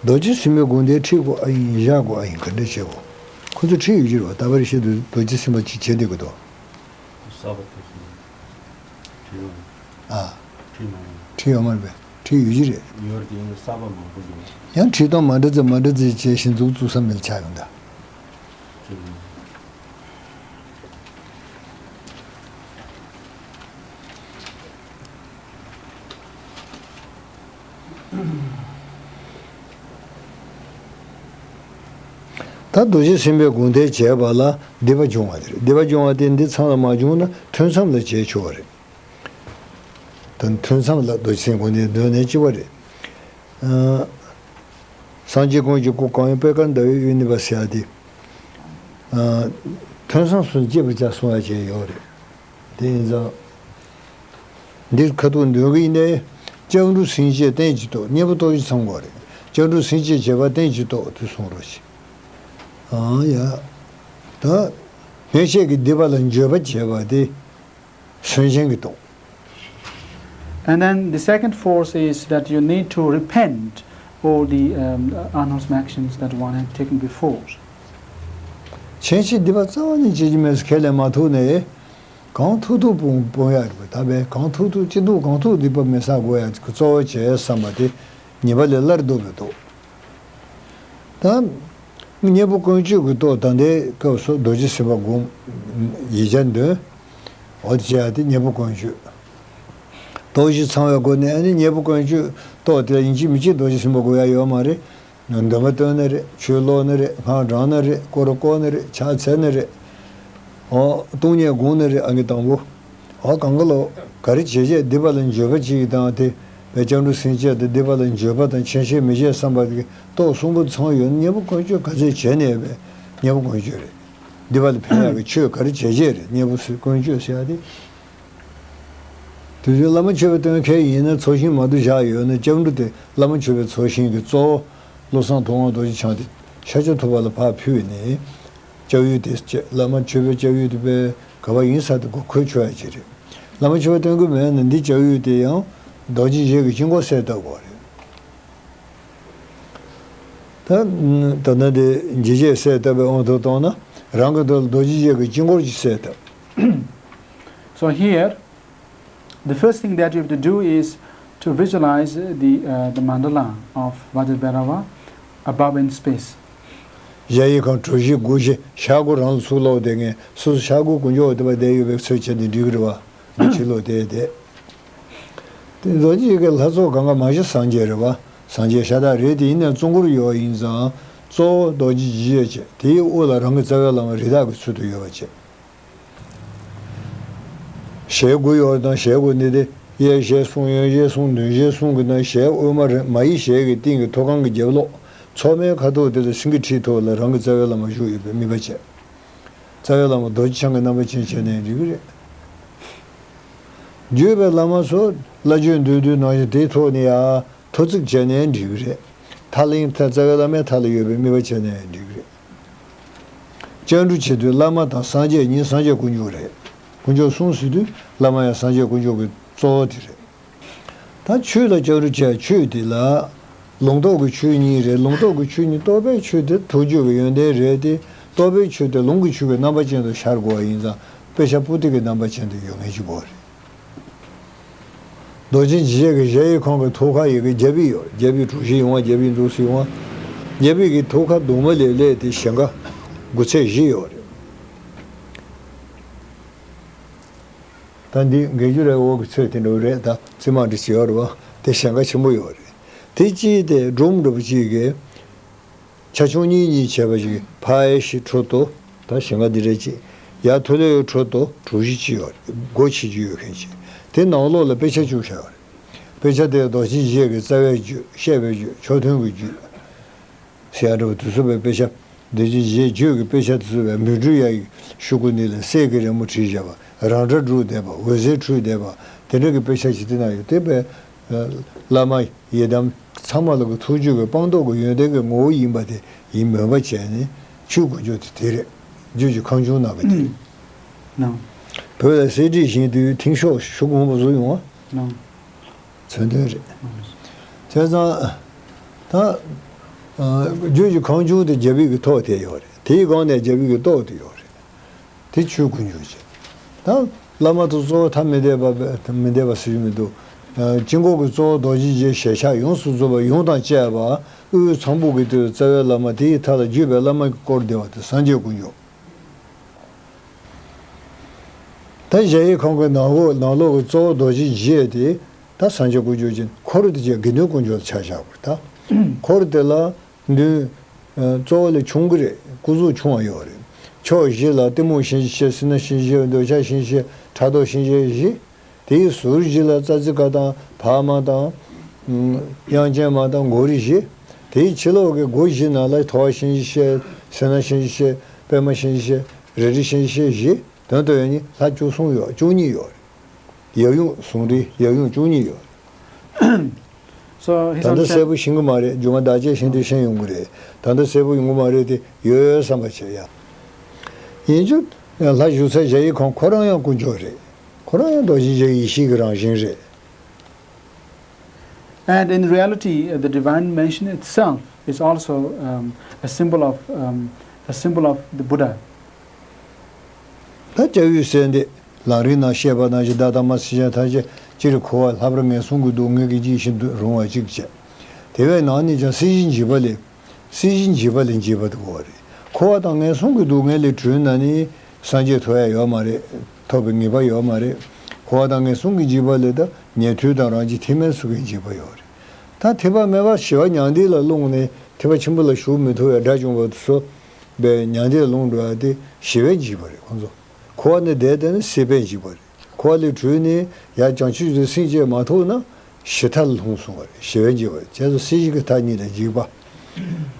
རྡོ་རྗེ་སེམས་དཔའི་དགོངས་དོན་ཁྲིད་དགོས་ཨ་ཡིན་བཞག་དགོས་ཨ་ཡིན་ག་འདྲ་བྱེད་དགོས། ཁོ་ཚོ་ཁྲིད་ཡོད་ཀྱི་རེད་བ། ད་བར་ཤེས་དུས་རྡོ་རྗེ་སེམས་དཔའ་ཅིག་བྱེད་བསྡད་དགོས་དོ། གསར་པ་ཐོབ་སོང་། ཁྲིད་ཡོང་། ཨ། ཁྲིད་མ་ཡོང་། ཁྲིད་ཡོང་མ་རེད་པས། ཁྲིད་ཡོད་ཀྱི་རེད། ཡོད་རེད་དེ་ཡིན་ན་གསར་པ་མང་པོ་འདུག་ཡང་ཁྲིད་སྟངས་མ་འདྲ་ཙམ་མ་འདྲ་ཙམ་བྱས་ཤིང་འཛུགས་བཙུགས་ས་མེད་ཆགས་ཡོང་ད། ཁྲིད་ཡོང་། ད་རྡོ་རྗེ་སེམས་དཔའི་དགོངས་དོན་བྱས་པ་ལ་སྡིག་པ་སྦྱོང་བ་དེ་རེད། སྡིག་པ་སྦྱོང་བ་དེ་འདི་ཚང་ལ་མ་བྱུང་ན་ཐུན་མཚམས་ལ་བྱས་ཆོག་པ་རེད། ད་ཐུན་མཚམས་ལ་རྡོ་རྗེ་སེམས་དགོངས་དོན་འདོན་ནས་གཅིག་པ་རེད། ཨ། སངས་རྒྱས་ཀུན་གྱི་སྐུ་གང་ཡིན་པད་དཀར་ཟླ་བའི་དབུས་གནས་པ་ཟེར་ཡ་དེ། ཨ། ཐུན་མཚམས་སུ་སྐྱེས་པ་ཅག་གསུང་ཡ་བྱས་ཡོད་རེད། དེ་ཡིན་ཙང་། འདིར་ཁ་ཐུག་འདོན་གྱི་ཡིན་ནའི། སྐྱབས་འགྲོ་སེམས་བསྐྱེད་རྟེན་གྱི་ཐོག་གཉེན་པོ་སྟོབས་བཞི་ཚང་དགོས་རེད། སྐྱབས་འགྲོ་སེམས་བསྐྱེད་བྱེད་པ་རྟེན་གྱི་ཐོག་དེ་གསུང་རོགས་ཞེས། ཨང་ཡ། ད། སྔོན་ཆད་ཀྱི་སྡིག་པ་ལ་འགྱོད་པ་བྱེད་པ་དེ། སུན་འབྱིན་གྱི་ཐོག And then the second force is that you need to repent all the um, unwholesome actions that one had taken before. ཕྱིན་ཆད་སྡིག་པ་རྩ་བ་ནས་བྱེད་ཀྱི་མེད་ཟེར་ཁས་ལེན་མ་ཐུབ་ནས། གང་ཐུབ་ཐུབ་སྤོང་སྤོང་ཡག་རེད་པ། ད་བས་གང་ཐུབ་ཐུབ་ཅི་ཐུབ་གང་ཐུབ་སྡིག་པ་མི་བསགས་དགོས་ཡག་གི་གཙོ་བོ་བྱས་བསམ་པ་དེ་ཉེས་པ་ལས་སླར་ལྡོག་པའི་ཐོག་ད། གཉེན་པོ་ཀུན་སྤྱོད་ཀྱི་ཐོག་ད་ལྟའི་སྐབས་སུ་རྡོ་རྗེ་སེམས་དཔའ་སྒོམ། ཡིག་བརྒྱ་འདོན། འོ་དེ་བྱས་ཏེ་གཉེན་པོ་ཀུན་སྤྱོད། སྟོབས་བཞི་ཚང་བའི་སྒོ་ནས་ཨ་ནི་གཉེན་པོ་ཀུན་སྤྱོད་ཐོག་དེ་ཡིན་གཅིག་མིན་གཅིག་རྡོ་རྗེ་སེམས་དཔའ་དགོས་ཡ་ཡོད་མ་རེད། འདོན་པ་བཏོན་ནི་རེད། ཆོས་ཀློག་ནི་རེད། སྔགས་བགྲང་ནི་རེད། སྐོར་བསྐོར་ནི་རེད། ཕྱག་འཚལ་ནི་རེད། འོ་སྟོང་ཉིད་སྒོམ་ནི་རེད། ཨང་ཀི་དང་པོ། འོ་གང་ག་ལོ། ག་རེ་བྱེད་བྱེད་སྡིག་པ་ལ་འགྱོད་པ་གཅིག་དང་དེ། བས་སྐྱབས་འགྲོ་སེམས་བསྐྱེད་དེ་སྡིག་པ་ལ་འགྱོད་པ་དང་ཕྱིན་ཆད་མི་བྱེད་བསམ་པ་དེ་སྟོབས་གསུམ་པོ་ཚང་ཡོད་ན་གཉེན་པོ་ཀུན་སྤྱོད་ག་ཚད་བྱས་ནས་བས་གཉེན་པོ་ཀུན་སྤྱོད་རེད། སྡིག་པ་ལ་ཕན་ཡག་གི་ཆོས་ག་རེ་བྱེད་བྱེད་རེད། གཉེན་པོ་སུ་ཀུན་སྤྱོད་ཟེར་ཡ་དེ། དེ་བཞིན་བླ་མ་མཆོད་པའི་སྟོན་མཁན་ཡིན་ན་ཚོགས་ཞིང་མ་གཏོགས་བཞག་ཡོད་ན་སྐྱབས་འགྲོ་དེ་བླ་མ་མཆོད་པའི་ཚོགས་ཞིང་གི་གཙོ་བོ་བློ་བཟང་ཐུབ་དབང་རྡོ་རྗེ་འཆང་དེ་ཤཱཀྱ་ཐུབ་པ་ལ་ཕར་ཕུལ་ནས་སྐྱབས་ཡུལ་དེ་བྱས། བླ་མ་མཆོད་པའི་སྐྱབས་ཡུལ་དེ་པས་ག་པར་ཡིན་ས་དེ་གོ་འཁོད་ཆོག་ཡ་ཅིག་རེད། བླ་མ་མཆོད་པའི་སྟོན་གྱི་མེད་ན་འདི་སྐྱབས་ཡུལ་དེ་ཡང་རྡོ་རྗེ་འཇིགས་ཀྱི་དཀྱིལ་འཁོར་གསལ་བཏབ་དགོས་རེད། ད་ད་ནི་དེ་འཇིགས་བྱེད་གསལ་བཏབ་པའི་དབང་དུ་བཏང་ན་རང་གི་འདོད་ལ་རྡོ་རྗེ་འཇིགས་ཀྱི་དཀྱིལ་འཁོར་གྱི་གསལ་བཏབ། So here, the first thing that you have to do is to visualize the, uh, the mandala of Vajrabhairava above in space. གཞལ་ཡས་ཁང་གྲུ་བཞི་སྒོ་བཞི་ཤར་སྒོ་རང་ལ་ཚུར་ལོག་བསྡད་མཁན་སོ་སོ་ཤར་སྒོ་དཀོན་མཆོག་དེ་པ་བསྡད་ཡོད་པའི་ཚོད་བྱས་ནས་འགྲིག་གི་རེད་བ། ཕྱི་ལོགས་དེ་དེ། དེ་རྡོ་རྗེ་གི་ལྷ་ཚོགས་གང་ག་མ་གཞི་སངས་རྒྱས་རེད་བ། སངས་རྒྱས་ཤ་སྟག་རེད་དེ་ཡིན་ན་གཙོ་འཁོར་ཡོད་ཡིན་ཙང་གཙོ་བོ་རྡོ་རྗེ་འཇིགས་བྱེད་བྱས་དེའི་དབུ་ལ་རང་གི་རྩ་བའི་བླ་མ་རི་དྭགས་ཀྱི་ཚུལ་དུ་ཡོད་པ་བྱས། ཞལ་དགུ་ཡོད་དང་ཞལ་དགུ་ནི་དེ་གཡས་ཞལ་གསུམ་གཡོན་ཞལ་གསུམ་མདུན་ཞལ་གསུམ་གྱི་ནང་ཞལ་དབུས་མ་རེད། མ་ཡི་ཞལ་གྱི་སྟེང་གི་ཐོག་ཁང་གི་རྒྱབ་ལོགས་མཚོག་མའི་ཁ་ཐུག་དེ་ལ་སེང་གེ་ཁྲིའི་ཐོག་ལ་རང་གི་རྩ་བའི་བླ་མ་བཞུགས་ཡོད་པའི་དམིགས་པ་བྱས། རྩ་བའི་བླ་མ་རྡོ་རྗེ་འཆང་གི་རྣམ་པ་ཅན་བྱས་ནས་འགྲིག་གི་རེད། བརྒྱུད་པའི་བླ་མ་ཚོ་བླ་བརྒྱུད་འདུས་འདུས་ནང་བཞིན་དེའི་ཐོག་ནས་ཡ་ཐོ་བརྩེགས་བྱས་ནས་འགྲིག་གི་རེད། མཐའ་ལ་ཡིན་ཐལ་རྩ་བའི་བླ་མའི་མཐའ་ལ་ཡོད་པའི་དམིགས་པ་བྱས་ནས་འགྲིག་གི་རེད། སྐྱབས་འགྲོ་བྱེད་དུས་བླ་མ་དང་སངས་རྒྱས་གཉིས། སངས་རྒྱས་དཀོན་མཆོག་རེད། དཀོན་མཆོག་གསུམ་ཟེར་དུས་བླ་མ་ཡང་སངས་རྒྱས་དཀོན་མཆོག་གི་གཙོ་བོ་དེ་རེད། ད་ཆོས་ལ་སྐྱབས་འགྲོ་བྱས་ཆོས་དེ་ལ། ལུང་རྟོགས་ཀྱི་ཆོས་གཉིས་རེད། ལུང་རྟོགས་ཀྱི་ཆོས་གཉིས་རྟོགས་པའི་ཆོས་དེ་ཐུགས་རྒྱུད་ཀྱི་ཡོན་ཏན་རེད་དེ། རྟོགས་པའི་ཆོས་དེ་ལུང་གི་ཆོས་ཀྱི་རྣམ་པ་ཅན་དུ་ཤར་དགོས་པ་ཡིན་ཙང་དཔེ་ཆ་པོ་ཏི་གི་རྣམ་པ་ཅན་དུ་ཡོད་མཁན་ཅིག་དགོས་རེད། རྡོ་རྗེ་འཇིགས་བྱེད་ཀྱི་གཞལ་ཡས་ཁང་གི་ཐོག་ཁ་ཡི་གེ་བརྒྱད་པའི་ཡོད་རེད། བརྒྱད་པའི་གྲུ་བཞི་ཡོང་བ་བརྒྱད་པའི་འདུག་སེ་ཡོང་བ། བརྒྱད་པའི་གི་ཐོག་ཁ་གདུང་མ་ལས་སླེབས་ཏེ་ཞེང་ཁ་དགུ་ཚད་བཞི་ཡོད་རེད། ད་འདི་འགལ་རྒྱུ་རེད། འོག་གི་ཚོད་དེ་འདྲ་བོ་རེད། ད་རྩིས་མ་འདྲ་ཅིག་ཡོད་རེད་བ། དེ་ཞེང་ཁ་ཆེན་པོ་ཡོད་རེད། དེ་གཅིག་དེ་སྒྲོམ་འདྲ་བོ་གཅིག་གིས་ཆ་ཆུང་གཉིས་གཉིས་བྱས་པ་ཞིག་ཕ་ཨེ་ཤི་ཁྲོ་ཏོ། ད་ཞེང་ཁ་འདི་འདྲ་གཅིག་ཡར་མཐོ་ལོས་ཁྲོ་ཏོ་གྲུ་བཞི་གཅིག་ཡོད་རེད། སྒོ་ཕྱེ་རྒྱུ་ཡོད་མཁན་ཅིག་དེ་ནང་ལོགས་ལ་དཔེ་ཆ་བཅུག་བཞག་ཡོད་རེད། དཔེ་ཆ་དེ་རྡོ་རྗེ་འཇིགས་བྱེད་ཀྱི་རྩ་བའི་རྒྱུད། བཤད་པའི་རྒྱུད། ཕྱོགས་མཐུན་གྱི་རྒྱུད། ཟེར་ཡ་འདྲ་བོ་དེ་ཚོ་བའི་དཔེ་ཆ། འདི་ཅི་བྱེད་བརྗོད་ཀྱི་དཔེ་ཆ་དེ་ཚོ་བའི་མུན་སྤྲུལ་ཡ་ཡི་ཤོག་གུ་ནི་ལ་གསེར་གྱི་རི་མོ་བྲིས་བཞག་པ། རང་སྒྲ་སྒྲོག་བསྡད་པ། འོད་ཟེར་འཕྲོས་བསྡད་པ། དེ་འདྲ་གི་དཔེ་ཆ་ཞིག་དེ་ན་ཡོད། དེ་བས་བླ་མ་ཡི་དམ་ཚང་མ་ལ་གི་ཐུགས་རྒྱུད་ཀྱི་སྤངས་རྟོགས་ཀྱི་ཡོན་ཏན་གྱི་ངོ་བོ་ཡིན་པ་དེ་ཡིན་མོས་པ་བྱས་ནས་ཆོས་དཀོན་མཆོག་དེ་དེ་རེད། རྒྱུད་ཀྱི་ཁང་ཆུང་ནང་གི་དེ་རེད། ནང་། བོད་ལ་གསེར་བྲིས་བཞེངས་དུས་མཐིང་ཤོག་ཤོག་གུ་སྔོན་པོ་བཟོ་ཡོང་བ། ནང་། མཚོན་དོན་རེད། བྱས་ཙང་། ད། རྒྱུད་ཀྱི་ཁང་ཆུང་དེ་རྒྱལ་བའི་གི་ཐོག་དེ་ཡོད་རེད། དེའི་སྒང་ནས་རྒྱལ་བའི་གི་ཏོག་དེ་ཡོད་རེད། དེ་ཆོས་དཀོན་མཆོག་ཅེས། ད་བླ་མ་དང་གཙོ་བོ་ཐ་མི་དད་པ་མི་དད་པ་ཟེར་རྒྱུ་མི་འདུག་དཀྱིལ་འཁོར་གྱི་གཙོ་བོ་རྡོ་རྗེ་འཇིགས་བྱེད་ཞབས་ཡོངས་སུ་རྫོགས་པ་ཡུམ་དང་བཅས་པ་དབུས་ཚངས་བུག་གི་སྟེང་རྩ་བའི་བླ་མ། དེའི་མཐའ་ལ་བརྒྱུད་པའི་བླ་མ་གིས་བསྐོར་བསྡད་པ་དེ་སངས་རྒྱས་དཀོན་མཆོག་ད་གཞལ་ཡས་ཁང་གི་ནང་ལོགས་ནང་ལོགས་ཀྱི་གཙོ་བོ་རྡོ་རྗེ་འཇིགས་དེ་ད་སངས་རྒྱས་དཀོན་མཆོག་ཅན། འཁོར་དེ་ཅན་དགེ་འདུན་དཀོན་མཆོག་ལ་ཆ་བཞག་དགོས། ད་འཁོར་དེ་ལ་མདུན། ཨ། གཙོ་བོ་ལས་ཆུང་གི་རེད། སྐུ་གཟུགས་ཆུང་བ་ཡོད་རེད། ཕྱོགས་བཞི་ལ་གཏི་མུག་གཤིན་རྗེ་བཞི། སེར་སྣ་གཤིན་རྗེ་བཞི། འདོད་ཆགས་གཤིན་རྗེ་བཞི། ཕྲག་དོག་གཤིན་རྗེ་བཞི། དེའི་ཟུར་བཞི་ལ་ཙཱ་ཙི་ཀ་དང་བག་མ་དང་། ཨུམ། དབྱངས་ཅན་མ་དང་མགོ་རིལ་བཞི། དེའི་ཕྱི་ལོགས་ཀྱི་སྒོ་བཞི་ནང་ལ་ཐོ་བ་གཤིན་རྗེ་བཞི། སེར་སྣ་གཤིན་རྗེ་བཞི། པད་མ་གཤིན་རྗེ་བཞི། རི་རི་གཤིན་རྗེ་བཞི། དོན་དུ་ཡོད་ནི་ལྷ་བཅུ་གསུམ་ཡོད། བཅུ་གཉིས་ཡོད་རེད། ཡབ་ཡུམ་ཟུང་རིས་ཡབ་ཡུམ་བཅུ་གཉིས་ཡོད་རེད། So his ད་ལྟ་གསལ་པོ་ཤེས་ཀྱི་མ་རེད། སྒྱུ་མ་བདག་ཅག་བཞིན་དུ་ཤེས་ཡོང་གི་རེད། ད་ལྟ་གསལ་པོ་ཡོང་གི་མ་རེད་དེ། ཡོད་ཡོད་བསམ་པ་བྱེད་ཡ། ཡིན་རྒྱུ། ལྷ་བཞུགས་ས་གཞལ་ཡས་ཁང་ཁོ་རང་ཡང་དཀོན་མཆོག་རེད། ཁོ་རང་ཡང་རྡོ་རྗེ་འཇིགས་ཡེ་ཤེས་ཀྱི་རང་བཞིན་རེད། And in reality, uh, the divine mansion itself is also, um, a symbol of, um, a symbol of the Buddha. ད་སྐྱབས་ཡུལ་ཟེར་འདི་ལམ་རིམ་ནང་བཤད་པ་ནང་བཞིན་བདག་དང་མ་སེམས་ཅན་ཐམས་ཅད་སྤྱིར་འཁོར་བ་ལྷག་པར་ངན་སོང་གི་སྡུག་བསྔལ་གྱིས་འཇིགས་ཤིང་རུང་བ་གཅིག་བྱས། དེ་བས་ནང་ནས་ཀྱང་སྲིད་ཞིའི་འཇིགས་པ་ལས། སྲིད་ཞིའི་འཇིགས་པ་ལས་འཇིགས་པ་དེ་གོ་བ་རེད། འཁོར་བ་དང་ངན་སོང་གི་སྡུག་བསྔལ་ལས་གྲོལ་ན་ནི་སངས་རྒྱས་ཐོབ་ཡ་ཡོད་མ་རེད། ཐོབ་པའི་ངེས་པ་ཡོད་མ་རེད། འཁོར་བ་དང་ངན་སོང་གི་འཇིགས་པ་ལས་ད་ཉན་ཐོས་དང་རང་རྒྱལ་ཐེག་དམན་སོགས་ཀྱི་འཇིགས་པ་ཡོད་རེད། ད་ཐེག་པ་དམན་པ་ཞི་བ་མྱང་འདས་ལ་ལྷུང་ནས་ཐེག་པ་ཆེན་པོ་ལ་ཞུགས་མི་ཐུབ་པའི་དགྲ་བཅོམ་པ་དེ་ཚོ་བས་མྱང་འདས་ལ་ལྷུང་འགྲོ་ཡ་དེ་ཞི་བའི་འཇིགས་པ་རེད་ཁོང་ཚོ། འཁོར་བ་ནས་འདས་ཏེ་ནི་སྲིད་པའི་འཇིགས་པ་རེད། འཁོར་བ་ལས་གྲོལ་ནས་ཡར་བྱང་ཆུབ་ཀྱི་སེམས་བསྐྱེད་མ་ཐུབ་ན་ཞི་མཐའ་ལ་ལྷུང་སོང་བ་རེད། ཞི་བའི་འཇིགས་པ་རེད། བྱས་ཙང་སྲིད་ཞི་གི་མཐའ་གཉིས་ལ་འཇིགས་པ།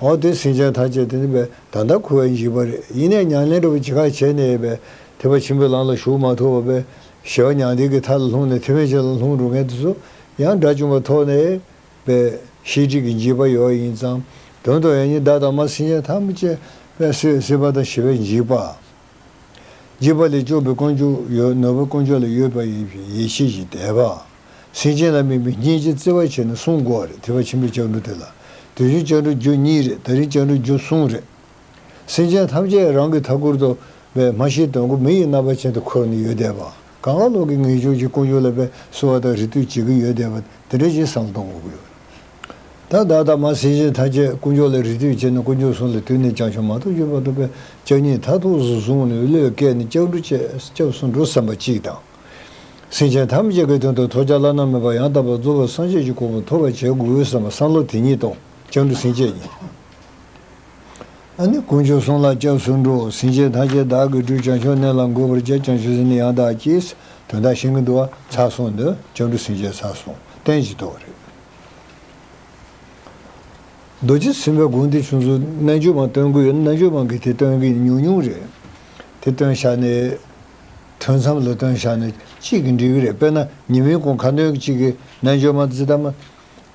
འོ་དེ་སེམས་ཅན་ཐམས་ཅད་དེ་ནི་བས་ད་ལྟ་འཁོར་བའི་འཇིགས་པ་རེད། ཡིན་ནའི་ཉམས་ལེན་འགྲོ་བའི་བྱེད་ཁ་བྱས་ནས་བས་ཐེག་པ་ཆེན་པོའི་ལམ་ལ་ཞུགས་མ་ཐུབ་པ་བས་ཞི་བ་མྱང་འདས་ཀྱི་མཐའ་ལ་ལྷུང་ནས་ཐེག་དམན་ཅན་ལ་ལྷུང་འགྲོ་མཁན་དེ་ཚོ་ཡང་དགྲ་བཅོམ་པ་ཐོབ་ནས་བས་ཤེས་སྒྲིབ་ཀྱི་འཇིགས་པ་ཡོད་ཡིན་ཙང་དོན་དུ་ཡང་ནི་བདག་དང་མ་སེམས་ཅན་ཐམས་ཅད་བས་སྲིད་སྲིད་པ་དང་ཞི་བའི་འཇིགས་པ། འཇིགས་པ་ལས་སྐྱོབ་པའི་དཀོན་མཆོག་ཡོད། ནོར་བུ་དཀོན་མཆོག་ལ་ཡོད་པ་ཡིན་ཞེས་ཡེ་ཤེས་ཀྱི་དད་པ། སེམས་ཅན་ལ་དམིགས་པའི་སྙིང་རྗེ་བརྩེ་བ་བྱས་ནས་བསྲུང་དགོས་པ་རེད། ཐེག་པ་ཆེན་པོའི་སྐྱབས་འགྲོ་དེ་ལ། དེ་བཞིན་སྐྱབས་འགྲོ་རྒྱུ་གཉིས་རེད། དེ་རིང་སྐྱབས་འགྲོ་རྒྱུ་གསུམ་རེད། སེམས་ཅན་ཐམས་ཅད་རང་གི་མཐའ་སྐོར་དུ་བས་སྨྲ་ཤེས་དོན་གོ་མི་ཡི་རྣམ་པ་ཅན་དུ་འཁོར་ནས་ཡོད་བསྡད་པ། གང་ག་ལོག་གི་ངེས་འབྱུང་གི་དཀོན་མཆོག་ལ་བས་གསོལ་བ་དང་རེ་ལྟོས་བྱེད་ཀྱི་ཡོད་བསྡད་པ་དེ་འདྲ་ཞིག་བསམ་གཏོང་དགོས་ཀྱི་ཡོད། ད་བདག་དང་མ་སེམས་ཅན་ཐམས་ཅད་དཀོན་མཆོག་ལ་རེ་ལྟོས་བྱས་ནས་དཀོན་མཆོག་གསུམ་ལ་དུས་ནས་བྱང་ཆུབ་མ་ཐོབ་གྱུར་བར་དུ་བས་སྐྱབས་གཉིས་མཐར་ཐུག་ཏུ་བཟུང་ནས་བློས་བཀལ་ནས་སྐྱབས་འགྲོ་བྱེད། སྐྱབས་སུ་འགྲོ་བསམ་པ་གཅིག་དང་། སེམས་ཅན་ཐམས་ཅད་ཀྱི་དོན་དུ་ཐོབ་བྱ་བླ་ན་མེད་པ་ཡང་དག་པར་རྫོགས་པའི་སངས་རྒྱས་ཀྱི་གོ་འཕང་ཐོབ་པར་བྱེད་དགོས་བསམ་པ་བསམ་བློ་དེ་གཉིས་དང་སྐྱབས་འགྲོ་སེམས་བསྐྱེད་གཉིས། ཨ་ནི་དཀོན་མཆོག་གསུམ་ལ་སྐྱབས་སུ་འགྲོ། སེམས་ཅན་ཐམས་ཅད་བདག་གིས་སྒྲོལ། བྱང་ཆུབ་གནས་ལ་འགོད་པར་བྱ། བྱང་ཆུབ་སེམས་ནི་ཡང་དག་བསྐྱེད། དོན་དག་ཤེས་ཀྱི་འདུག་བ། ཚར་སོང་འདི་སྐྱབས་འགྲོ་སེམས་བསྐྱེད་ཚར་སོང་། གཏན་གྱི་ཐོག་རེད། རྡོ་རྗེ་སེམས་དཔའི་དགོངས་འདི་ཆུང་ཚུལ་རྣལ་འབྱོར་མ་སྟོན་གྱི་ཡོད། རྣལ་འབྱོར་མ་གིས་དེ་སྟོན་གྱི་ཉུང་ཉུང་རེད། དེ་སྟོན་བཞག་ནས་ཐུན་མཚམས་ལ་སྟོན་བཞག་ནས་གཅིག་གིས་འགྲིག་གི་རེད། དཔེར་ན་ཉི་མའི་གུང་ཁ་འདོན་གཅིག་གིས་རྣལ་འབྱོར་མ་ཙི་ཏ་མ།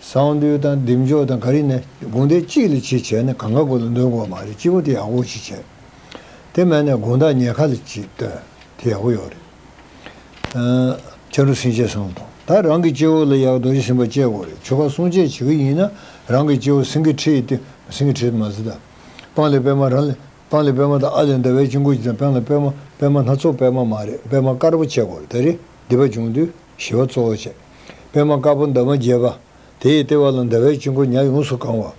གསང་འདུས་དང་བདེ་མཆོག་དང་ག་རེ་ནས་དགོངས་དོན་གཅིག་ལ་གཅིག་བྱས་ནས་གང་ག་གོ་ལ་འདོན་དགོས་མ་རེད། སྤྱི་བོ་དེ་ཡག་པོ་ཞིག་བྱས། དེ་མིན་ནས་དགོང་དག་ཉལ་ཁ་ལ་གཅིག་འདོན་དེ་ཡག་པོ་ཡོད་རེད། ཨ། སྐྱབས་འགྲོ་སེམས་བསྐྱེད་གསུམ་དང་། ད་རང་གི་སྤྱི་བོ་ལ་ཡང་རྡོ་རྗེ་སེམས་དཔའ་བསྐྱེད་དགོས་རེད། ཆོ་ག་གསུམ་བསྐྱེད་བྱེད་ཀྱི་ཡིན་ན་རང་གི་སྤྱི་བོ་སེང་གེ་ཁྲི་ཡི་སྟེང་། སེང་གེ་ཁྲི་མ་ཟེར་ད། སྤང་ལེབ་པད་མ་རང་ལ། སྤང་ལེབ་པད་མ་དང་ཨ་ལས་ཟླ་བའི་དཀྱིལ་འཁོར་གྱི་སྟེང་། སྤང་ལེབ་པད་མ། པད་མ་སྣ་ཚོགས་པད་མ་མ་རེད། པད་མ་དཀར་པོ་བྱེད་དགོས་རེད། ད་རེས་སྡིག་པ་བྱུང་དུས་ཞི་བ་གཙོ་བོ་བྱས། པད་མ་དཀར་པོ་འདབ་མ་བརྒྱད་པ། དེ་ཡི་ལྟེ་བ་ལ་ཟླ་བའི་དཀྱིལ་འཁོར་ཉ་ཡོངས་སུ་གང་བ།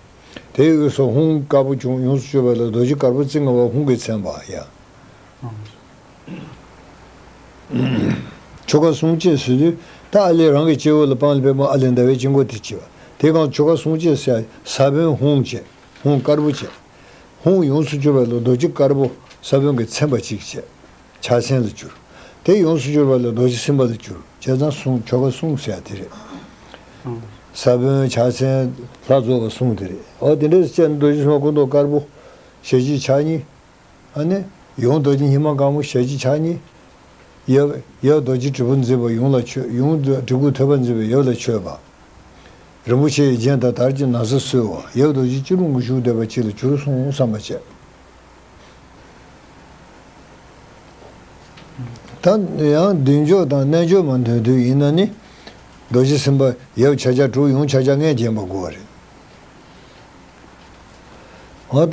དེའི་དབུས་སུ་ཧཱུྃ་དཀར་པོ་བྱུང་ཡོངས་སུ་གྱུར་པ་ལ་རྡོ་རྗེ་དཀར་པོ་རྩེ་ལྔ་པ་ཧཱུྃ་གིས་མཚན་པ་ཡ། ཆོ་ག་གསུམ་བཅས་ཟེར་དུས་ད་ཨ་ལས་རང་གི་སྤྱི་བོ་ལ་སྤང་ལེབ་པད་མ་ཨ་ལས་ཟླ་བའི་དཀྱིལ་འཁོར་དེ་བྱེད་པ། དེ་གང་ཆོ་ག་གསུམ་བཅས་ཟེར་ས་བོན་ཧཱུྃ་བྱས། ཧཱུྃ་དཀར་པོ་བྱས། ཧཱུྃ་ཡོངས་སུ་གྱུར་པ་ལ་རྡོ་རྗེ་དཀར་པོ་ས་བོན་གྱིས་མཚན་པ་གཅིག་བྱས། ཕྱག་མཚན་ལ་གྱུར། དེ་ཡོངས་སུ་གྱུར་པ་ལ་རྡོ་རྗེ་སེམས་དཔའ་ལ་གྱུར། བྱས་ཙང་གསུམ། ཆོ་ག་གསུམ་ཟེར་ཡ་དེ་རེད། ཨང་། ས་བོན་ཕྱག་མཚན་ལྷ་རྫོགས་པ་གསུམ་དེ་རེད། འོ་དེ་འདྲ་བྱས་ནས་རྡོ་རྗེ་སེམས་དཔའ་སྐུ་མདོག་དཀར་པོ། ཞལ་གཅིག་ཕྱག་གཉིས། ཨ་ནི། ཡུམ་རྡོ་རྗེ་སྙིང་པོ་གང་བོ་ཞལ་གཅིག་ཕྱག་གཉིས། ཡབ་ཡབ་རྡོ་རྗེ་དྲིལ་བུ་མཛེས་པ་ཡུམ་ལ་མཆོད། ཡུམ་དྲིལ་བུ་ཐོད་པ་མཛེས་པས་ཡབ་ལ་མཆོད་པ། རིན་པོ་ཆེ་ཡི་རྒྱན་དང་དར་གྱི་ན་བཟའ་གསོལ་བ། ཡབ་རྡོ་རྗེ་སྐྱིལ་ཀྲུང་གིས་བཞུགས་བསྡད་པ་ཅིག་ལ་གྱུར་སོང་བསམ་པ་བྱས། ད་ཡང་བདེ་མཆོག་དང་རྣལ་འབྱོར་མ་འདོན་དུས་ཡིན་ན་ནི། རྡོ་རྗེ་སེམས་དཔའ་ཡབ་ཕྱག་རྒྱ་དྲུག་ཡུམ་ཕྱག་རྒྱ་ལྔས་བརྒྱན་པ་དགོས་པ་རེད། འོ་ད་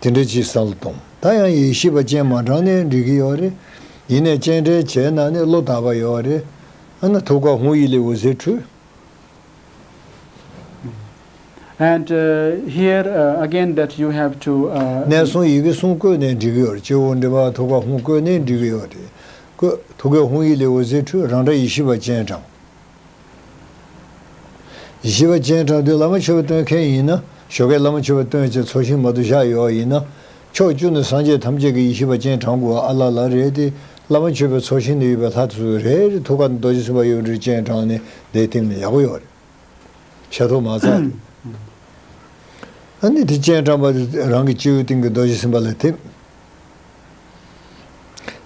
དེ་འདྲ་ཅིག་བསམ་བློ་གཏོང་། ད་ཡང་ཡེ་ཤེས་པ་སྤྱན་མ་དྲངས་ནས་འགྲིག་གི་ཡོད་རེད། ཡིན་ནའི་སྤྱན་འདྲེན་བྱས་ན་ནི་བློ་དག་པ་ཡོད་རེད། ཨ་ན་ཐུགས་ཀར་ཧཱུྃ་ཡིག་ལས་འོད་ཟེར་འཕྲོས། And uh, here uh, again that you have to uh, གནས་གསུམ་ཡི་གེ་གསུམ་བཀོད་ནས་འགྲིག་གི་ཡོད་རེད། སྤྱི་བོ་འདྲེན་པ་ཐུགས་ཀར་ཧཱུྃ་བཀོད་ནས་འགྲིག་གི་ཡོད་རེད། བཀོད། ཐུགས་ཀར་ཧཱུྃ་ཡིག་ལས་འོད་ཟེར་འཕྲོས། རང་སྒྲ་ཡེ་ཤེས་པ་སྤྱན་དྲངས། ཡེ་ཤེས་པ་སྤྱན་དྲངས་དུས་བླ་མ་མཆོད་པ་བཏོན་མཁན་ཡིན་ན། ཞོགས་ཀས་བླ་མ་མཆོད་པ་བཏོན་བྱས་ཚོགས་ཞིང་མ་གཏོགས་བཞག་ཡོད་ཡིན་ན། ཕྱོགས་བཅུ་ནས་སངས་རྒྱས་ཐམས་ཅད་ཀྱིས་ཡེ་ཤེས་པ་སྤྱན་དྲངས་དགོས་པ་ཨ་ལ་ལ་རེད་དེ། བླ་མ་མཆོད་པའི་ཚོགས་ཞིང་ནས་ཡོད་པའི་ལྷ་དེ་ཚོ་རེ་རེ་ཐུགས་ཀ་ནས་རྡོ་རྗེ་སེམས་དཔའ་ཡོད་རེད་སྤྱན་དྲངས་ནས་བསྡད་ཐིམ་ནས་ཡག་པོ་ཡོད་རེད། ཤ་ཐོག་མ་ཚར་དེ། ཨ་ནི་དེ་སྤྱན་དྲངས་པ་དེ་རང་གི་སྤྱི་བོའི་སྟེང་གི་རྡོ་རྗེ་སེམས་དཔའ་ལ་ཐིམ།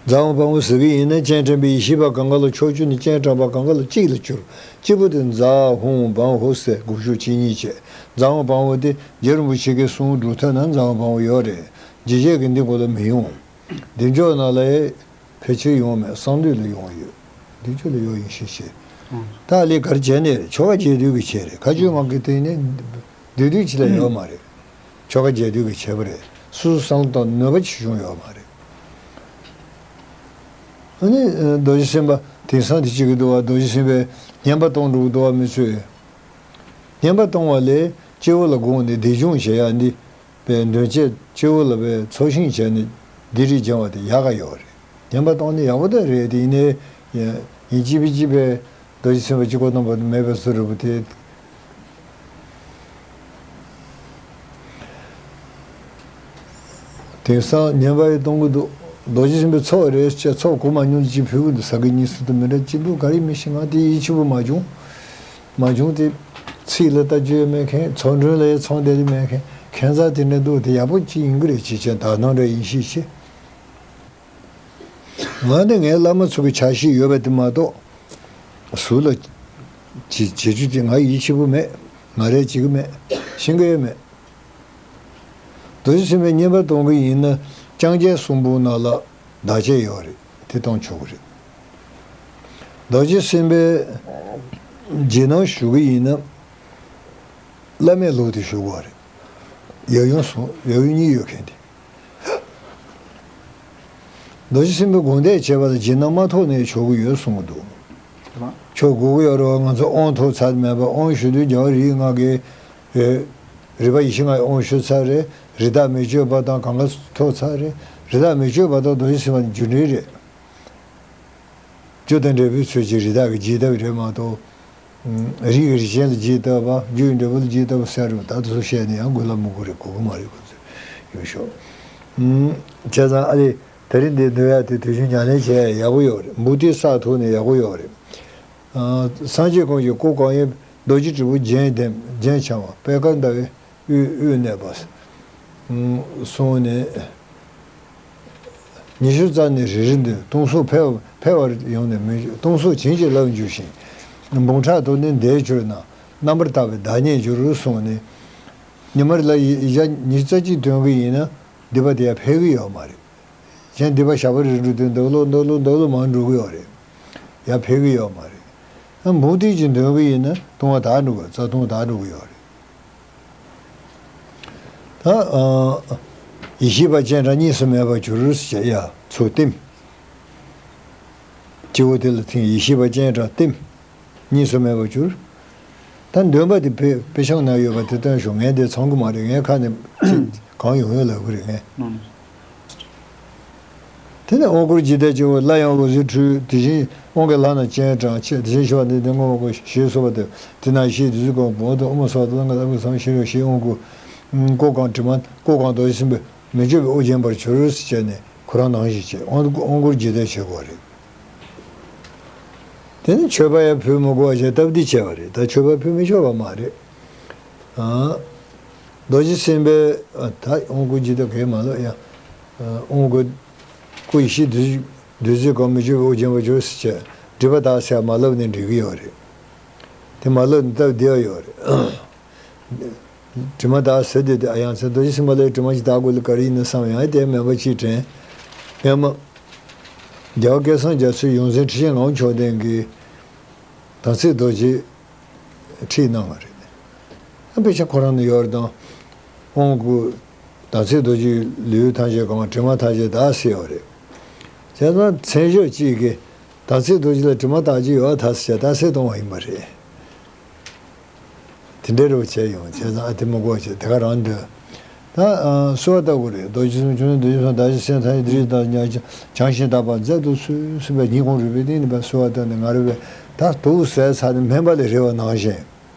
རྫ་དབང་བམ་པོ་ཟེར་གྱི་ཡིན་ན་སྤྱན་དྲངས་པའི་ཡེ་ཤེས་པ་གང་ག་ལ་ཕྱོགས་བཅུ་ནས་སྤྱན་དྲངས་པ་གང་ག་ལ་གཅིག་ལ་གྱུར། གཅིག་པུ་དེ་རྫ་ཧཱུྃ་བམ་ཧོ་ཟེར་དགུག་གཞུག་གཅིག་གཉིས་བྱས། རྫ་དབང་བམ་པོ་དེ་རྗེ་རིན་པོ་ཆེ་གི་གསུང་སྒྲུབ་ཐབས་ན་རྫ་དབང་བམ་པོ་ཡོད་རེད། རྗེ་བྱེད་ཀྱི་འདི་གོ་ལ་མི་ཡོང་། བདེ་མཆོག་ནང་ལ་ཕལ་ཆེར་ཡོང་མེད། གསང་འདུས་ལ་ཡོང་ཡོད། བདེ་མཆོག་ལ་ཡོད་ཡིན་ཤེས་ཤེས། ད་ལས་གར་བྱས་ནས་རེད། ཆོ་ག་རྒྱས་བསྡུས་ཀྱི་བྱས་རེད། ཁ་ཆོས་ངག་གི་སྟེང་ནས་བསྡུས་བསྡུས་ཅི་ལ་ཡོད་མ་རེད། ཆོ་ག་རྒྱས་བསྡུས་ཀྱི་བྱས་པ་རེད། སོ་སོ་བསམ་བློ་གཏོང་ནུས་པ་ཅིག་བྱུང་ཡོད་མ་རེད། ཨ་ནི་རྡོ་རྗེ་སེམས་དཔའ་དེང་སང་དེ་གཅིག་གི་འདུག་བ། རྡོ་རྗེ་སེམས་དཔའི་བསྙེན་པ་གཏོང་འགྲོ་གི་འདུག་བ་མི་ཚོས། བསྙེན་པ་གཏོང་བ་ལས་སྤྱི་བོ་ལ་དགོངས་ནས་བདེ་སྐྱོང་བྱེད་ཡ་འདི། པའི་འདོན་ཆས་སྤྱི་བོ་ལ་པའི་ཚོགས་ཞིང་བྱས་ནས་ལྡེབས་རིས་སྦྱང་བ་དེ་ཡག་ག་ཡོད་རེད། བསྙེན་པ་གཏོང་ནི་ཡག་པོ་ད་རེད་དེ། ཡིན་ནའི་ཡིན་གཅིག་པའི་གཅིག་པའི་རྡོ་རྗེ་སེམས་དཔའ་གཅིག་པོ་གཏོང་བ་མེད་པའི་བཟོ་འདྲ་པོ་དེ། དེང་སང་བསྙེན་པ་ཡི་གཏོང་གི་འདུག་རྡོ་རྗེ་སེམས་དཔའི་ཚོགས་རེད་ཅེས་ཚོགས་གོ་མ་མྱོང་ཅིག་ཕུལ་གི་འདུག་ཟ་གི་གཉིས་སུ་དུ་མི་འདྲ་ཅི་འདུག་ག་རེ་མི་ཤེས། ང་དེ་ཡིད་ཆེས་པོ་མ་བྱུང་། མ་བྱུང་སྟེ། ཚིག་ལ་ལྟ་རྒྱུ་ཡང་མེད་མཁན། ཚོགས་མགྲོན་ལ་ཡང་ཚོང་དེ་ལས་མེད་མཁན། ཁྱད་མཚར་དེ་འདྲ་འདུག་དེ་ཡག་པོ་ཅིག་ཡིན་གི་རེད་ཅེས་བྱས་ད་ནང་འདྲ་ཡིན་ཤེས་ཤེས། ང་ནི་ངའི་བླ་མ་ཚོ་གི་ཆ་ཤས་ཡོད་པ་དེ་མ་གཏོགས། ཟུར་ལ་བྱེད་བྱེད་རྒྱུ་དེ་ང་ཡིད་ཆེས་པོ་མེད། ང་རས་བྱེད་གི་མེད། ཤེས་གི་ཡོད་མེད། རྡོ་རྗེ་སེམས་དཔའི་བསྙེན་པ་གཏོང་གི་ཡིན་ན་ལྕང་སྐྱའི་གསུང་འབུམ་ནང་ལ་བདག་བསྐྱེད་ཡོད་རེད། དེ་གཏོང་ཆོག་གི་རེད། རྡོ་རྗེ་སེམས་དཔའི་རྗེས་གནང་ཞུ་གི་ཡིན་ན། བླ་མའི་ལུགས་དེ་ཞུ་དགོས་རེད། ཡབ་ཡུམ་གསུང་ཡབ་ཡུམ་གཉིས་ཡོད་མཁན་དེ། རྡོ་རྗེ་སེམས་དཔའི་དགོངས་དད་བྱས་པ་ལ་རྗེས་གནང་མ་ཐོབ་ནའི་ཆོག་གི་ཡོད་གསུང་གི་འདུག་ཆོག་དགོས་ཀྱི་ཡོད་རེད་བ། ང་ཚོ་དབང་ཐོབ་ཚར་མེད་པ། དབང་ཞུ་དུས་རྒྱལ་བ་རིགས་ལྔ་གི་རེད། རིག་པ་ཡེ་ཤེས་ལྔ་ཡི་དབང་ཞུ་ཚར་རེད། རི་དྭགས་མི་བསྐྱོད་པ་དང་གང་ག་ཐོབ་ཚར་རེད། རི་དྭགས་མི་བསྐྱོད་པ་དང་རྡོ་རྗེ་སེམས་དཔའ་ནི་རྒྱུ་འབྲས་རེད། རྒྱུ་དང་འབྲས་བུའི་ཚུལ་གྱིས་རི་དྭགས་ཀྱི་རྗེས་ཐོབ་རེད་མ་གཏོགས། རིགས་ཀྱི་རིགས་ཅན་ལ་རྗེས་ཐོབ་པ། རྒྱུ་ཡི་འབྲས་བུ་ལ་རྗེས་ཐོབ་པ་ཟེར་རུང་ད་དུ་བཤད་ནས་ཡང་དགོས་ལ་མི་དགོས་རེད། གོ་གི་མ་རེད་ཁོ་ཚོས། ཡོད་ཤོག་བྱས་ཙང་ཨ་ལེ། དེ་རིང་འདི་འདོན་ཡག་དེ་དུས་ཆེན་ཉམས་ལེན་བྱས་ཡག་པོ་ཡོད་རེད། མུ་ཏིག་བསགས་ཐུབ་ནས་ཡག་པོ་ཡོད་རེད། སངས་རྒྱས་ཀུན་གྱི་སྐུ་གང་ཡིན། རྡོ་རྗེ་དྲིལ་བུ་རྒྱན་ལྡན་རྒྱན་འཆང་བ། པད་དཀར་ཟླ་བའི་དབུས་དབུས་གནས་པ། གསུངས་ནས། ཉི་ཤུ་རྩ་ནས་རེ་རེ་འདོན། སྟོང་གཟུགས་འཕེལ་འཕེལ་བར་ཡོང་ནས་མི་འགྱུར། སྟོང་གཟུགས་བྱིན་གྱིས་བརླབ་འགྱུར་ཞིང་། འབུམ་ཕྲག་དུ་ནི་འདས་གྱུར་ན། རྣམ་པར་དག་པའི་བདག་ཉིད་འགྱུར་གསུངས་ནས། ཉི་མ་རེ་ལ་ཡི་ཡིག་ཆ་ཉི་ཤུ་རྩ་གཅིག་འདོན་གྱི་ཡིན་ན་སྡིག་པ་དེ་ཡང་འཕེལ་གྱི་ཡོད་མ་རེད། གཞན་སྡིག་པ་ཞག་པོ་རེ་འགྲོ་དུས་འདོད་ལོག་འདོད་ལོག་འདོད་ལོག་མང་འགྲོ་གི་ཡོད་རེད། ཡང་འཕེལ་གྱི་ཡོད་མ་རེད། ཨ་མུ་ཏིག་ཅིག་འདོན་གྱི་ཡིན་ན་ལྟུང་བ་དག་འགྲོ་གི། རྩ་ལྟུང་དག་འགྲོ་གི་ཡོད་རེད། ད་ཨ་ཡེ་ཤེས་པ་སྤྱན་དྲངས་གཉིས་སུ་མེད་པར་གྱུར་ཞེས་ཡ་ཚུར་བསྟིམ། སྤྱི་བོ་དེ་ལ་ཐིམ། ཡེ་ཤེས་པ་སྤྱན་དྲངས་བསྟིམ། གཉིས་སུ་མེད་པར་གྱུར། ད་འདོན་པ་དེ་དཔེ་དཔེ་ཆ་ནང་ཡོད་པ་དེ་སྟོན་ཞོག་ངས་འདི་ཚང་གི་མ་རེད། ངའི་ཁ་ནས་ཅིག་གང་ཡོང་ཡོང་ལབ་གི་རེད་ངས། དེ་ནས་དབང་བསྐུར་ཇི་ལྟར་བགྱིའོ། སླར་ཡང་འོད་ཟེར་འཕྲོས། དེ་བཞིན་དབང་གི་ལྷ་རྣམས་སྤྱན་དྲངས་ཕྱིར། དེ་བཞིན་གཤེགས་པ་འདི་ནི་བསྔོ་བ་ཞེས་གསོལ་བ་འདེབས། དེ་ནས་ཡེ་ཤེས་བདུད་རྩིའི་གོ་འཕང་དུ། ཨོཾ་སྭ་བྷཱ་ཏ་ལ་ཀ་ཏ་པྲ་ཀ་ཤ་ཨཱཿཧཱུྃ་ཕཊ་ཞེས་དབང་བསྐུར། སྐུ་གང་དྲི་མ་སྐུ་གང་རྡོ་རྗེ་སེམས་དཔའི་མི་བསྐྱོད་པའི་དབུ་བརྒྱན་པར་གྱུར་ཞེས་བྱས་ནས་ཁོ་རང་ནང་བཞིན་བྱས། དབང་དབང་བསྐུར་ཇི་ལྟར་བྱེད་དགོས་རེད། དེ་ནི་མཆོད་པ་ཡང་ཕུལ་མི་དགོས་པ་བྱས་སྟབས་བདེ་བྱས་པ་རེད། ད་མཆོད་པ་ཕུལ་མི་ཆོག་པ་མ་རེད། ཨ། རྡོ་རྗེ་སེམས་དཔའི་ཨ་ད་དབང་བསྐུར་ཇི་ལྟར་བགྱིའོ་མ་ལབ་ཡ། ཨ་དབང་བསྐུར། སྐུ་ཡེ་ཤེས་བདུད་བདུད་རྩིའི་གོ་འཕང་མི་བསྐྱོད་པའི་དབུ་བརྒྱན་པར་གྱུར་ཞེས་བྱས། སྒྲིབ་པ་དག་ཟེར་མ་ལབ་ནས་འགྲིག་གི་ཡོད་རེད། དེ་མ་ལབ་ནས་སྟབས་བདེ་བ་ཡོད་རེད། དྲི་མ་དག་ཟེར་དུས་དེ་ཨ་ཡང་ཚེ་རྡོ་རྗེ་སེམས་དཔའ་ལ་དྲི་མ་ཅིག་དག་དགོས་ལ་ག་རེ་ཡིན་ན་བསམ་ཡང་དེ་མེད་པ་ཅིག་དྲན། སྔོན་མ་རྒྱལ་བ་སྐལ་བཟང་རྒྱ་མཚོའི་ཡོངས་འཛིན་ཁྲི་ཆེན་ངག་དབང་མཆོག་ལྡན་གྱིས་དམ་ཚིག་རྡོ་རྗེ་ཁྲིད་གནང་བ་རེད། ཨ་དཔེ་ཆ་ཁོ་རང་ནས་ཡོད་རེད་དང་། དབང་བསྐུར། དམ་ཚིག་རྡོ་རྗེ་ལུས་ཐམས་ཅད་གང་། དྲི་མ་ཐམས་ཅད་དག་ཟེར་བ་རེད། བྱས་ཙང་མཚན་བརྗོད་གཅིག་གིས་དམ་ཚིག་རྡོ་རྗེ་ལ་དྲི་མ་དག་ཅིག་ཡོད་ཐལ་ཟེར་བྱས་དག་སེལ་གཏོང་བ་ཡིན་པ་རེད། དེ་འདྲའི་རོ་བྱས་ཡོང་བྱས་ཙང་ཨ་དེ་མི་དགོས་བྱས་དེ་ག་རང་འདོན། ད་གསོལ་བ་བཏབ་དགོས་རེད། རྡོ་རྗེ་སེམས་ཆུང་ཆུང་རྡོ་རྗེ་སེམས་བདག་གཞན་སེམས་ཐམས་ཅད་འདི་རིགས་དང་བྱང་ཞིང་དག་པར་མཛད་དུ་གསོལ་གསུངས་པའི་སྙིང་ཁོང་རུས་པའི་གཏིང་ནས་ཕར་གསོལ་བ་བཏབ་ནས་ང་རོ་བས་ད་དུག་ཟས་ཚར་ནས་སྨན་པ་ལས་རེ་བ་ནང་བཞིན།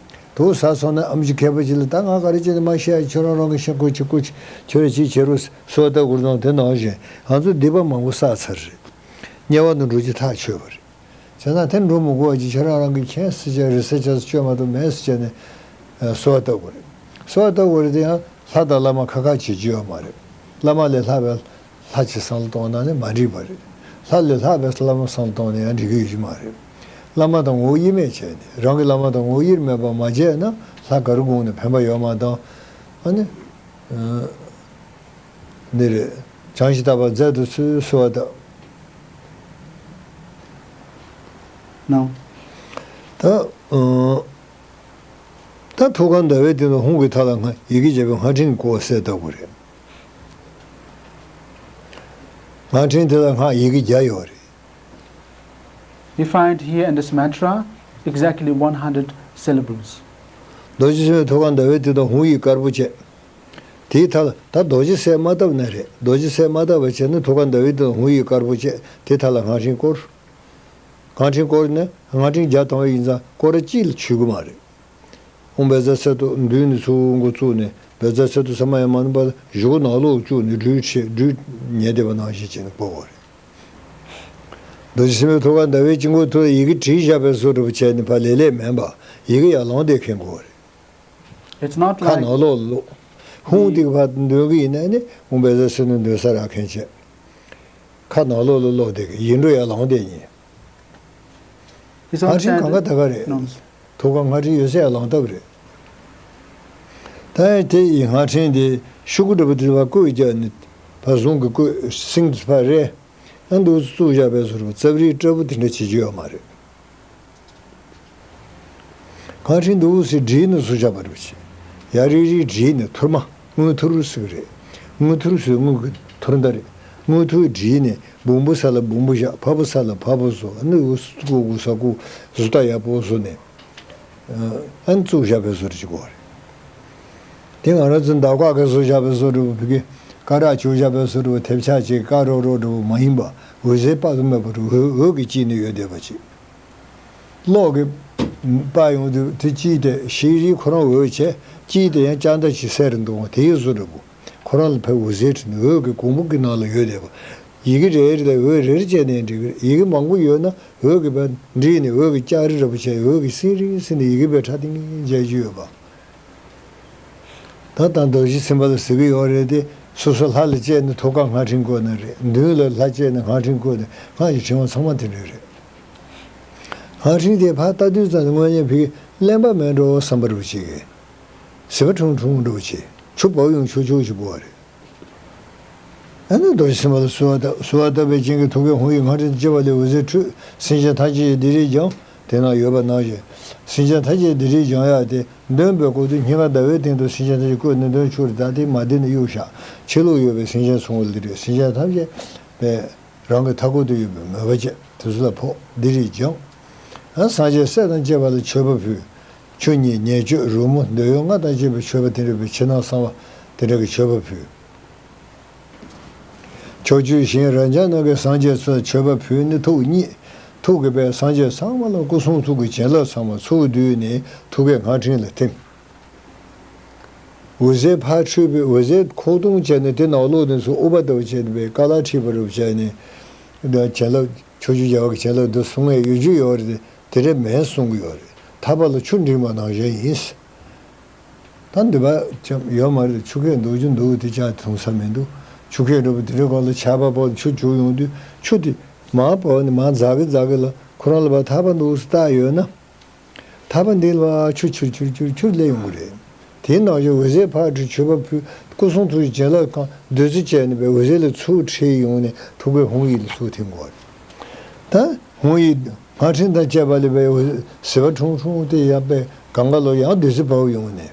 དུག་ཟ་སོང་ན་ཨེམ་ཆི་མཁས་པ་ཅིག་ལ་ད་ང་ག་རེ་བྱས་ནས་མ་ཤི་ཡ། ཁྱོད་རང་རང་གི་ཤི་ཁུ་ཆི་ཁུ་ཆི་ཁྱོད་རེ་ཅིག་བྱེད་རོགས་གསོལ་བ་བཏབ་དགོས་རེད་དང་དེ་ནང་བཞིན་ང་ཚོ་སྡིག་པ་མང་པོ་བསགས་ཚར་རེད། དམྱལ་བ་ནང་འགྲོ་རྒྱུ་ཐག་ཆོད་པ་རེད། བྱས་ཙང་དེ་འགྲོ་མི་དགོས་པ་ཅིག་ཁྱོད་རང་རང་གི་མཁྱེན་གསལ་ཅན་རེ་གསལ་ཅན་སུ་བཅོས་མ་གཏོགས་མེད་ཟེར་བྱས་ནས་གསོལ་བ་བཏབ་དགོས་རེད། གསོལ་བ་བཏབ་དགོས་རེད་དེ་ཡང་ལྷ་དང་བླ་མ་ཁ་ཁ་བྱེད་རྒྱུ་ཡོད་མ་རེད། བླ་མ་ལས་ལྷག་པའི་ལྷ་ཅིག་བསམ་བློ་གཏོང་ན་ནི་མ་འགྲིག་པ་རེད། ལྷ་ལས་ལྷག་པའི་བླ་མ་བསམ་བློ་གཏོང་ན་ཡང་འགྲིག་གི་ཡོད་ཀྱི་མ་རེད། བླ་མ་དང་ངོ་བོ་དབྱེར་མེད་བྱས་ནས་རང་གི་བླ་མ་དང་ངོ་བོ་དབྱེར་མེད་པ་མ་བྱས་ན་ལྷ་ག་རེ་དགོངས་ནས་ཕན་པ་ཡོད་མ་གཏོགས། ཨ་ནི། འདི་རེད། བྱང་ཞིང་དག་པར་མཛད་དུ་གསོལ་ཟེར་བ་དང་། ནའོ། ད། ཨ། ད་ཐུགས་ཀར་ཟླ་བའི་སྟེང་དུ་ཧཱུྃ་གི་མཐའ་ལ་སྔགས་ཡི་གེ་བརྒྱ་པའི་སྔགས་ཕྲེང་བསྐོར་གསལ་བཏབ་དགོས་རེད། སྔགས་ཕྲེང་དེ་ལ་སྔགས་ཡི་གེ་བརྒྱ་ཡོད་རེད། We find here in this mantra exactly one hundred syllables. རྡོ་རྗེ་སེམས་དཔའི་ཐུགས་ཀར་ཟླ་བའི་སྟེང་དུ་ཧཱུྃ་ཡིག་དཀར་པོ་བཅས། དེའི་མཐའ་ལ་ད་རྡོ་རྗེ་གསལ་མ་བཏབ་ན་རེད། རྡོ་རྗེ་གསལ་མ་བཏབ་པ་བྱས་ན་ཐུགས་ཀར་ཟླ་བའི་སྟེང་དུ་ཧཱུྃ་ཡིག་དཀར་པོ་བཅས་དེའི་མཐའ་ལ་སྔགས་ཕྲེང་བསྐོར། སྔགས་ཕྲེང་བསྐོར་ནས་སྔགས་ཕྲེང་བརྒྱ་བཏང་བ་ཡིན་ཙང་སྐོར་ར་གཅིག་ལ་ཆུད་ཀྱི་མ་རེད། ཨོཾ་བཛྲ་སཏྭ། མདུན་ནས་ཚུར་འགོ་བཙུགས་ནས་བཛྲ་སཏྭ་ཚང་མ་ཡང་མ་ནུབ་པར་གཞུག་གུ་ནང་ལོགས་བཅུག་ནས་སྦྲུལ་ཆེ་སྦྲུལ་ཉལ་བསྡད་པ་ནང་བཞིན་བྱས་ནས་བསྐོར་བ་རེད། རྡོ་རྗེ་སེམས་དཔའི་ཐུགས་ཀར་ཟླ་བའི་དཀྱིལ་འཁོར་ཐོག་ཡི་གེ་བྲིས་བཞག་པའི་བཟོ་འདྲ་པོ་བྱས་ནས་ཕར་ལེ་ལེ་མིན་པ་ཡི་གེ་ཡར་ལངས་བསྡད་མཁན་དགོས་པ་རེད། It's not ཁ་like ནང་ལོགས་ལ་ཀློག་ཧཱུྃ་དེ་ག་ཕར་འདོན་གི་ཡིན་ན་ནི་ཨོཾ་བཛྲ་སཏྭ་འདོན་ས་རག་མཁན་བྱས། ཁ་ནང་ལོགས་ལ་ཀློག་བསྡད་མཁན་ཡིག་འབྲུ་ཡར་ལངས་བསྡད་མཁན། It's སྔགས་ཕྲེང་གང་ག་ད་ག་རེད། No. ཐུགས་ཀར་སྔགས་ཕྲེང་ཡོད་ཚད་ལངས་ཐབས་རེད། ད་ཡང་དེ་ཡི་སྔགས་ཕྲེང་དེ་ཤོག་གུ་འདྲ་པོ་དེ་ཕར་བརྐོས་བརྒྱབ་ནས་ཕར་ཟུང་གི་བརྐོས་སིང་དུ་ཕར་རེད། ཨ་འདུག་བཙུགས་བཞག་པའི་བཟོ་འདྲ་པོ་རྩབ་རིལ་སྐྲ་བོ་དེ་འདྲ་བྱེད་རྒྱུ་ཡོད་མ་རེད། སྔགས་ཕྲེང་འདུག་སེ་བསྒྲིལ་ནས་བཟོས་བཞག་པ་རེད་པ་ཅིག་ཡར་རིལ་རིལ་བསྒྲིལ་ནས་ཐུར་མ་དངུལ་ཐུར་ཟེར་གི་རེད། དངུལ་ཐུར་ཟེར་དངུལ་གྱི་ཐུར་མདའ་རེད། དངུལ་ཐུར་བསྒྲིལ་ནས་སྦོམ་པོ་ས་ལ་སྦོམ་པོ་བཞག་ཕ་བུ་ས་ལ་ཕ་བུ་བཟོ། ཨ་ནི་འུ་སུ་ཀུ་གུ་ས་ཀུ་བཟོ་ལྟ་ཡག་པོ་བཟོ་ནས། ཨན་བཙུགས་བཞག་པའི་བཟོ་འདྲ་ཅིག་དགོས་རེད། དེ་ང་རང་ཚོ་འདབ་ཀ་གི་བཟོ་བཞག་པའི་བཟོ་འདྲ་བོ་བི་གི་ཀ་རག་བྱུག་བཞག་པའི་བཟོ་འདྲ་བོ་དེབ་ཆག་ཅིག་ཀ་རོ་རོ་འདྲ་བོ་མ་ཡིན་པ་འོད་ཟེར་དཔག་ཏུ་མེད་པ་འདྲ་བོ་འོད་ཀྱི་དཀྱིལ་ནས་ཡོད་བསྡད་པ་ཅིག་གློག་གི་པར་ཡོང་དུས་དེ་དཀྱིལ་དེ་ཤེལ་རིལ་ཁོ་རང་འོད་བྱས་དཀྱིལ་དེ་ཡང་ལྕགས་མདའ་ཅིག་གསལ་རུ་འདུག་དེའི་བཟོ་འདྲ་བོ་ཁོ་རང་ལ་ཕར་འོད་ཟེར་འཕྲོས་ནས་འོད་ཀྱི་གོང་བུ་གི་ནང་ལ་ཡོད་བསྡད་པ། ཡི་གེ་རེ་རེ་ལ་འོད་རེ་རེ་བྱས་ནས་འབྲི་གི་རེད། ཡི་གེ་མང་པོ་ཡོད་ན་འོད་ཀྱི་བར་འབྲིས་ནས་འོད་ཀྱི་ལྕགས་རི་ར་བ་བྱས་འོད་ཀྱི་སིང་རིང་སིང་ནས་ཡི་གེ་བས་ཁྲ་ཐིང་ཐིང་མཇལ་རྒྱུ་ཡོད་པ། ད་ལྟ་རྡོ་རྗེ་སེམས་དཔའ་ལ་ཟེར་གི་ཡོད་རེད་དེ། སོ་སོ་ལྷ་ལ་སྤྱད་ནས་ཐུགས་ཀར་སྔགས་ཕྲེང་བསྐོར་ནི་རེད། མདུན་ལ་ལྷ་སྤྱད་ནས་སྔགས་ཕྲེང་བསྐོར་ནས་སྔགས་ཀྱི་ཕྲེང་བ་ཚང་མ་དེ་འདྲ་རེད། སྔགས་ཕྲེང་དེ་ཕར་ལྟ་དུས་ཙམ་ནས་དངོས་གནས་ཕ་གི་གླེན་པ་མེད་འགྲོ་བསམ་པ་རུ་བྱེད་གི། ཟིལ་པ་ཁྲུང་ཁྲུང་འགྲོ་བྱེད། ཆུ་བབས་ཡོང་ཆོག་ཆོག་ཞིག་བོ་བ་རེད། ཨ་ནི་རྡོ་རྗེ་སེམས་དཔའ་ལ་གསོལ་བ་བཏབ། གསོལ་བ་བཏབ་པའི་རྐྱེན་གྱིས་ཐུགས་ཀའི་ཧཱུྃ་ཡིག་སྔགས་ཕྲེང་དང་བཅས་པ་ལས་འོད་ཟེར་འཕྲོས། སེམས་ཅན་ཐམས་ཅད་ཀྱི་སྡིག་སྒྲིབ་སྦྱངས། དེ་ན་ཡོད་པ་ནང་བཞིན། སེམས་ཅན་ཐམས་ཅད་སྡིག་སྒྲིབ་སྦྱང་ཡག་དེ་འདོན་པའི་སྐབས་སུ་སྙིང་ག་ཟླ་བའི་སྟེང་དུ་སེམས་ཅན་ཐམས་ཅད་བཀོད་ནས་འདོན་ཆོག་རེད། ད་དེ་མ་བདེ་ན་གཡུག་བཞག་ཕྱི་ལོགས་ཡོད་པའི་སེམས་ཅན་ཚང་མ་ལ་འདི་རེད། སེམས་ཅན་ཐམས་ཅད་པའི་རང་གི་མཐའ་འཁོར་དུ་ཡོད་པའི་མོས་པ་བྱས་དེ་ཚོ་ལ་ཕོག་སྡིག་སྒྲིབ་སྦྱངས། ཨ་སངས་རྒྱས་སྲས་དང་བཅས་པ་ལ་མཆོད་པ་ཕུལ། ཆུ་གཉིས་ཉེར་སྤྱོད་རོལ་མོ་འདོད་ཡོན་ལྔ་དང་བཅས་པའི་མཆོད་པ་དེ་འདྲ་བའི་ཕྱི་ནང་གསང་བ་དེ་འདྲ་གི་མཆོད་པ་ཕུལ། ཕྱོགས་བཅུའི་ཞིང་རབ་འབྱམས་རྣམས་ཀྱི་སངས་རྒྱས་ཚོ་ལ་མཆོད་པ་ཕུལ་ནས་ཐུགས་མཉེས། ཐུགས་ཀྱི་པའི་སངས་རྒྱས་ཚང་མ་ལ་སྐུ་གསུང་ཐུགས་ཀྱི་བྱིན་རླབས་ཚང་མ་ཚུར་བསྡུས་ནས་ཐུགས་ཀའི་སྔགས་ཕྲེང་ལ་ཐིམ། འོད་ཟེར་ཕར་འཕྲོས་པའི་འོད་ཟེར་ཁོག་སྟོང་བྱས་ནས་དེ་ནང་ལོགས་ནས་སུ་ཨུ་པ་ཏ་བ་བྱས་ནས་པའི་ཀ་ལ་ཁྲིད་པ་རུ་བྱས་ནས། བྱིན་རླབས་ཕྱོགས་བཅུའི་རྒྱལ་བ་གི་བྱིན་རླབས་འདི་གསུང་ངེས་ཡོད་རྒྱུ་ཡོད་རེད། དེ་འདྲ་མིན་གསུང་གི་ཡོད་རེད། ཐར་པ་ལ་ཆུ་འབྲིང་བ་ནང་བཞིན་ཡིན། ད་འདི་པ་ཅམ་ཡོད་མ་རེད། ཆུ་ཁོལ་འདུག་རྒྱུ་འདུག་དེ་ཅག་འཐུང་ས་མི་འདུག་ཆུ་ཁོལ་འདྲ་པོ་དེ་འདྲའི་སྒང་ལ་ཆར་པ་ཕོག་ཆུ་རྒྱུག་ཡོང་དུས་ཆུ་དེ་མར་བབས་ནས་མར་འཛག་གི་འཛག་གི་ལ་ཁོ་རང་ལ་བ་ཐར་པ་འདུག་སེ་བལྟ་ཡོད་ན། ཐར་པ་འདི་ལ་ཆུ་ཆུར་ཆུར་ཆུར་ཆུར་སླེབས་ཡོང་གི་རེད། དེའི་ནང་བཞིན་འོད་ཟེར་ཕར་འཕྲོས་མཆོད་པ་ཕུལ། སྐུ་གསུང་ཐུགས་ཀྱི་བྱིན་རླབས་གང་བདུད་རྩི་བྱས་ནས་པའི་འོད་ཟེར་ལས་ཚུར་འཕྲོས་ཡོང་ནས་ཐུགས་ཀའི་ཧཱུྃ་ཡིག་ལ་ཚུར་ཐིམ་དགོས་རེད། ད་ཧཱུྃ་ཡིག་སྔགས་ཕྲེང་དང་བཅས་པ་ལས་པའི་ཟིལ་པ་ཁྲུང་ཁྲུང་དེ་ཡང་པའི་གང་ག་ལོ་ཡང་བདུད་རྩི་བབས་ཡོང་ནས།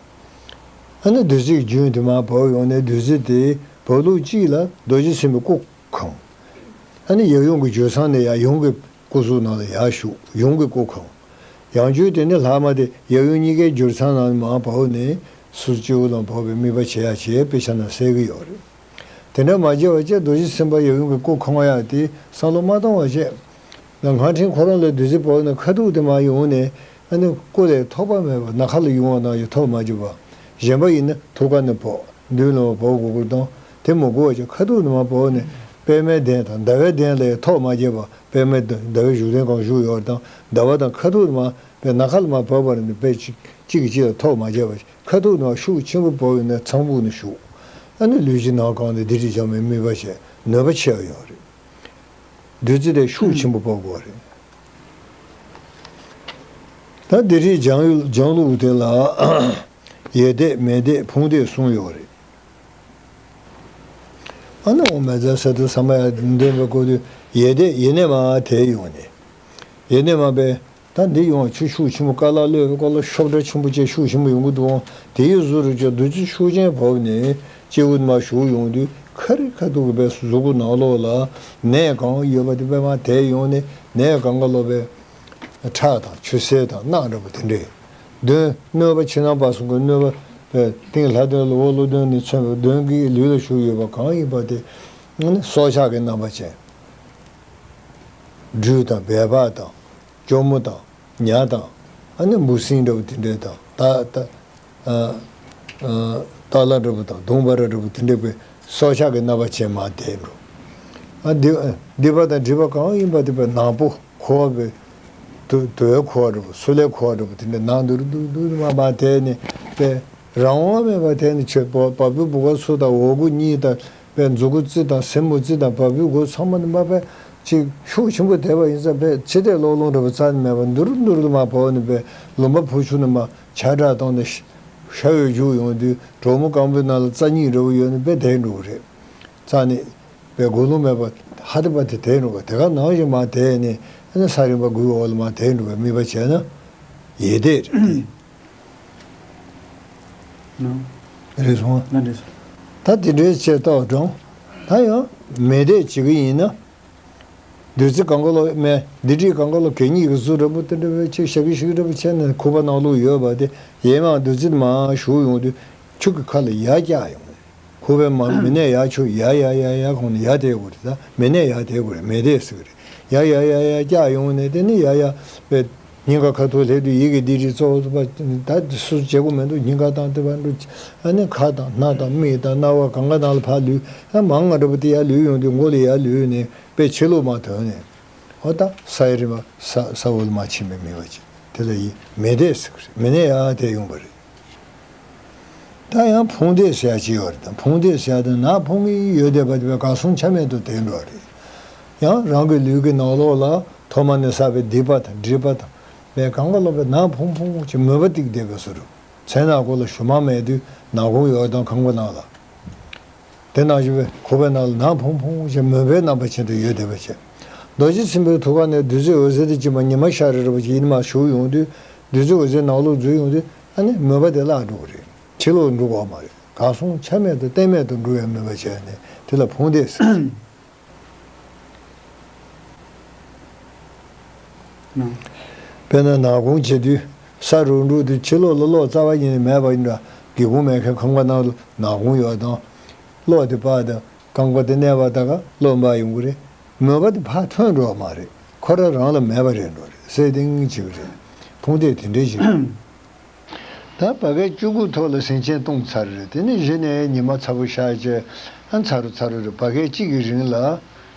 ཨ་ནི་བདུད་རྩི་གི་རྒྱུན་དེ་མར་བབས་ཡོང་ནས་བདུད་རྩི་དེ་བབས་ལུགས་གཅིག་ལ་རྡོ་རྗེ་སེམས་དཔའི་སྐུ་གང་། ཨ་ནི་ཡབ་ཡུམ་གྱི་བྱང་ས་ནས་ཡབ་ཡུམ་གྱི་སྐུ་གཟུགས་ནང་ལ་ཡར་ཞུགས། ཡུམ་གྱི་སྐུ་གང་། ཡང་བསྐྱར་དེ་ནི་ལྷག་མ་དེ་ཡབ་ཡུམ་གཉིས་ཀའི་བསྒྱུར་ཚང་ནང་མར་བབས་ནས་སོ་སོ་སྤྱི་བོ་ལ་བབས་པའི་དམིགས་པ་བྱེད་ཡ་བྱེད་དཔེ་ཆ་ནང་གསལ་གྱི་ཡོད་རེད། དེ་འདྲ་མ་བྱས་པ་བྱས་རྡོ་རྗེ་སེམས་དཔའ་ཡབ་ཡུམ་གྱི་སྐུ་གང་ཡ་དེ་བསམ་བློ་མ་བཏང་བ་བྱས། ང་ཕྲན་ཁོ་རང་ལ་བདུད་རྩི་བབས་ནས་ཁ་ཐུག་དེ་མར་ཡོང་ནས་ཨ་ནི་སྐུ་ལས་ཐོགས་པ་མེད་པ་ནམ་མཁའ་ལ་ཡོང་བ་ནང་བཞིན་ཐོགས་མ་བྱས་པ། གཞན་པ་ཡིན་ན་ཐུགས་ཀ་ནས་བབས། མདུན་ལ་བབས་དགོས་ཀྱི་དང་དེ་མི་དགོས་པ་བྱས་ཁ་ཐུག་ནས་མར་བབས་ནས་པདྨའི་གདན་དང་ཟླ་བའི་གདན་ལ་ཡང་ཐོགས་མ་བྱས་པ། པདྨའི་ཟླ་བའི་བཞུགས་གདན་གང་བཞུགས་ཡོད་དང་ཟླ་བ་དང་ཁ་ཐུག་ནས་མར་པའི་ནམ་མཁའ་ལ་མར་བབས་པ་ནི་པའི་གཅིག་གཅིག་གིས་གཅིག་ལ་ཐོགས་མ་བྱས་པ་ཁ་ཐུག་ནས་མར་ཤུགས་ཆེན་པོ་བབས་ཡོང་ནས་ཚངས་བུག་ནས་ཞུགས། ཨ་ནི་ལུས་ཀྱི་ནང་གང་དེ་སྡིག་སྒྲིབ་སྦྱང་བའི་དམིགས་པ་བྱས་ནུས་པ་ཆེ་བ་ཡོད་རེད། བདུད་རྩི་དེ་ཤུགས་ཆེན་པོ་སྤོ་དགོས་རེད། ད་སྡིག་སྒྲིབ་སྦྱང་ཡུལ་སྦྱང་ལུགས་དེ་ལ་ཡེ་གདགས་མེ་གདགས་ཕུང་གདགས་གསུམ་ཡོད་རེད། ཨ་ནི་འོ་མེ་ཛ་ས་ཏུ་ས་མ་ཡ་འདོན་པའི་སྐོར་དུ་ཡེ་གདགས་ཡེ་ནས་མར་དེད་ཡོང་ནས། ཡེ་ནས་མར་པས་ད་འདི་ཡོང་ཆུ་ཤུགས་ཆེན་པོ་ཀ་ལ་གློད་པའི་སྐོར་ལ་ཤོབ་སྒྲ་ཆེན་པོ་བཅས་ཤུགས་ཆེན་པོ་ཡོང་གི་འདུག་འོང་དེ་ཡི་གཟུགས་རུ་ཅོག་བདུད་རྩི་ཤུགས་ཅན་བབས་ནས་སྤྱི་བོ་མར་ཞུགས་ཡོང་དུས་ཁ་རི་ཁ་ཐུག་གི་པའི་གཟུགས་པོ་ནང་ལོགས་ལ་ནད་གང་ཡོད་པ་དེ་པས་མར་དེད་ཡོང་ནས་ནད་གང་ག་ལོག་པའི་ཁྲག་དང་ཆུ་སེར་དང་རྣག་འདྲ་པོ་དེ་འདྲས། གདོན་གནོད་པ་ཕྱི་ནང་བར་གསུམ་གྱི་གནོད་པ་སྟེང་ལྷ་གདོན་ལ་འོག་ཀླུ་གདོན་ནས་མཚོན་པའི་གདོན་གྱི་ལུས་ལ་ཞུགས་ཡོད་པ་གང་ཡིན་པ་དེ་སྲོག་ཆགས་ཀྱི་རྣམ་པ་ཅན། སྦྲུལ་དང་སྦལ་པ་དང་། གཅུང་མོ་དང་། ཉ་དང་། ཨ་ནི་འབུ་སྲིན་འདྲ་བོ་དེ་འདྲས་དང་ཏ་ཏ་ཨ་ཨ་ཏ་ལ་འདྲ་བོ་དང་གདོང་འབའ་ར་འདྲ་བོ་དེ་འདྲས་པའི་སྲོག་ཆགས་ཀྱི་རྣམ་པ་ཅན་མར་དེད་འགྲོ། ཨ་སྡིག་སྡིག་པ་དང་སྒྲིབ་པ་གང་ཡིན་པ་དེ་པའི་ནག་པོ་འཁོར་བ་པའི་དུ་དུ་བའི་འཁོར་བ་འདྲ་བོ་སུ་ལའི་འཁོར་བ་འདྲ་བོ་དེ་འདྲས་ནང་དུ་རུ་དུ་དུ་དུ་མར་མར་དེད་ནས་པའི་རང་དབང་མེད་པར་དེད་ནས་ཆོས་པ་བ་སྤུའི་བུ་ག་ཚོ་དང་འོ་སྐོལ་གཉིས་དང་། པའི་མཛུ་གུ་རྩི་དང་སེན་མོ་རྩི་དང་བ་སྤུའི་སྒོ་ཚང་མ་ནི་མ་པའི་ཅིག་ཤུགས་ཆེན་པོ་དེད་པ་ཡིན་ཙང་པའི་ཕྱི་བལྟས་ལོག་ལོང་འདྲ་པོ་རྩ་ནས་མེད་པ་འདུར་འདུར་དུ་མ་བབས་ནས་པའི་ལུང་པ་ཕུ་ཆུ་ནས་མ་ཆར་དྲག་བཏང་ནས་ཤ་འོད་རྒྱུག་ཡོང་དུས་གྲོག་མོ་སྐམ་པོའི་ནང་ལ་རྩ་གཉིས་འདྲ་པོ་ཡོད་ནས་པའི་དེད་འགྲོ་གི་རེད། རྩ་ནས་པའི་སྒོ་ལུང་མེད་པ་ཧ་ཏི་པ་དེ་དེད་འགྲོ་གི་དེ་ག་ནང་བཞིན་མ་དེད་ནས་ཨ་ནི་ས་རིམ་པ་དགུའི་འོག་ལ་མ་དེད་འགྲོ་བའི་དམིགས་པ་བྱས་ན་ཡེ་དེད་རེད། རེད་སོང་ང་། ད་དེ་འདྲའི་ཆེ་ཏོག་གྲོང་། ད་ཡང་མེ་དེད་བྱེད་ཀྱི་ཡིན་ན། བདུད་རྩི་གང་ག་ལོ་མེ་བདུད་རྩི་གང་ག་ལོ་གད་སྙིགས་ཀྱི་གཟུགས་འདྲ་པོ་དེ་འདྲ་བའི་ཆེ་ཞག་གི་ཞིག་འདྲ་པོ་བྱས་ནས་ཁུ་བ་ནང་ལོགས་ཡོད་པ་དེ་ཡེ་མ་བདུད་རྩི་མ་ཞུགས་ཡོང་དུས་ཁྱུག་གི་ཁ་ལ་ཡར་བཀྱག་ཡོང་། ཁུ་བའི་མ་མི་ནས་ཡར་ཆུ་ཡ་ཡ་ཡ་ཡ་ཁོང་ནས་ཡར་དེད་དགོས་རེད། ད་མི་ནས་ཡར་དེད་དགོས་རེད། མེ་དེད་ཟེར་གི་རེད། ཡ་ཡ་ཡ་ཡ་བཀྱག་ཡོང་ནས་དེ་ནི་ཡ་ཡ་པའི་སྙིང་ག་ཁ་ཐུག་སླེབས་དུས་ཡི་གེ་འདི་རིགས་གཙོ་བོ་པ་ད་སུ་བྱེད་དགོས་མི་འདུག་སྙིང་ག་དང་དེ་བར་འགྲོ། ཨ་ནི་ཁ་དང་སྣ་དང་མིག་དང་རྣ་བ་གང་ག་ནང་ལ་ཕར་ལུས། ཨ་མང་ང་འདྲ་པོ་དེ་ཡར་ལུས་ཡོང་དུས་མགོ་ལ་ཡར་ལུས་ནས་པའི་ཕྱི་ལོགས་མ་ཐོན་ནས་ཨོ་ད་ས་ཡི་རིམ་པ་ས་ས་འོག་ལ་མ་ཕྱིན་པའི་མི་བ་ཅིག་དེ་ལ་ཡི་མེ་དེད་ཟེར་གི་རེད། མེ་ནས་ཡར་དེད་ཡོང་པ་རེད། ད་ཡང་ཕུང་དེད་ཟེར་ཡ་ཅིག་ཡོད་རེད། ད་ཕུང་དེད་ཟེར་ཡ་དེ་ནག་ཕུང་གི་ཡོད་བསྡད་པ་དེ་བས་གང་སོང་ཆ་མེད་དུ་དེད་འགྲོ་རེད། ཡང་རང་གི་ལུས་ཀྱི་ནང་ལོགས་ལ་ཐོག་མ་ནས་བསགས་པའི་སྡིག་པ་དང་སྒྲིབ་པ་དང་བས་གང་ག་ལོག་པའི་ནག་ཕུང་ཕུང་ཅིག་མོས་པ་ཏིག་བསྡད་པའི་བཟོ་འདྲ། མཚན་ནག་པོ་ལ་ཞུ་མ་མེད་དུས་ནག་ཁུང་ཡོད་དང་ཁང་པ་ནང་ལ། དེ་ནང་བཞིན་པའི་ཁོག་པའི་ནང་ལ་ནག་ཕུང་ཕུང་ཞིག་མོས་པའི་རྣམ་པ་ཅན་དུ་ཡོད་བསྡད་པ་བྱས། རྡོ་རྗེ་སེམས་དཔའི་ཐུགས་ཀ་ནས་བདུད་རྩི་འོད་ཟེར་དུ་བྱིན་པ་ཉི་མ་ཤར་རེ་རེ་བ་ཅིག་ཡིན་མ་ཞུགས་ཡོང་དུས་བདུད་རྩི་འོད་ཟེར་ནང་ལོགས་འཛུལ་ཡོང་དུས་ཨ་ནི་མོས་པ་དེ་བརླག་འགྲོ་གི་རེད། ཕྱི་ལོགས་འགྲོ་གི་མ་རེད། གང་སོང་ཆ་མེད་དུ་གཏན་མེད་དུ་འགྲོ་བའི་མོས་པ་བྱས་ནས་དེ་ལ་ཕུང་དེད་ཟེར། དཔེར་ན་ནག་ཁུང་བྱེད་དུས་ས་རུབ་འགྲོ་དུས་ཕྱི་ལོགས་ལ་གློག་རྩ་བ་ཉིད་ནས་མེད་པ་ཡིན་འདྲ། སྒེའུ་ཁུང་མེད་མཁན་ཁང་པ་ནང་ལ་ནག་ཁུང་ཡོད་དང་། གློག་དེ་སྤར་དང་རྐང་པ་དེ་མནན་པ་ད་ག་གློག་འབར་ཡོང་གི་རེད། མོས་པ་དེ་ཕར་ཐོན་འགྲོ་བ་མ་རེད། ཁོ་རང་རང་ལ་མེད་པ་རེད་འགྲོ་རེད། སེ་ཏིང་བྱེད་ཀྱི་རེད། ཕུང་དེད་དེ་འདྲའི་ཞིག་ད་བ་གའི་ལྕུག་གུ་ཐོག་ལ་སེམས་ཅན་བཏུང་ཚར་རེད། དེ་ནས་གཞི་ནས་ཉི་མ་ཚ་པོ་ཤར་རྗེས་ཨ་ཚ་རུ་ཚ་རུ་རེད། བ་གའི་གཅིག་གི་རིང་ལ་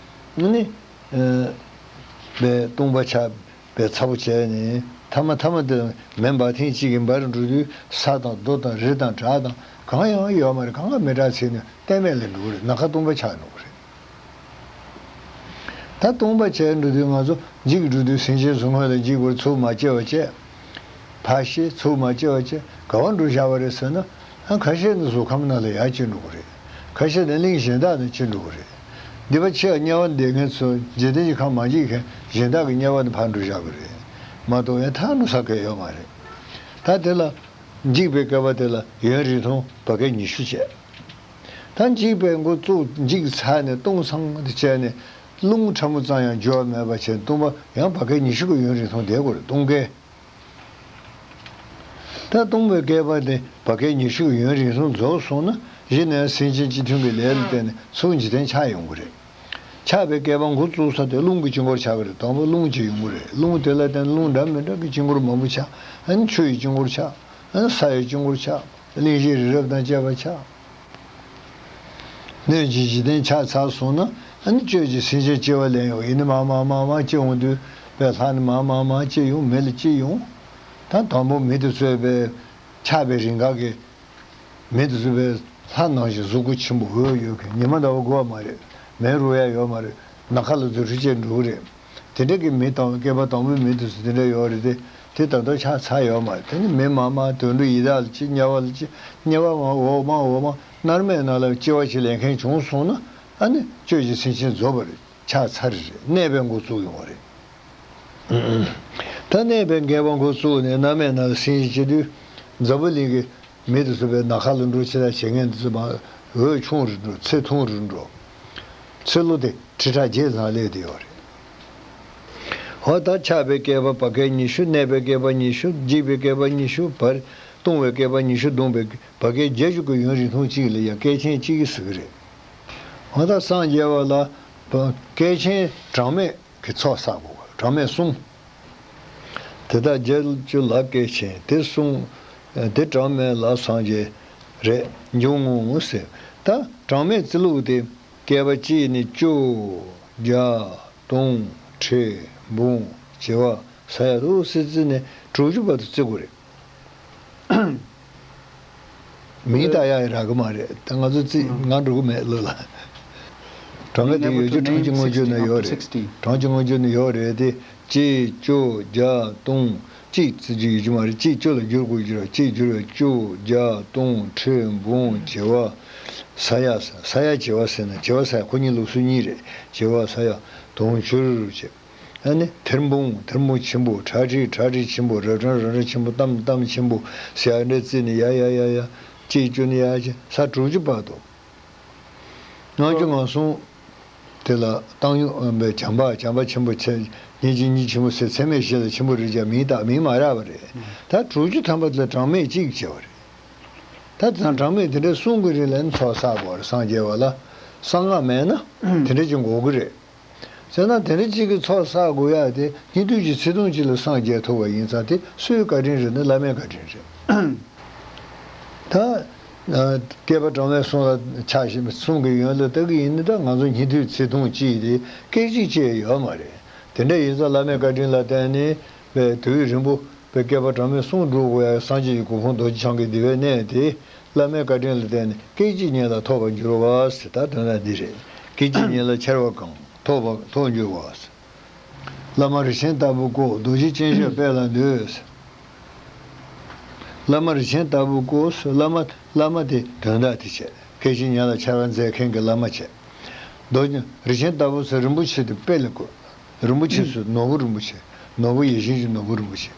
ནི་བའི་བཏུང་པ་ཆགས་པའི་ཚ་པོ་བྱས་ནས་ཐ་མ་ཐ་མ་དེ་མེ་འབར་ཐེངས་གཅིག་གིས་འབར་འགྲོ་དུས་ས་དང་རྡོ་དང་རི་དང་བྲག་དང་གང་ཡང་ཡོད་མ་རེད། གང་ག་མེ་དྲག་ཚིག་ནས་གཏན་མེད་ལ་འགྲོ་གི་རེད། ནམ་མཁའ་སྟོང་པ་ཆགས་འགྲོ་གི་རེད། ད་སྟོང་པ་བྱས་འགྲོ་དུས་ང་ཚོ་འཇིག་འགྲོ་དུས་སེམས་ཅན་ཚོ་སྔོན་ལ་འཇིག་དགོས་ཚུར་མ་སྐྱེ་བ་བྱས། ཕར་ཤེས་ཚུར་མ་སྐྱེ་བ་བྱས་ག་བ་འགྲོ་བཞག་པ་རེད་ཟེར་ན། ཨ་ཁ་ཤས་ནི་གཟུགས་ཁམས་ནང་ལ་ཡར་སྐྱེ་འགྲོ་གི་རེད། ཁ་ཤས་ནི་གླིང་གཞན་དག་ནང་སྐྱེ་འགྲོ་གི་རེད། སྡིག་པ་ཆེ་བ་དམྱལ་བ་འདས་མཁན་ཚོ་འཇིག་རྟེན་གྱི་ཁམས་མ་འཇིག་མཁན་གཞན་དག་གི་དམྱལ་བ་ནི་ཕར་འགྲོ་བཞག་གི་རེད། མ་གཏོགས་ཡང་ཐར་འགྲོ་ས་ག་ཡོད་མ་རེད། ད་དེ་ལ། འཇིག་པའི་བསྐལ་པ་དེ་ལ་ཡུན་རིང་ཐུང་བར་བསྐལ་ཉི་ཤུ་བྱས། ད་འཇིག་པའི་འགོ་བཙུགས། འཇིག་ཚར་ནས་སྟོང་སང་དུ་བྱས་ནས། རླུང་ཕྲ་མོ་ཙམ་ཡང་རྒྱུ་བ་མེད་པ་བྱས། སྟོང་པ་ཡང་བར་བསྐལ་ཉི་ཤུ་གི་ཡུན་རིང་ཐུང་བསྡད་དགོས་རེད། སྟོང་བསྐལ། ད་སྟོང་པའི་བསྐལ་པ་དེ་བར་བསྐལ་ཉི་ཤུ་གི་ཡུན་རིང་ཐུང་རྫོགས་སོང་ན། གཞི་ནས་སེམས་ཅན་སྤྱི་མཐུན་གྱི་ལས་ལ་བརྟེན་ནས་ཚུར་འཇིག་རྟེན་ཆགས་ཡོང་གི་རེད། ཆགས་པའི་བསྐལ་པ་འགོ་བཙུགས་ས་དེ་རླུང་གི་དཀྱིལ་འཁོར་ཆགས་ཀྱི་རེད། དང་པོ་རླུང་གཅིག་ཡོང་གི་རེད། རླུང་དེ་ལ་བརྟེན་ནས་རླུང་འདྲ་མི་འདྲ་གི་དཀྱིལ་འཁོར་མང་པོ་ཆགས། ཨ་ནི་ཆུ་ཡི་དཀྱིལ་འཁོར་ཆགས། ཨ་ནི་ས་ཡི་དཀྱིལ་འཁོར་ཆགས། གླིང་བཞི་རི་རབ་དང་བཅས་པ་ཆགས། སྣོད་ཀྱི་འཇིག་རྟེན་ཆགས་ཚར་སོང་ན། ཨ་ནི་སྤྱོད་ཀྱི་སེམས་ཅན་སྐྱེ་བ་ལེན་ཡོང་། ཡིན་ནི་མར་མར་མར་མར་སྐྱེ་ཡོང་དུས། པའི་ལྷ་ནི་མར་མར་མར་སྐྱེ་ཡོང་། མི་ལ་སྐྱེ་ཡོང་། ད་དང་པོ་མི་དེ་ཚོས་པའི་ཆགས་པའི་རིམ་ཁག་གི། མི་དེ་ཚོ་པའི་ལྷ་ནང་བཞིན་གཟུགས་པོ་ཆེན་པོ་འོད་ཡོད་མཁན། ཉི་མ་ཟླ་བ་དགོས་པ་མ་རེད། མེ་རུ་ཡ་ཡོད་མ་རེད། ནམ་མཁའ་ལ་རྫུ་འཕྲུལ་ཅན་འགྲོ་གི་རེད། དེ་འདྲ་གི་མི་དང་བསྐལ་པ་དང་པོའི་མི་དེ་ཚོ་དེ་འདྲ་ཡོད་རེད་དེ། དེ་ད་ལྟ་ཆགས་ཚར་ཡོད་མ་རེད། དེ་ནི་མི་མ་མ་དུད་འགྲོ་ཡི་དྭགས་ལ་སྐྱེ། དམྱལ་བ་ལ་སྐྱེ། དམྱལ་བ་མ་འོག་མ་འོག་མ་མནར་མེད་ནང་ལ་སྐྱེ་བ་ཞིག་ལེན་མཁན་བྱུང་སོང་ན། ཨ་ནི་སྤྱོད་ཀྱི་སེམས་ཅན་རྫོགས་པ་རེད། ཆགས་ཚར་རེད། གནས་པའི་འགོ་བཙུགས་ཡོང་བ་རེད། ད་གནས་པའི་བསྐལ་པ་འགོ་བཙུགས་ནས་མནར་མེད་ནང་ལ་སེམས་ཅན་སྐྱེ་དུས། འཛམ་བུ་གླིང་གི་མི་དེ་ཚོ་པའི་ནམ་མཁའ་ལ་འགྲོ་ཆེ་ད་བྱེད་མཁན་དེ་ཚོ་མར་འོད་ཆུང་རུ་འགྲོ། ཚེ་ཐུང་རུ་འགྲོ། ཚེ་ལོ་དེ་ཁྲི་ཕྲག་བརྒྱད་ཙམ་སླེབས་བསྡད་ཡོད་རེད། འོ་ད་ཆགས་པའི་བསྐལ་པ་བར་བསྐལ་ཉི་ཤུ། གནས་པའི་བསྐལ་པ་ཉི་ཤུ། འཇིག་པའི་བསྐལ་པ་ཉི་ཤུ། བར། སྟོང་བའི་བསྐལ་པ་ཉི་ཤུ་བསྡོམས་པའི་བར་བསྐལ་བརྒྱད་ཅུ་གི་ཡུན་རིང་ཐུང་གཅིག་ལ་ཡང་བསྐལ་ཆེན་གཅིག་ཟེར་གི་རེད། འོ་ད་སངས་རྒྱས་པ་ལ་བསྐལ་ཆེན་གྲངས་མེད་ཀྱི་ཚོགས་བསགས་དགོས། གྲངས་མེད་གསུམ། དེ་དག་བརྒྱད་ཅུ་ལ་བསྐལ་ཆེན་དེ་གསུམ། དེ་གྲངས་མེད་ལ་སངས་རྒྱས་རེད་འབྱུང་ངོ་ཟེར། ད་གྲངས་མེད་རྩི་ལུགས་དེ། བསྐལ་པ་གཅིག་ནས་བཅུ། བརྒྱ། སྟོང་། ཁྲི། འབུམ། བྱེ་བ། ས་ཡ་དུ་སྲིད་རྩི་ནས་དྲུག་ཅུ་བར་དུ་རྩི་དགོས་རེད། མིང་བཏགས་ཡག་ཡི་རག་གི་མ་རེད། ད་ང་ཚོ་རྩིས་ང་འགྲོ་གི་མེད་ལོ་ལ། གྲངས་ཀ་དེ་ཡོད་རྒྱུ་གྲངས་ཀྱི་མངོན་བརྗོད་ན་ཡོད་རེད། གྲངས་ཀྱི་མངོན་བརྗོད་ན་ཡོད་རེད་དེ། གཅིག་བཅུ་བརྒྱ་སྟོང་། གཅིག་བརྩི་རྒྱུ་ཡོད་རྒྱུ་མ་རེད། གཅིག་བཅུ་ལ་བསྒྱུར་དགོས་རྒྱུ་རེད། གཅིག་བསྒྱུར་བའི་བཅུ། བརྒྱ། སྟོང་། ཁྲི། འབུམ། བྱེ་བ། ས་ཡ། ས་ཡ་བྱེ་བ་ཟེར་ན། བྱེ་བ་ས་ཡ་ཁོ་གཉིས་ལུགས་སྲོལ་གཉིས་རེད། བྱེ་བ། ས་ཡ། དུང་ཕྱུར་བྱེད། ཨ་ནི་ཐེར་འབུམ། ཐེར་འབུམ་ཆེན་པོ། ཁྲག་ཁྲིག། ཁྲག་ཁྲིག་ཆེན་པོ། རབ་གྲངས། རབ་གྲངས་ཆེན་པོ། གཏམ། གཏམ་ཆེན་པོ། ཟེར་ཡ་འདྲ་བརྩིས་ནས་ཡ་ཡ་ཡ་ཡ། གཅིག་བཅུ་ནས་ཡ་ཡ་ས་དྲུག་ཅུ་བར་དུ། ལྔ་བཅུ་ང་གསུམ་དེ་ལ་བཏང་ཡོང་བའི་བྱམས་པ། བྱམས་པ་ཆེན་པོ་ཆེ། སྙིང་རྗེ་སྙིང་ཆེན་པོ་ཟེར། ཚད་མེད་བཞི་ལ་ཆེན་པོ་རེད་ཀྱང་མིང་བཏགས། མིང་མ་རག་པ་རེད། ད་དྲུག་ཅུ་ཐམ་པ་དེ་ལ་གྲངས་མེད་གཅིག་བྱས་པ་རེད། ད་དེ་དང་གྲངས་མེད་དེ་འདྲའི་གསུམ་གྱི་རིང་ལ་ནི་ཚོགས་བསགས་པ་རེད། སངས་རྒྱས་པ་ལ་གསང་སྔགས་མེད་ན་དེ་འདྲ་ཅིག་དགོས་ཀྱི་རེད། བྱས་ན་དེ་འདྲ་གཅིག་གི་ཚོགས་བསགས་དགོས་ཡ་དེ་སྙིགས་དུས་ཀྱི་ཚེ་ཐུང་གཅིག་ལ་སངས་རྒྱས་ཐུབ་པ་ཡིན་ཙང་། དེ་སུའི་བཀའ་དྲིན་རེད་ན་བླ་མའི་བཀའ་དྲིན་རེད། ད་བསྐལ་པ་གྲངས་མེད་གསུམ་ལ་ཆགས་བཞིན་པའི་གསུམ་གྱི་ཡོན་ལ་བལྟ་གི་ཡིན་ན། ད་ང་ཚོ་སྙིགས་དུས་ཚེ་ཐུང་གཅིག་དེ་སྐད་ཅིག་ཅེས་ཡོད་མ་རེད། དེ་འདྲ་ཡིན་ཙང་བླ་མའི་བཀའ་དྲིན་ལ་བརྟེན་ནས་པའི་དུས་རིང་པོ་པའི་བསྐལ་པ་གྲངས་མེད་གསུམ་སྒྲུབ་དགོས་ཡ། སངས་རྒྱས་ཀྱི་གོ་འཕང་རྡོ་རྗེ་འཆང་གི་བདེ་བའི་གནས་དེ་བླ་མའི་བཀའ་དྲིན་ལ་བརྟེན་ནས་སྐད་ཅིག་ཉིད་ལ་ཐོབ་པར་འགྱུར་བ་ཟེར། ད་དོན་དག་འདི་རེད། སྐད་ཅིག་ཉིད་ལ་ཁྱེར་བ་གང་། ཐོབ་པ་ཐོབ་འགྱུར་བ། བླ་མ་རིན་ཆེན་ལྟ་བུ་བཀོད། རྡོ་རྗེ་སྐྱེས་མཆོག་དཔལ་ལ་འདུད། བླ་མ་རིན་ཆེན་ལྟ་བུ་བཀོད། བླ་མ། བླ་མ་དེ་དོན་དག་དེ་བྱས། སྐད་ཅིག་ཉིད་ལ་ཁྱེར་བ་མཛད་མཁན་གྱི་བླ་མ་བྱས། རྡོ་རྗེ་རིན་ཆེན་ལྟ་བུ་ཟེར། རིན་པོ་ཆེ་དེ་དཔེ་ལ་བཀོད། རིན་པོ་ཆེ་ཟེར། ནོར་བུ་རིན་པོ་ཆེ། ནོར་བུ་ཡིད་བཞིན་གྱི་ནོར་བུ་རིན་པོ་ཆེ།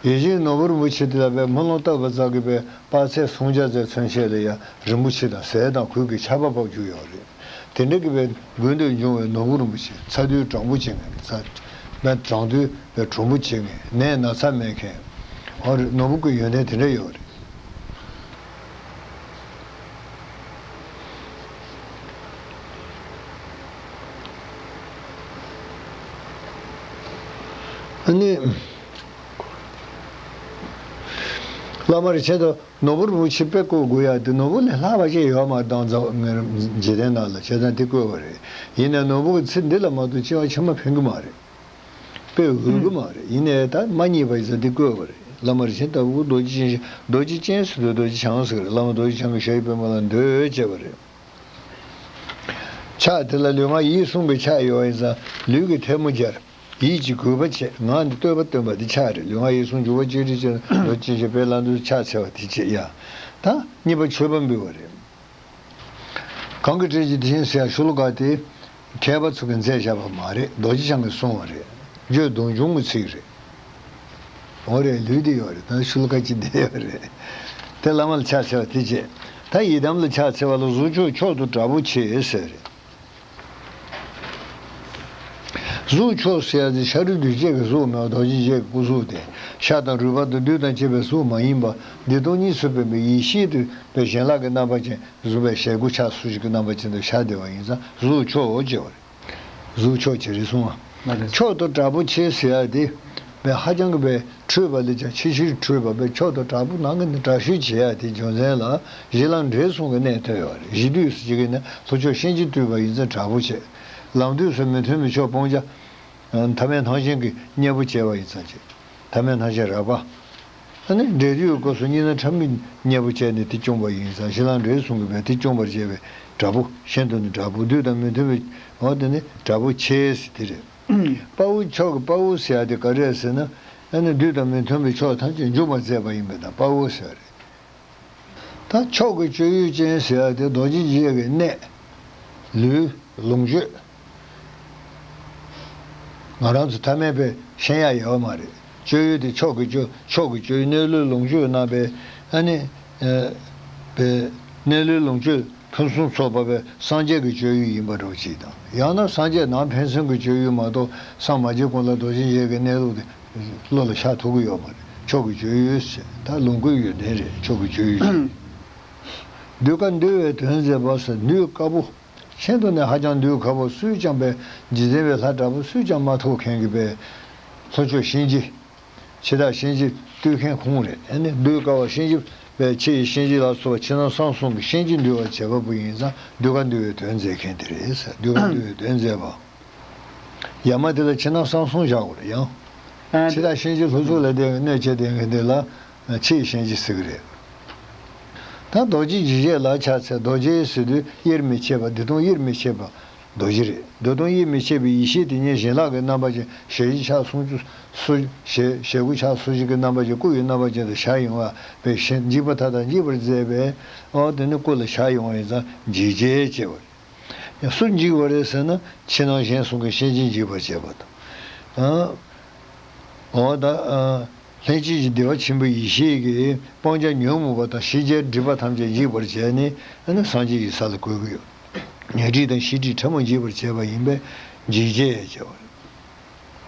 ཡིད་བཞིན་ནོར་བུ་རིན་པོ་ཆེ་དེ་ལ་བའི་སྨོན་ལམ་བཏབ་པ་ཙམ་གྱིས་པའི་དཔག་ཚད་སུམ་བརྒྱ་ཙམ་མཚོན་བྱེད་ལ་ཡང་རིན་པོ་ཆེ་དང་ཟས་དང་གོས་ཀྱི་ཆར་པ་ཕབ་རྒྱུ་ཡོད་རེད། དེ་འདྲ་གི་བའི་དགོས་འདོད་འབྱུང་བའི་ནོར་བུ་རིན་པོ་ཆེ། ཚ་དུས་གྲང་པོ་བྱེད་མཁན། ཚ་ན་གྲང་དུས་བའི་གྲུང་པོ་བྱེད་མཁན། ནད་ན་ཚ་མེད་མཁན། ཨོ་རེད། ནོར་བུ་གི་ཡོན་ཏན་དེ་འདྲ་ཡོད་རེད། ཨ་ནི། བླ་མ་རིན་ཆེན་དུ་ནོར་བུ་རིན་པོ་ཆེ་དཔེ་བཀོད་དགོས་ཡ་དེ། ནོར་བུ་ལས་ལྷག་པ་ཅིག་ཡོད་མ་རེད། ད་འཛམ་འཇིག་རྟེན་ནང་ལ་བྱས་ཙང་དེ་བཀོད་པ་རེད། ཡིན་ནའི་ནོར་བུ་གི་ཚིག་འདི་ལ་མ་གཏོགས་སྐྱེ་བ་ཕྱི་མ་ཕན་གི་མ་རེད། དཔེ་འོས་གི་མ་རེད། ཡིན་ནའི་ད་མ་རྙེད་པ་ཡིན་ཙང་དེ་བཀོད་པ་རེད། བླ་མ་རིན་ཆེན་ལྟ་བུ་རྡོ་རྗེ་ཅན་ཞིག་རྡོ་རྗེ་ཅན་ཟེར་དུས་རྡོ་རྗེ་འཆང་ཟེར་གི་རེད། བླ་མ་རྡོ་རྗེ་འཆང་གི་ཞབས་ཀྱི་པད་མ་ལ་འདུད་བྱས་པ་རེད། ཕྱག་དེ་ལ་ལུས་ངག་ཡིད་གསུམ་གྱི་ཕྱག་ཡོད་པ་ཡིན་ཙང་ལུས་ཀྱི་ཐལ་མོ་སྦྱར། ཡིད་ཀྱི་གུས་པ་བྱེད། ངག་ནས་བསྟོད་པ་བཏོན་པ་འདི་ཕྱག་རེད། ལུས་ངག་ཡིད་གསུམ་འཇུག་པ་གཅིག་སྒྲིལ་བྱས་ནས་རྡོ་རྗེ་ཅན་ཞབས་པད་ལ་འདུད། ཕྱག་འཚལ་བ་དེ་བྱེད་ཡ། ད་གཉིས་པ་མཆོད་པ་འབུལ་བ་རེད། གང་གི་གྲས་ཀྱི་དེ་བཞིན་ཟེར་ཡ་ཤོ་ལོ་ཀ་དེ་མཁས་པ་ཚོ་གིས་མཛད་བཞག་པ་མ་རེད། རྡོ་རྗེ་འཆང་གིས་གསུངས་པ་རེད། རྒྱུད་གདུང་འཇུག་གི་ཚིག་རེད། འོ་རེད། ལུས་དེ་ཡོད་རེད། ད་ཤུལ་ཁ་ཅིག་བསྡད་ཡོད་རེད། དེ་བླ་མ་ལ་ཕྱག་འཚལ་བ་དེ་བྱས། ད་ཡི་དམ་ལ་ཕྱག་འཚལ་བ་ལ་གཟུགས་མཆོག་མཆོག་ཏུ་དྲག་པོ་ཆེ་ཟེར་རེད། གཟུགས་མཆོག་ཟེར་ཡ་དེ་ཤ་རུས་གདོས་བཅས་ཀྱི་གཟུགས་མེད་པ། རྡོ་རྗེ་འཆང་གི་སྐུ་གཟུགས་དེ་ཤ་དང་རུས་པ་དང་རྡུལ་དང་བཅས་པའི་གཟུགས་མ་ཡིན་པ། བདེ་སྟོང་གཉིས་སུ་མེད་པའི་ཡེ་ཤེས་དེ་པའི་ཡན་ལག་གི་རྣམ་པ་ཅན་གཟུགས་པའི་ཞལ་དགུ་ཕྱག་སོ་བཞི་གི་རྣམ་པ་ཅན་དུ་ཤར་བསྡད་པ་ཡིན་ཙང་གཟུགས་མཆོག་ཅེས་པ་རེད། གཟུགས་མཆོག་ཅེས་རེད་གསུངས་པ། མཆོག་ཏུ་དྲག་པོ་ཆེ་ཟེར་ཡ་དེ་བས་ཧ་ཅང་གི་བས་འཕྲོས་པ་ལས་ཀྱང་ཆེས་ཆེར་འཕྲོས་པ་བས་མཆོག་ཏུ་དྲག་པོ་ནང་གི་ནི་དྲག་ཤོས་བྱེད་ཡ་དེ་རྒྱུ་མཚན་ལ་གཞི་ལམ་འབྲས་གསུམ་གྱི་གནད་ཐོན་ཡོད་རེད། གཞི་དུས་སུ་ཅིག་གི་ནི་ལྷོ་ཕྱོགས་གཤིན་རྗེ་བཏུལ་བ་ཡིན་ཙང་དྲག་པོ་བྱེད། ལམ་དུས་སུ་མི་མཐུན་པའི་ཕྱོགས་སྤང་བྱ་ཐ་མལ་སྣང་ཞེན་གྱི་གཉེན་པོ་བྱེད་པ་ཡིན་ཙང་བྱེད། ཐ་མལ་སྣང་ཞེན་རགས་པ། ཨ་ནི་འབྲས་དུས་སྐབས་སུ་གཉིས་སྣང་ཕྲ་མོའི་གཉེན་པོ་བྱས་ནས་དེ་བསྐྱུངས་པ་ཡིན་ཙང་གཞི་ལམ་འབྲས་གསུམ་གྱི་བས་དེ་བསྐྱུངས་པར་བྱས་པའི་དྲག་པོ། གཞན་དུ་ནི་དྲག་པོ། བདུད་དང་མི་མཐུན་པའི་འོ་དེ་ནི་དྲག་པོ་ཆེ་ཟེར་དེ་རེད། དཔའ་བོ་མཆོག་གི་དཔའ་བོ་ཟེར་ཡ་དེ་ག་རེ་རེད་ཟེར་ན། ཨ་ནི་བདུད་དང་མི་མཐུན་པའི་ཕྱོགས་ཐམས་ཅད་འཇོམས་པར་མཛད་པ་ཡིན་པས་ན་དཔའ་བོ་ཟེར་བ་རེད། ད་མཆོག་གི་སྤྱོད་ཡུལ་ཅན་ཟེར་ཡ་དེ་རྡོ་རྗེ་འཆང་གི་གནད། ལུས། ལོངས་སྤྱོད། ང་རང་ཚོ་ཐ་མལ་པས་ཤེས་ཡ་ཡོད་མ་རེད། སྤྱོད་ཡུལ་དེ་མཆོག་གི་སྤྱོད། མཆོག་གི་སྤྱོད་ཡུལ་གནས་ལུས་ལོངས་སྤྱོད་རྣམ་པའི་ཨ་ནི། ཨ་པའི་གནས་ལུས་ལོངས་སྤྱོད་ཕུན་སུམ་ཚོགས་པ་བས་སངས་རྒྱས་ཀྱི་སྤྱོད་ཡུལ་ཡིན་པ་འདྲ་བོ་ཅིག་དང་། ཡང་ན་སངས་རྒྱས་ནང་ཕན་སེམས་ཀྱི་སྤྱོད་ཡུལ་མ་གཏོགས་སངས་མ་རྒྱས་གོང་ལ་རྡོ་རྗེ་འཆང་གི་གནས་ལུགས་དེ་བློ་ལ་ཤར་ཐུབ་ཀྱི་ཡོད་མ་རེད། མཆོག་གི་སྤྱོད་ཡུལ་ཟེར་ད་ལོངས་སྐུའི་ཡོན་ཏན་རེད། མཆོག་གི་སྤྱོད་ཡུལ་ཟེར། འདུལ་དཀའ་འདུལ་བའི་དོན་མཛད་པ་ཟེར་འདུལ་དཀའ་པོ། ཤིན་ཏུ་ནས་ཧ་ཅང་འདུལ་དཀའ་པོ། སུས་ཀྱང་པའི་རྗེས་འཛིན་པའི་ལྷ་དྲག་པོ་སུས་ཀྱང་མ་ཐུབ་མཁན་གྱི་པའི་ལྷོ་ཕྱོགས་གཤིན་རྗེ། འཆི་བདག་གཤིན་རྗེ་བཏུལ་མཁན་ཁོང་རེད། ཨ་ནི་འདུལ་དཀའ་བ་གཤིན་རྗེ་པའི་ཕྱི་ཡི་གཤིན་རྗེ་ལ་སོགས་པ་ཕྱི་ནང་གསང་གསུམ་གྱི་གཤིན་རྗེ་འདུལ་བར་བྱེད་པ་པོ་ཡིན་ཙང་འདུལ་དཀའ་འདུལ་བའི་དོན་མཛད་མཁན་དེ་རེད་ཟེར། འདུལ་དཀའ་འདུལ་བའི་དོན་མཛད་པ། ཡ་མ་དེ་ལ་ཕྱི་ནང་གསང་གསུམ་བཞག་དགོས་རེད་ཡང་། ཨ་འཆི་བདག་གཤིན་རྗེ་ལྷོ་ཕྱོགས་ལ་བསྡད་མཁན་གནོད་བྱེད་བསྡད་མཁན་དེ་ལ་ཕྱི་ཡི་གཤིན་རྗེ་ཟེར་གི་རེད། ད་རྡོ་རྗེ་འཇིགས་བྱེད་ལ་ཕྱག་འཚལ། རྡོ་རྗེ་ཟེར་དུས་དབྱེར་མི་ཕྱེད་པ། བདེ་སྟོང་དབྱེར་མི་ཕྱེད་པ་རྡོ་རྗེ་རེད། བདེ་སྟོང་དབྱེར་མི་ཕྱེད་པའི་ཡེ་ཤེས་དེ་ཉིད་ཡན་ལག་གི་རྣམ་པ་ཅན་ཞལ་བཞི་ཕྱག་སུམ་ཅུ་སོ། ཞལ་ཞལ་དགུ་ཕྱག་སོ་བཞི་གི་རྣམ་པ་ཅན་སྐུ་ཡི་རྣམ་པ་ཅན་དུ་ཤར་ཡོང་བ་བས་གཞན་འཇིགས་པ་མཐའ་དག་འཇིག་པར་མཛད་པས། འོ་དེ་ནི་སྐུ་ལ་ཤར་ཡོང་བ་ཡིན་ཙང་འཇིགས་བྱེད་ཅེས་པ་རེད། ཡང་སུ་འཇིགས་པ་རེད་ཟེར་ན་ཕྱི་ནང་གཞན་གསུམ་གྱི་གཤིན་རྗེ་འཇིགས་པར་བྱེད་པ་དང་། འོ་ད་ལྷན་ཅིག་སྐྱེས་བདེ་བ་ཆེན་པོའི་ཡེ་ཤེས་ཀྱིས་སྤང་བྱ་ཉོན་མོངས་པ་དང་ཤེས་བྱའི་སྒྲིབ་པ་ཐམས་ཅད་འཇིག་པར་བྱས་ནས་ཨ་ནི་སངས་རྒྱས་ཀྱི་ས་ལ་བཀོད་ཀྱི་ཡོད། ཉོན་སྒྲིབ་དང་ཤེས་སྒྲིབ་ཕྲ་མོ་འཇིག་པར་བྱེད་པ་ཡིན་པས་འཇིགས་བྱེད་ཅེས་པ་རེད།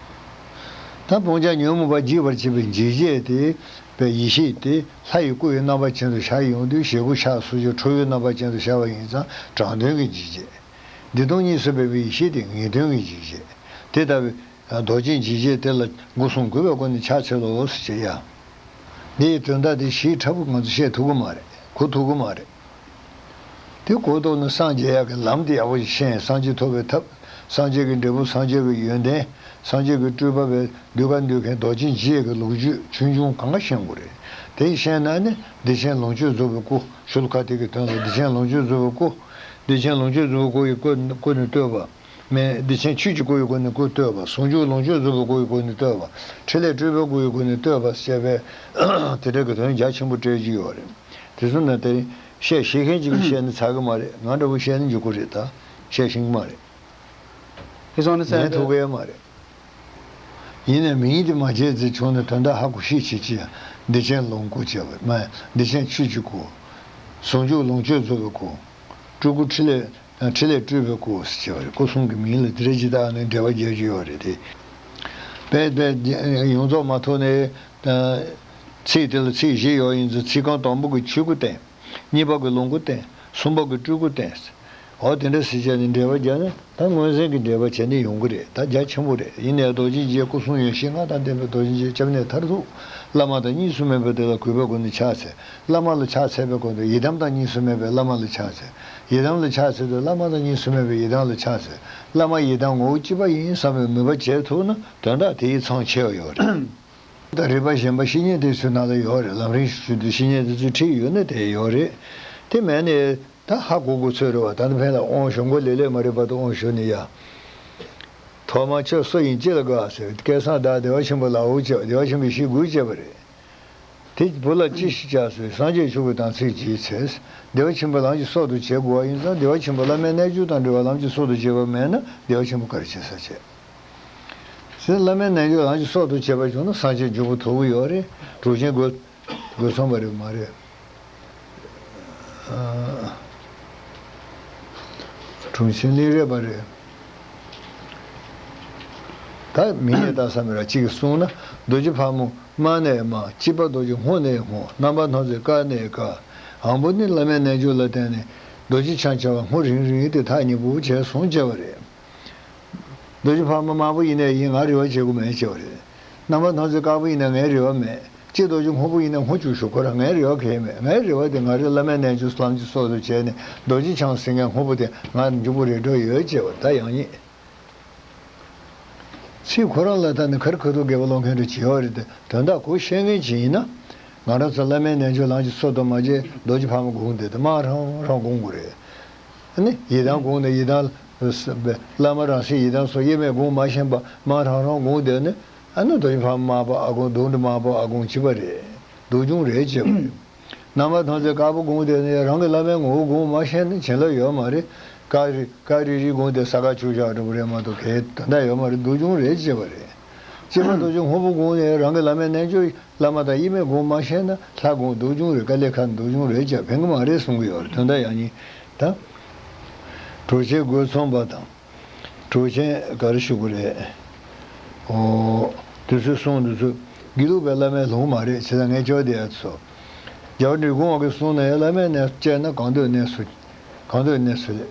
ད་སྤང་བྱ་ཉོན་མོངས་པ་འཇིག་པར་བྱེད་པའི་འཇིགས་བྱེད་དེ་པའི་ཡེ་ཤེས་དེ་ལྷ་ཡི་སྐུ་ཡི་རྣམ་པ་ཅན་དུ་ཤར་ཡོང་དུས་ཞལ་དགུ་ཕྱག་སོ་བཞི་ཁྲོ་བོའི་རྣམ་པ་ཅན་དུ་ཤར་བ་ཡིན་ཙང་དྲང་དོན་གྱི་འཇིགས་བྱེད། བདེ་སྟོང་གཉིས་སུ་མེད་པའི་ཡེ་ཤེས་དེ་ངེས་དོན་གྱི་འཇིགས་བྱེད། དེ་ལྟ་བུའི་རྡོ་རྗེ་འཇིགས་བྱེད་དེ་ལ་སྒོ་གསུམ་གུས་པའི་སྒོ་ནས་ཕྱག་འཚལ་ལོ་ཞེས་ཡ། འདི་ཡི་དོན་དག་དེ་ཞིབ་ཕྲ་པོ་ང་ཚོ་བཤད་ཐུབ་ཀྱི་མ་རེད། གོ་ཐུབ་ཀྱི་མ་རེད། དེ་གོ་ཐུབ་ན་སངས་རྒྱས་ཡག་གི་ལམ་དེ་ཡག་པོ་ཞིག་ཤེས། སངས་རྒྱས་ཐོབ་པའི་ཐབས། སངས་རྒྱས་ཀྱི་འབྲས་བུ། སངས་རྒྱས་ཀྱི་ཡོན་ཏན། སངས་རྒྱས་ཀྱི་སྤྲུལ་པ་བས་འདུལ་དཀའ་འདུལ་མཁན་རྡོ་རྗེ་འཇིགས་བྱེད་ཀྱི་ལོ་རྒྱུས་ཆུང་ཆུང་གང་ག་ཤེས་དགོས་རེད། དེ་ཤེས་ན་ནི་བདེ་ཆེན་ལོངས་སྤྱོད་རྫོགས་པའི་སྐུ། ཤུལ་ཁ་དེ་གི་དོན་ལ་བདེ་ཆེན་ལོངས་སྤྱོད་རྫོགས་པའི་སྐུ། བདེ་ཆེན་ལོངས་སྤྱོད་རྫོགས་པའི་སྐུ་ཡི་སྐུ་ནི་སྐུ་ནི་བསྟོད་པ། མེད། བདེ་ཆེན་ཆོས་ཀྱི་སྐུ་ཡི་སྒོ་ནས་སྐུ་བསྟོད་པ། ཟུང་འཇུག་ལོངས་སྤྱོད་རྫོགས་པའི་སྐུ་ཡི་སྒོ་ནས་བསྟོད་པ། ཕྲིན་ལས་སྤྲུལ་པའི་སྐུ་ཡི་སྒོ་ནས་བསྟོད་པ་ཞེས་པའི་དེ་འདྲ་གི་དོན་རྒྱ་ཆེན་པོ་སྤྲད་ཀྱི་ཡོད་རེད། དེ་ཚོ་ན་དེ་བཤད་ཤེས་མཁན་ཅིག་གིས་བཤད་ན་ཚར་གི་མ་རེད། ང་འདྲ་བོ་བཤད་ན་འཇུག་གི་རེད། ད་བཤད་ཤེས་ཀྱི་མ་རེད། ཁྱེད་ཚོ་ནི་ཉན་ཐུབ་ཀྱི་ཡོད་མ་རེད། ཡིན་ནའི་མིང་དེ་མ་བརྗེད་ཚེ་བྱུང་ན་དོན་དག་ཧ་གོ་ཤེས་བྱེད་ཀྱི། བདེ་ཆེན་ལོངས་སྐུ་བྱས་པ་མ། བདེ་ཆེན་ཆོས་ཀྱི་སྐུ། ཟུང་འཇུག་ལོངས་སྤྱོད་རྫོགས་པའི་སྐུ། སྤྲུལ་སྐུ་ཕྲིན་ལས། ཕྲིན་ལས་སྤྲུལ་པའི་སྐུ་ཞེས་པ་རེད། སྐུ་གསུམ་གྱི་མིང་ལ་དེ་འདྲ་ཇི་ལྟར་ནི་འགྲེལ་པ་རྒྱག་རྒྱུ་ཡོད་རེད་དེ། དཔེ་དཔེ་ཡོངས་རྫོགས་མ་ཐོབ་ནས། ཚིག་དེ་ལ་ཚིག་བཞི་ཡོད་ཡིན་ཙང་ཚིག་རྐང་དང་པོ་གི་ཆོས་སྐུ་བསྟན། གཉིས་པ་གི་ལོངས་སྐུ་བསྟན། གསུམ་པ་གི་སྤྲུལ་སྐུ་བསྟན། འོ་དེ་འདྲ་ཟེར་བྱས་ནས་འགྲེལ་པ་རྒྱག་ན་ད་མངོན་གསལ་གྱི་འགྲེལ་པ་བྱས་ནས་ཡོང་གི་རེད། ད་རྒྱ་ཆེན་པོ་རེད། ཡིན་ནའི་རྡོ་རྗེ་འཇིགས་བྱེད་སྐུ་གསུམ་ཡེ་ཤེས་ལྔ་དང་ལྡན་པའི་རྡོ་རྗེ་འཇིགས་བྱེད་སྐྱབས་གནས་མཐར་ཐུག། བླ་མ་དང་གཉིས་སུ་མེད་པའི་དེ་ལ་གུས་པའི་སྒོ་ནས་ཕྱག་འཚལ། བླ་མ་ལ་ཕྱག་འཚལ་བའི་སྒོ་ནས་ཡི་དམ་དང་གཉིས་སུ་མེད་པའི་བླ་མ་ལ་ཕྱག་འཚལ། ཡི་དམ་ལ་ཕྱག་འཚལ་དུས་བླ་མ་དང་གཉིས་སུ་མེད་པའི་ཡི་དམ་ལ་ཕྱག་འཚལ། བླ་མ་ཡི་དམ་ངོ་བོ་གཅིག་པ་ཡིན་བསམ་པའི་མོས་པ་བྱེད་ཐུབ་ན་དོན་དག་དེ་ཡིས་མཚོན་ཆེ་བ་ཡོད་རེད། ད་རིག་པ་གཞན་པ་བཤེས་གཉེན་དེ་ཚོའི་ནང་ལ་ཡོད་རེད། ལམ་རིམ་ཞུ་དུས་བཤེས་གཉེན་དེ་ཚོས་ཁྲིད་ཡོད་ན་དེ་ཡོད་རེད། དེ་མེད་ནས་ད་ཧ་གོ་དགོས་ཚོད་རེད་བ། ད་ནི་ཕན་ལ་དབང་ཞུ་མགོ་ལེ་ལེ་མ་རེད་པ། ད་དབང་ཞུ་ནི་ཡ། ཐོག་མར་ཁྱོད་སུ་ཡིན་ཅི་ལ་དགའ་ཟེར། སྐལ་བཟང་བདག་བདེ་བ་ཆེན་པོ་ལའོ་ཅེས་བདེ་བ་ཆེན་པོའི་ཞེས་གུས་བྱས་པ་རེད། དེ་བུ་ལ་ཅི་ཞིག་བྱ་ཟེར། སངས་རྒྱས་མཆོག་གི་དམ་ཚིག་ཅིག་འཚལ། བདེ་བ་ཆེན་པོ་ལམ་གྱི་སྲོག་ཏུ་བྱེད་དགོས་པ་ཡིན་ཙང་བདེ་བ་ཆེན་པོ་བླ་མའི་རྣལ་འབྱོར་དང་འབྲེལ་བ་ལམ་གྱི་སྲོག་ཏུ་བྱེད་པ་མེད་ན་བདེ་བ་ཆེན་པོ་ག་རེ་བྱེད་ས་བྱེད། དེ་བླ་མའི་རྣལ་འབྱོར་ལམ་གྱི་སྲོག་ཏུ་བྱས་པ་བྱུང་ན་སངས་རྒྱས་འཇུག་པ་ཐོབ་ཀྱི་ཡོད་རེད། གྲུབ་ཆེན་དགོས་དགོས་སོང་བ་རེད་མ་རེད། ཨ། གྲུབ་ཆེན་གླིང་རས་པ་རེད། ད་མི་རྙེད་ལྟ་ས་མི་ར་གཅིག་གིས་གསུངས་ན། རྡོ་རྗེ་ཕག་མོ་མ་ནས་མ། སྐྱེས་པ་རྡོ་རྗེ་སྔོ་ནས་སྔོ། རྣམ་པར་སྣང་མཛད་དཀར་ནས་དཀར། དང་པོ་ནི་བླ་མའི་རྣལ་འབྱོར་ལ་བརྟེན་ནས་རྡོ་རྗེ་འཆང་བྱ་བ་སྔོ་རིང་རིང་དེ་ཐག་ཉེ་པོ་བྱས་སོང་བྱས་པ་རེད། རྡོ་རྗེ་ཕག་མོ་དམར་པོ་ཡིན་ནའི་ཡིན། ང་རེ་བ་བྱེད་དགོས་མེད་ཅེས་པ་རེད། རྣམ་པར་སྣང་མཛད་དཀར་པོ་ཡིན་ན་ངའི་རེ་བ་མེད། སྐྱེས་རྡོ་རྗེ་སྔོ་པོ་ཡིན་ན་སྔོ་བཅུག་ཤོག་ཁོ་རང་ངའི་རེ་བ་གང་ཡང་མེད། ངའི་རེ་བ་དེ་ང་རེ་བླ་མའི་རྣལ་འབྱོར་ལམ་གྱི་སྲོག་ཏུ་བྱས་ནས་རྡོ་རྗེ་འཆང་ཟེར་མཁན་སྔོ་པོ་དེ་ང་འཇུག་པོ་རེ་འགྲོ་ཡོད་ཅེས་པ་ད་ཡང་ཉིད། ཚིག་ཁོ་རང་ལ་ད་ནི་ཁར་ཁ་ཐུག་དགེ་བ་སློང་མཁན་རེ་བྱེད་ཡོད་རེད་དེ། དོན་དག་གོ་ཤེས་མཁན་ཅིག་ཡིན་ན། ང་རང་ཚོ་བླ་མའི་རྣལ་འབྱོར་ལམ་གྱི་སྲོག་ཏུ་མ་བྱས་རྡོ་རྗེ་ཕག་མོ་དགོངས་དེ་དེ་མ་རང་རང་དགོངས་དགོས་རེད། ཨ་ནི་ཡི་དམ་དགོངས་ནས་ཡི་དམ། བླ་མ་རང་སྲིད་ཡི་དམ་སོགས་དབྱེར་མེད་དགོངས་མ་ཤེས་པ་མ་རང་རང་དགོངས་དེ་ནི། ཨ་ནི་རྡོ་རྗེ་ཕག་མོ་དམར་པོ་ཨ་དགོངས། དུང་འདི་དམར་པོ་ཨ་དགོངས་བྱེད་པ་རེད། སྡུག་སྦྱོང་རེད་ཅེས་པ་རེད། རྣམ་པར་སྣང་མཛད་དཀར་པོ་དགོངས་དེ་ནི་རང་གི་བླ་མའི་ངོ་བོ་དགོངས་མ་ཤེས་ན་བྱིན་རླབས་ཡོད་མ་རེད། དཀར་རི་དཀར་རི་རི་དགོངས་དེ་ས་ཁ་ཆུ་བཞག་འགྲོ་བ་རེད་མ་གཏོགས་གལ་དོན་དག་ཡོད་མ་རེད། སྡུག་སྦྱོང་རེད་ཅེས་པ་རེད། སྐྱེས་པ་རྡོ་རྗེ་སྔོན་པོ་དགོངས་ནས་རང་གི་བླ་མའི་རྣལ་འབྱོར་བླ་མ་དང་དབྱེར་མེད་དགོངས་མ་ཤེས་ན། ལྷ་དགོངས་སྡུག་སྦྱོང་རེད། དཀའ་ལས་ཁག་སྡུག་སྦྱོང་རེད་ཅེས་ཕན་གི་མ་རེད་གསུང་གི་ཡོད་རེད། དོན་དག་ཡང་ཉིད་ད། གྲོགས་ཆེན་སྒོས་མཚོན་པ་དང་། གྲོགས་ཆེན་ག་རེ་ཞུ་དགོས་རེད། ཨོ། དེ་ཚོའི་གསུང་དེ་ཚོ་དགེ་ལུགས་པའི་བླ་མའི་ལུང་མ་རེད། བྱས་ཙང་ངས་ཅོག་བསྡད་ཡ་ཚོ། རྒྱལ་བ་འབྲི་གུང་པ་གིས་གསུངས་ནས་བླ་མའི་གནས་སུ་སྐྱེས་ན་གང་འདོད་གནས་སུ། གང་འདོད་གནས་སུ་ལེགས།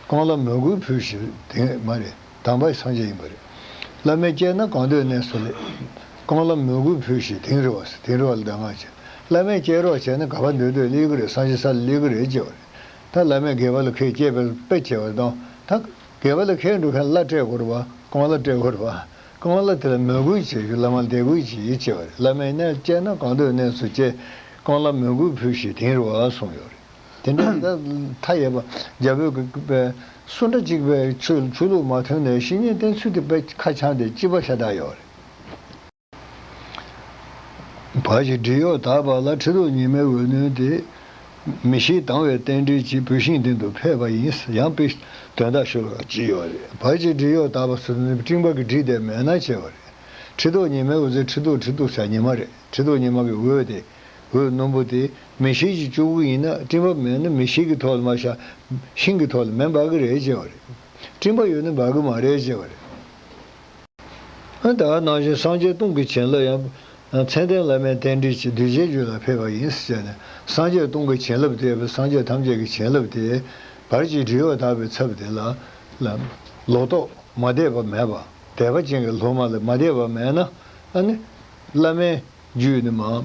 རྐང་ལག་མོས་གུས་ཕུལ་ཞིང་དེང་མ་རེད། དམ་པའི་སངས་རྒྱས་ཡིན་པ་རེད། བླ་མའི་སྐྱེས་ན་གང་འདོད་གནས་སུ་ལེགས། རྐང་ལག་མོས་གུས་ཕུལ་ཞིང་དེང་རུ་བ། དེང་རུ་བ་ལ་གདམས་ངག་བྱས། བླ་མའི་སྐྱེས་རོགས་བྱས་ན་ག་པར་འདོད་འདོད་སླེབས་ཀྱི་རེད། སངས་རྒྱས་ས་ལ་སླེབས་ཀྱི་རེད་ཅེས་པ་རེད། ད་བླ་མས་དགེ་བ་ལ་ཁས་སྐྱེས་པའི་དཔེ་བྱས་པ་དང་། ད་དགེ་བ་ལ་ཁས་འགྲོ་མཁན་བླ་སྤྲད་དགོས་རེད་བ། རྐང་བླ་སྤྲད་དགོས་རེད་བ། རྐང་བླ་དེ་ལ་མོས་གུས་བྱེད་རྒྱུ། བླ་མ་ལ་དད་གུས་བྱེད་ཅེས་པ་རེད། བླ་མའི་གནས་སྐྱེས་ན་གང་འདོད་གནས་སུ་སྐྱེ། རྐང་བླ་མོས་གུས་ཕུལ་ཞིང་དེང་རུ་བ་གསུངས་ཡོད་རེད། དེ་འདྲ་ད་མཐའ་ཡས་པ་རྒྱ་བོད་ཀྱི་པའི་སུ་འདྲ་གཅིག་པའི་ཆོས་ཆོས་ལུགས་མ་མཐུན་ནས་བཤེས་གཉེན་བསྟེན་ཚུལ་དེ་དཔེ་ཁ་བྱང་དེ་གཅིག་པ་ཤ་སྟག་ཡོད་རེད། བར་གྱི་བྲན་གཡོག་དག་པ་ལ། ཁྲི་ཐོག་ཉི་མའི་འོད་རྣོན་དེ། མི་ཤེས་དང་བའི་རྟེན་འབྲེལ་གྱིས། བུད་ཤིང་མདུན་དུ་ཕེབས་པ་ཡིན། ཡང་དཔེ་དོན་དག་ཤོད་ལ་ཅི་ཡོད་རེད། བར་གྱི་བྲན་གཡོག་དག་པ་ཟེར་ནི་སྤྲིན་པ་གི་བྲིས་དེ་མེད་ན་བྱས་པ་རེད། ཁྲི་ཐོག་ཉི་མའི་འོད་ཟེར། ཁྲི་ཐོག་ཁྲི་ཐོག་ཟེར་ཉི་མ་རེད། ཁྲི་ཐོག་ཉི་མ་གི་འོད་དེ། འོད་རྣོན་པོ་དེ་མེ་ཤིང་གིས་བཅུག་གི་ཡིན་ན། སྤྲིན་པ་མེད་ན་མེ་ཤིང་གི་ཐོག་ལ་མ་བཞག་ཤིང་གི་ཐོག་ལ་མེ་འབར་གི་རེད་བྱས་པ་རེད། སྤྲིན་པ་ཡོད་ན་འབར་གི་མ་རེད་བྱས་པ་རེད། ཨ་ད་ནང་བཞིན་སངས་རྒྱས་སྟོང་གི་བྱིན་རླབས་ཡང་། མཚན་ལྡན་བླ་མའི་རྟེན་འབྲེལ་གྱིས། གདུལ་བྱའི་རྒྱུད་ལ་ཕེབས་པ་ཡིན་ཟེར་ནས། སངས་རྒྱས་སྟོང་གི་བྱིན་རླབས་དེ། སངས་རྒྱས་ཐམས་ཅད་ཀྱི་བྱིན་རླབས་དེ། བར་གྱི་བྲན་གཡོག་དག་པའི་ཚབ་དེ་ལ། ལ། ལོག་རྟོག་མ་དད་པ་མེད་པ། དད་པ་ཅན་གྱི་སློབ་མ་ལ་མ་དད་པ་མེད་ན། ཨ་ནི་བླ་མའི་རྒྱུད་ནི་མ།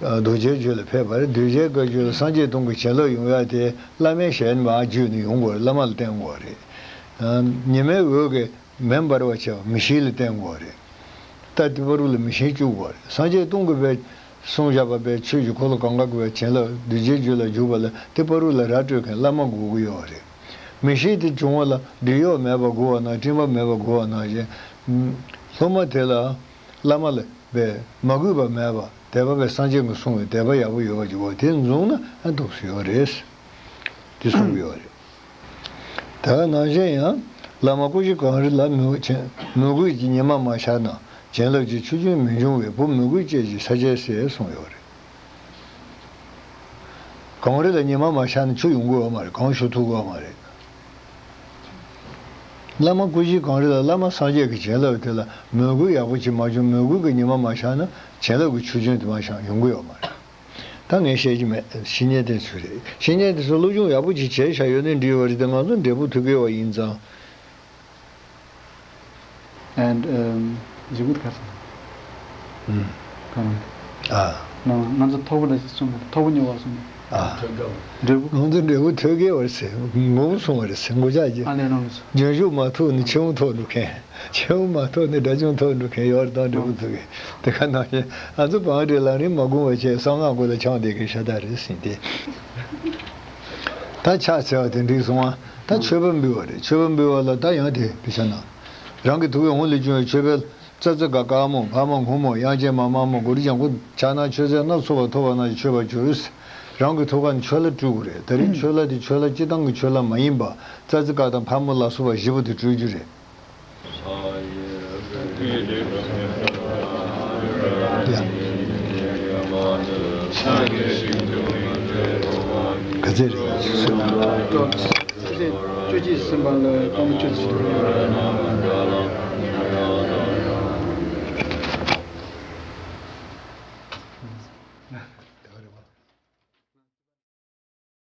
རྡོ་རྗེའི་རྒྱུད་ལ་ཕེབས་པ་རེད། རྡོ་རྗེའི་བཀའ་བརྒྱུད་ལ་སངས་རྒྱས་སྟོང་གི་བྱིན་རླབས་ཡོང་ཡ་དེ། བླ་མའི་ཞལ་ནས་མར་བརྒྱུད་ནས་ཡོང་དགོས་རེད། བླ་མ་ལ་བརྟེན་དགོས་རེད། ཉི་མའི་འོད་ཀྱིས་མེ་འབར་བ་བྱས་པ་མེ་ཤིང་ལ་བརྟེན་དགོས་རེད། ད་དེ་བར་དུ་ལ་མེ་ཤིང་བཅུག་དགོས་རེད། སངས་རྒྱས་སྟོང་གི་བའི་གསུངས་བཞག་པ་བའི་ཆོས་ཀྱི་འཁོར་ལོ་གང་ག་གི་བའི་བྱིན་རླབས་རྡོ་རྗེའི་རྒྱུད་ལ་འཇུག་པ་ལ་དེ་བར་དུ་ལ་ར་སྤྲོད་མཁན་བླ་མ་དགོས་ཀྱི་ཡོད་རེད། མེ་ཤིང་དེ་བྱུང་བ་ལ་བྲན་གཡོག་མེད་པ་དགོས་པ་ནང་། སྤྲིན་པ་མེད་པ་དགོས་པ་ནང་བཞིན། སློབ་མ་དེ་ལ། བླ་མ་ལ་བས་མ་གུས་པ་མེད་པ། དད་པ་བས་སངས་རྒྱས་ཀྱིས་གསུངས་པའི་དད་པ་ཡག་པོ་ཡོད་པ་ཅིག་དགོས། དེ་འཛོམས་ན་ཨ་འདུག་སེ་ཡོད་རེད། དེ་གསུང་གི་ཡོད་རེད། དེ་ག་ནང་བཞིན་ཡང་། བླ་མ་སྐུ་བཞི་གངས་རི་ལ། མོས་གུས་ཀྱི་ཉི་མ་མ་ཤར་ན། བྱིན་རླབས་ཀྱི་ཆུ་རྒྱུན་མི་འབྱུང་བས། བུ་མོས་གུས་བཅས་ཀྱི་ས་སྐྱེས་ཟེར་གསུངས་ཡོད་རེད། གངས་རི་ལ་ཉི་མ་མ་ཤར་ན་ཆུ་ཡོང་གི་ཡོད་མ་རེད། གངས་ཞུ་ཐུབ་ཀྱི་ཡོད་མ་རེད། བླ་མ་སྐུ་བཞིའི་གངས་རི་ལ། བླ་མ་སངས་རྒྱས་ཀྱི་བྱིན་རླབས་དེ་ལ་མོས་གུས་ཡག་པོ་ཅིག་མ་བྱུང་། མོས་གུས་ཀྱི་ཉི་མ་མ་ཤར་ན་བྱིན་རླབས་ཀྱི་ཆུ་རྒྱུན་དེ་མ་ཤར་ཡོང་གི་ཡོད་མ་རེད། ད་ངས་བཤད་ཀྱི་མེད། བཤེས་གཉེན་དེ་ཚོ་རེད། བཤེས་གཉེན་དེ་ཚོ་སློབ་སྦྱོང་ཡག་པོ་ཅིག་བྱས་བཞག་ཡོད་ན་འགྲིག་པ་རེད་དེ། ང་ཚོ་འབྲས་བུ་ཐོབ་ཀྱི་ཡོད་པ་ཡིན་ཙང་། And, um, you would cut. ཨ། ང་ང་ཚོ་མཐོ་པོ་ལ་གསུངས། མཐོ་པོ་ཉོ་བར་གསུངས། ཨ། འབྲས་བུ། ང་ཚོ་འབྲས་བུ་ཐོབ་ཀྱི་ཡོད་རེད་ཟེར། ངོ་མ་གསུངས་པ་རེད་ཟེར། མགོ་ལྕགས་ཀྱིས། ཨ་ལས་ནང་ལ། ལྗོན་ཤུགས་མ་ཐུག་ནི་ཆེན་པོ་ཐོག་འགྲོ་མཁན། ཆེན་པོ་མ་ཐོག་ནི་དགྲ་བཅོམ་ཐོག་འགྲོ་མཁན་ཡོད་རེད། ད་འབྲས་བུ་ཐོབ་མཁན་དེ་ག་ནང་བཞིན། ང་ཚོ་བང་སྒྲིག་ལམ་རིམ་མ་སྒོམ་པ་བྱས། གསང་སྔགས་སྒོ་ལ་ཆང་དེ་གི་ཤ་སྟག་རེད་ཟེར་ཏེ། ད་ཕྱག་འཚལ་བ་དེ་འགྲིག་སོང་ང་། ད་མཆོད་པ་འབུལ་བ་རེད། མཆོད་པ་འབུལ་བ་ལ་ད་ཡང་དེ་དེ་བྱས་ན། རང་གི་ཐུགས་ཀའི་ཧཱུྃ་ལས་བྱུང་བའི་མཆོད་པའི། ཙ་ཙི་ག་དཀར་མོ། བ་མ་སྔོན་མོ། དབྱངས་ཅན་མ་དམར་མོ། གུ་རུ་ལྗང་གུ། ཕྱག་ན་མཆོད་རྫས་སྣ་ཚོགས་པ་ཐོབ་པ་ན་མཆོད་པར་གྱུར། རང་གི་ཐུགས་ཀ་ནས་མཆོད་ལྷ་སྤྲུལ་དགོས་རེད། དེ་རིང་མཆོད་ལྷ་དེ་མཆོད་ལྷ་སྤྱིར་བཏང་གི་མཆོད་ལྷ་མ་ཡིན་པ། ཙ་ཙི་ག་དང་ཕག་མོ་ལ་སོགས་པ་བཞི་པོ་དེ་སྤྲུལ་རྒྱུ་རེད། ག་ཚད་རེད། བཅུ་གཅིག་ཟིན་པ་ལ་སྐར་མ་བཅུ་ཙམ།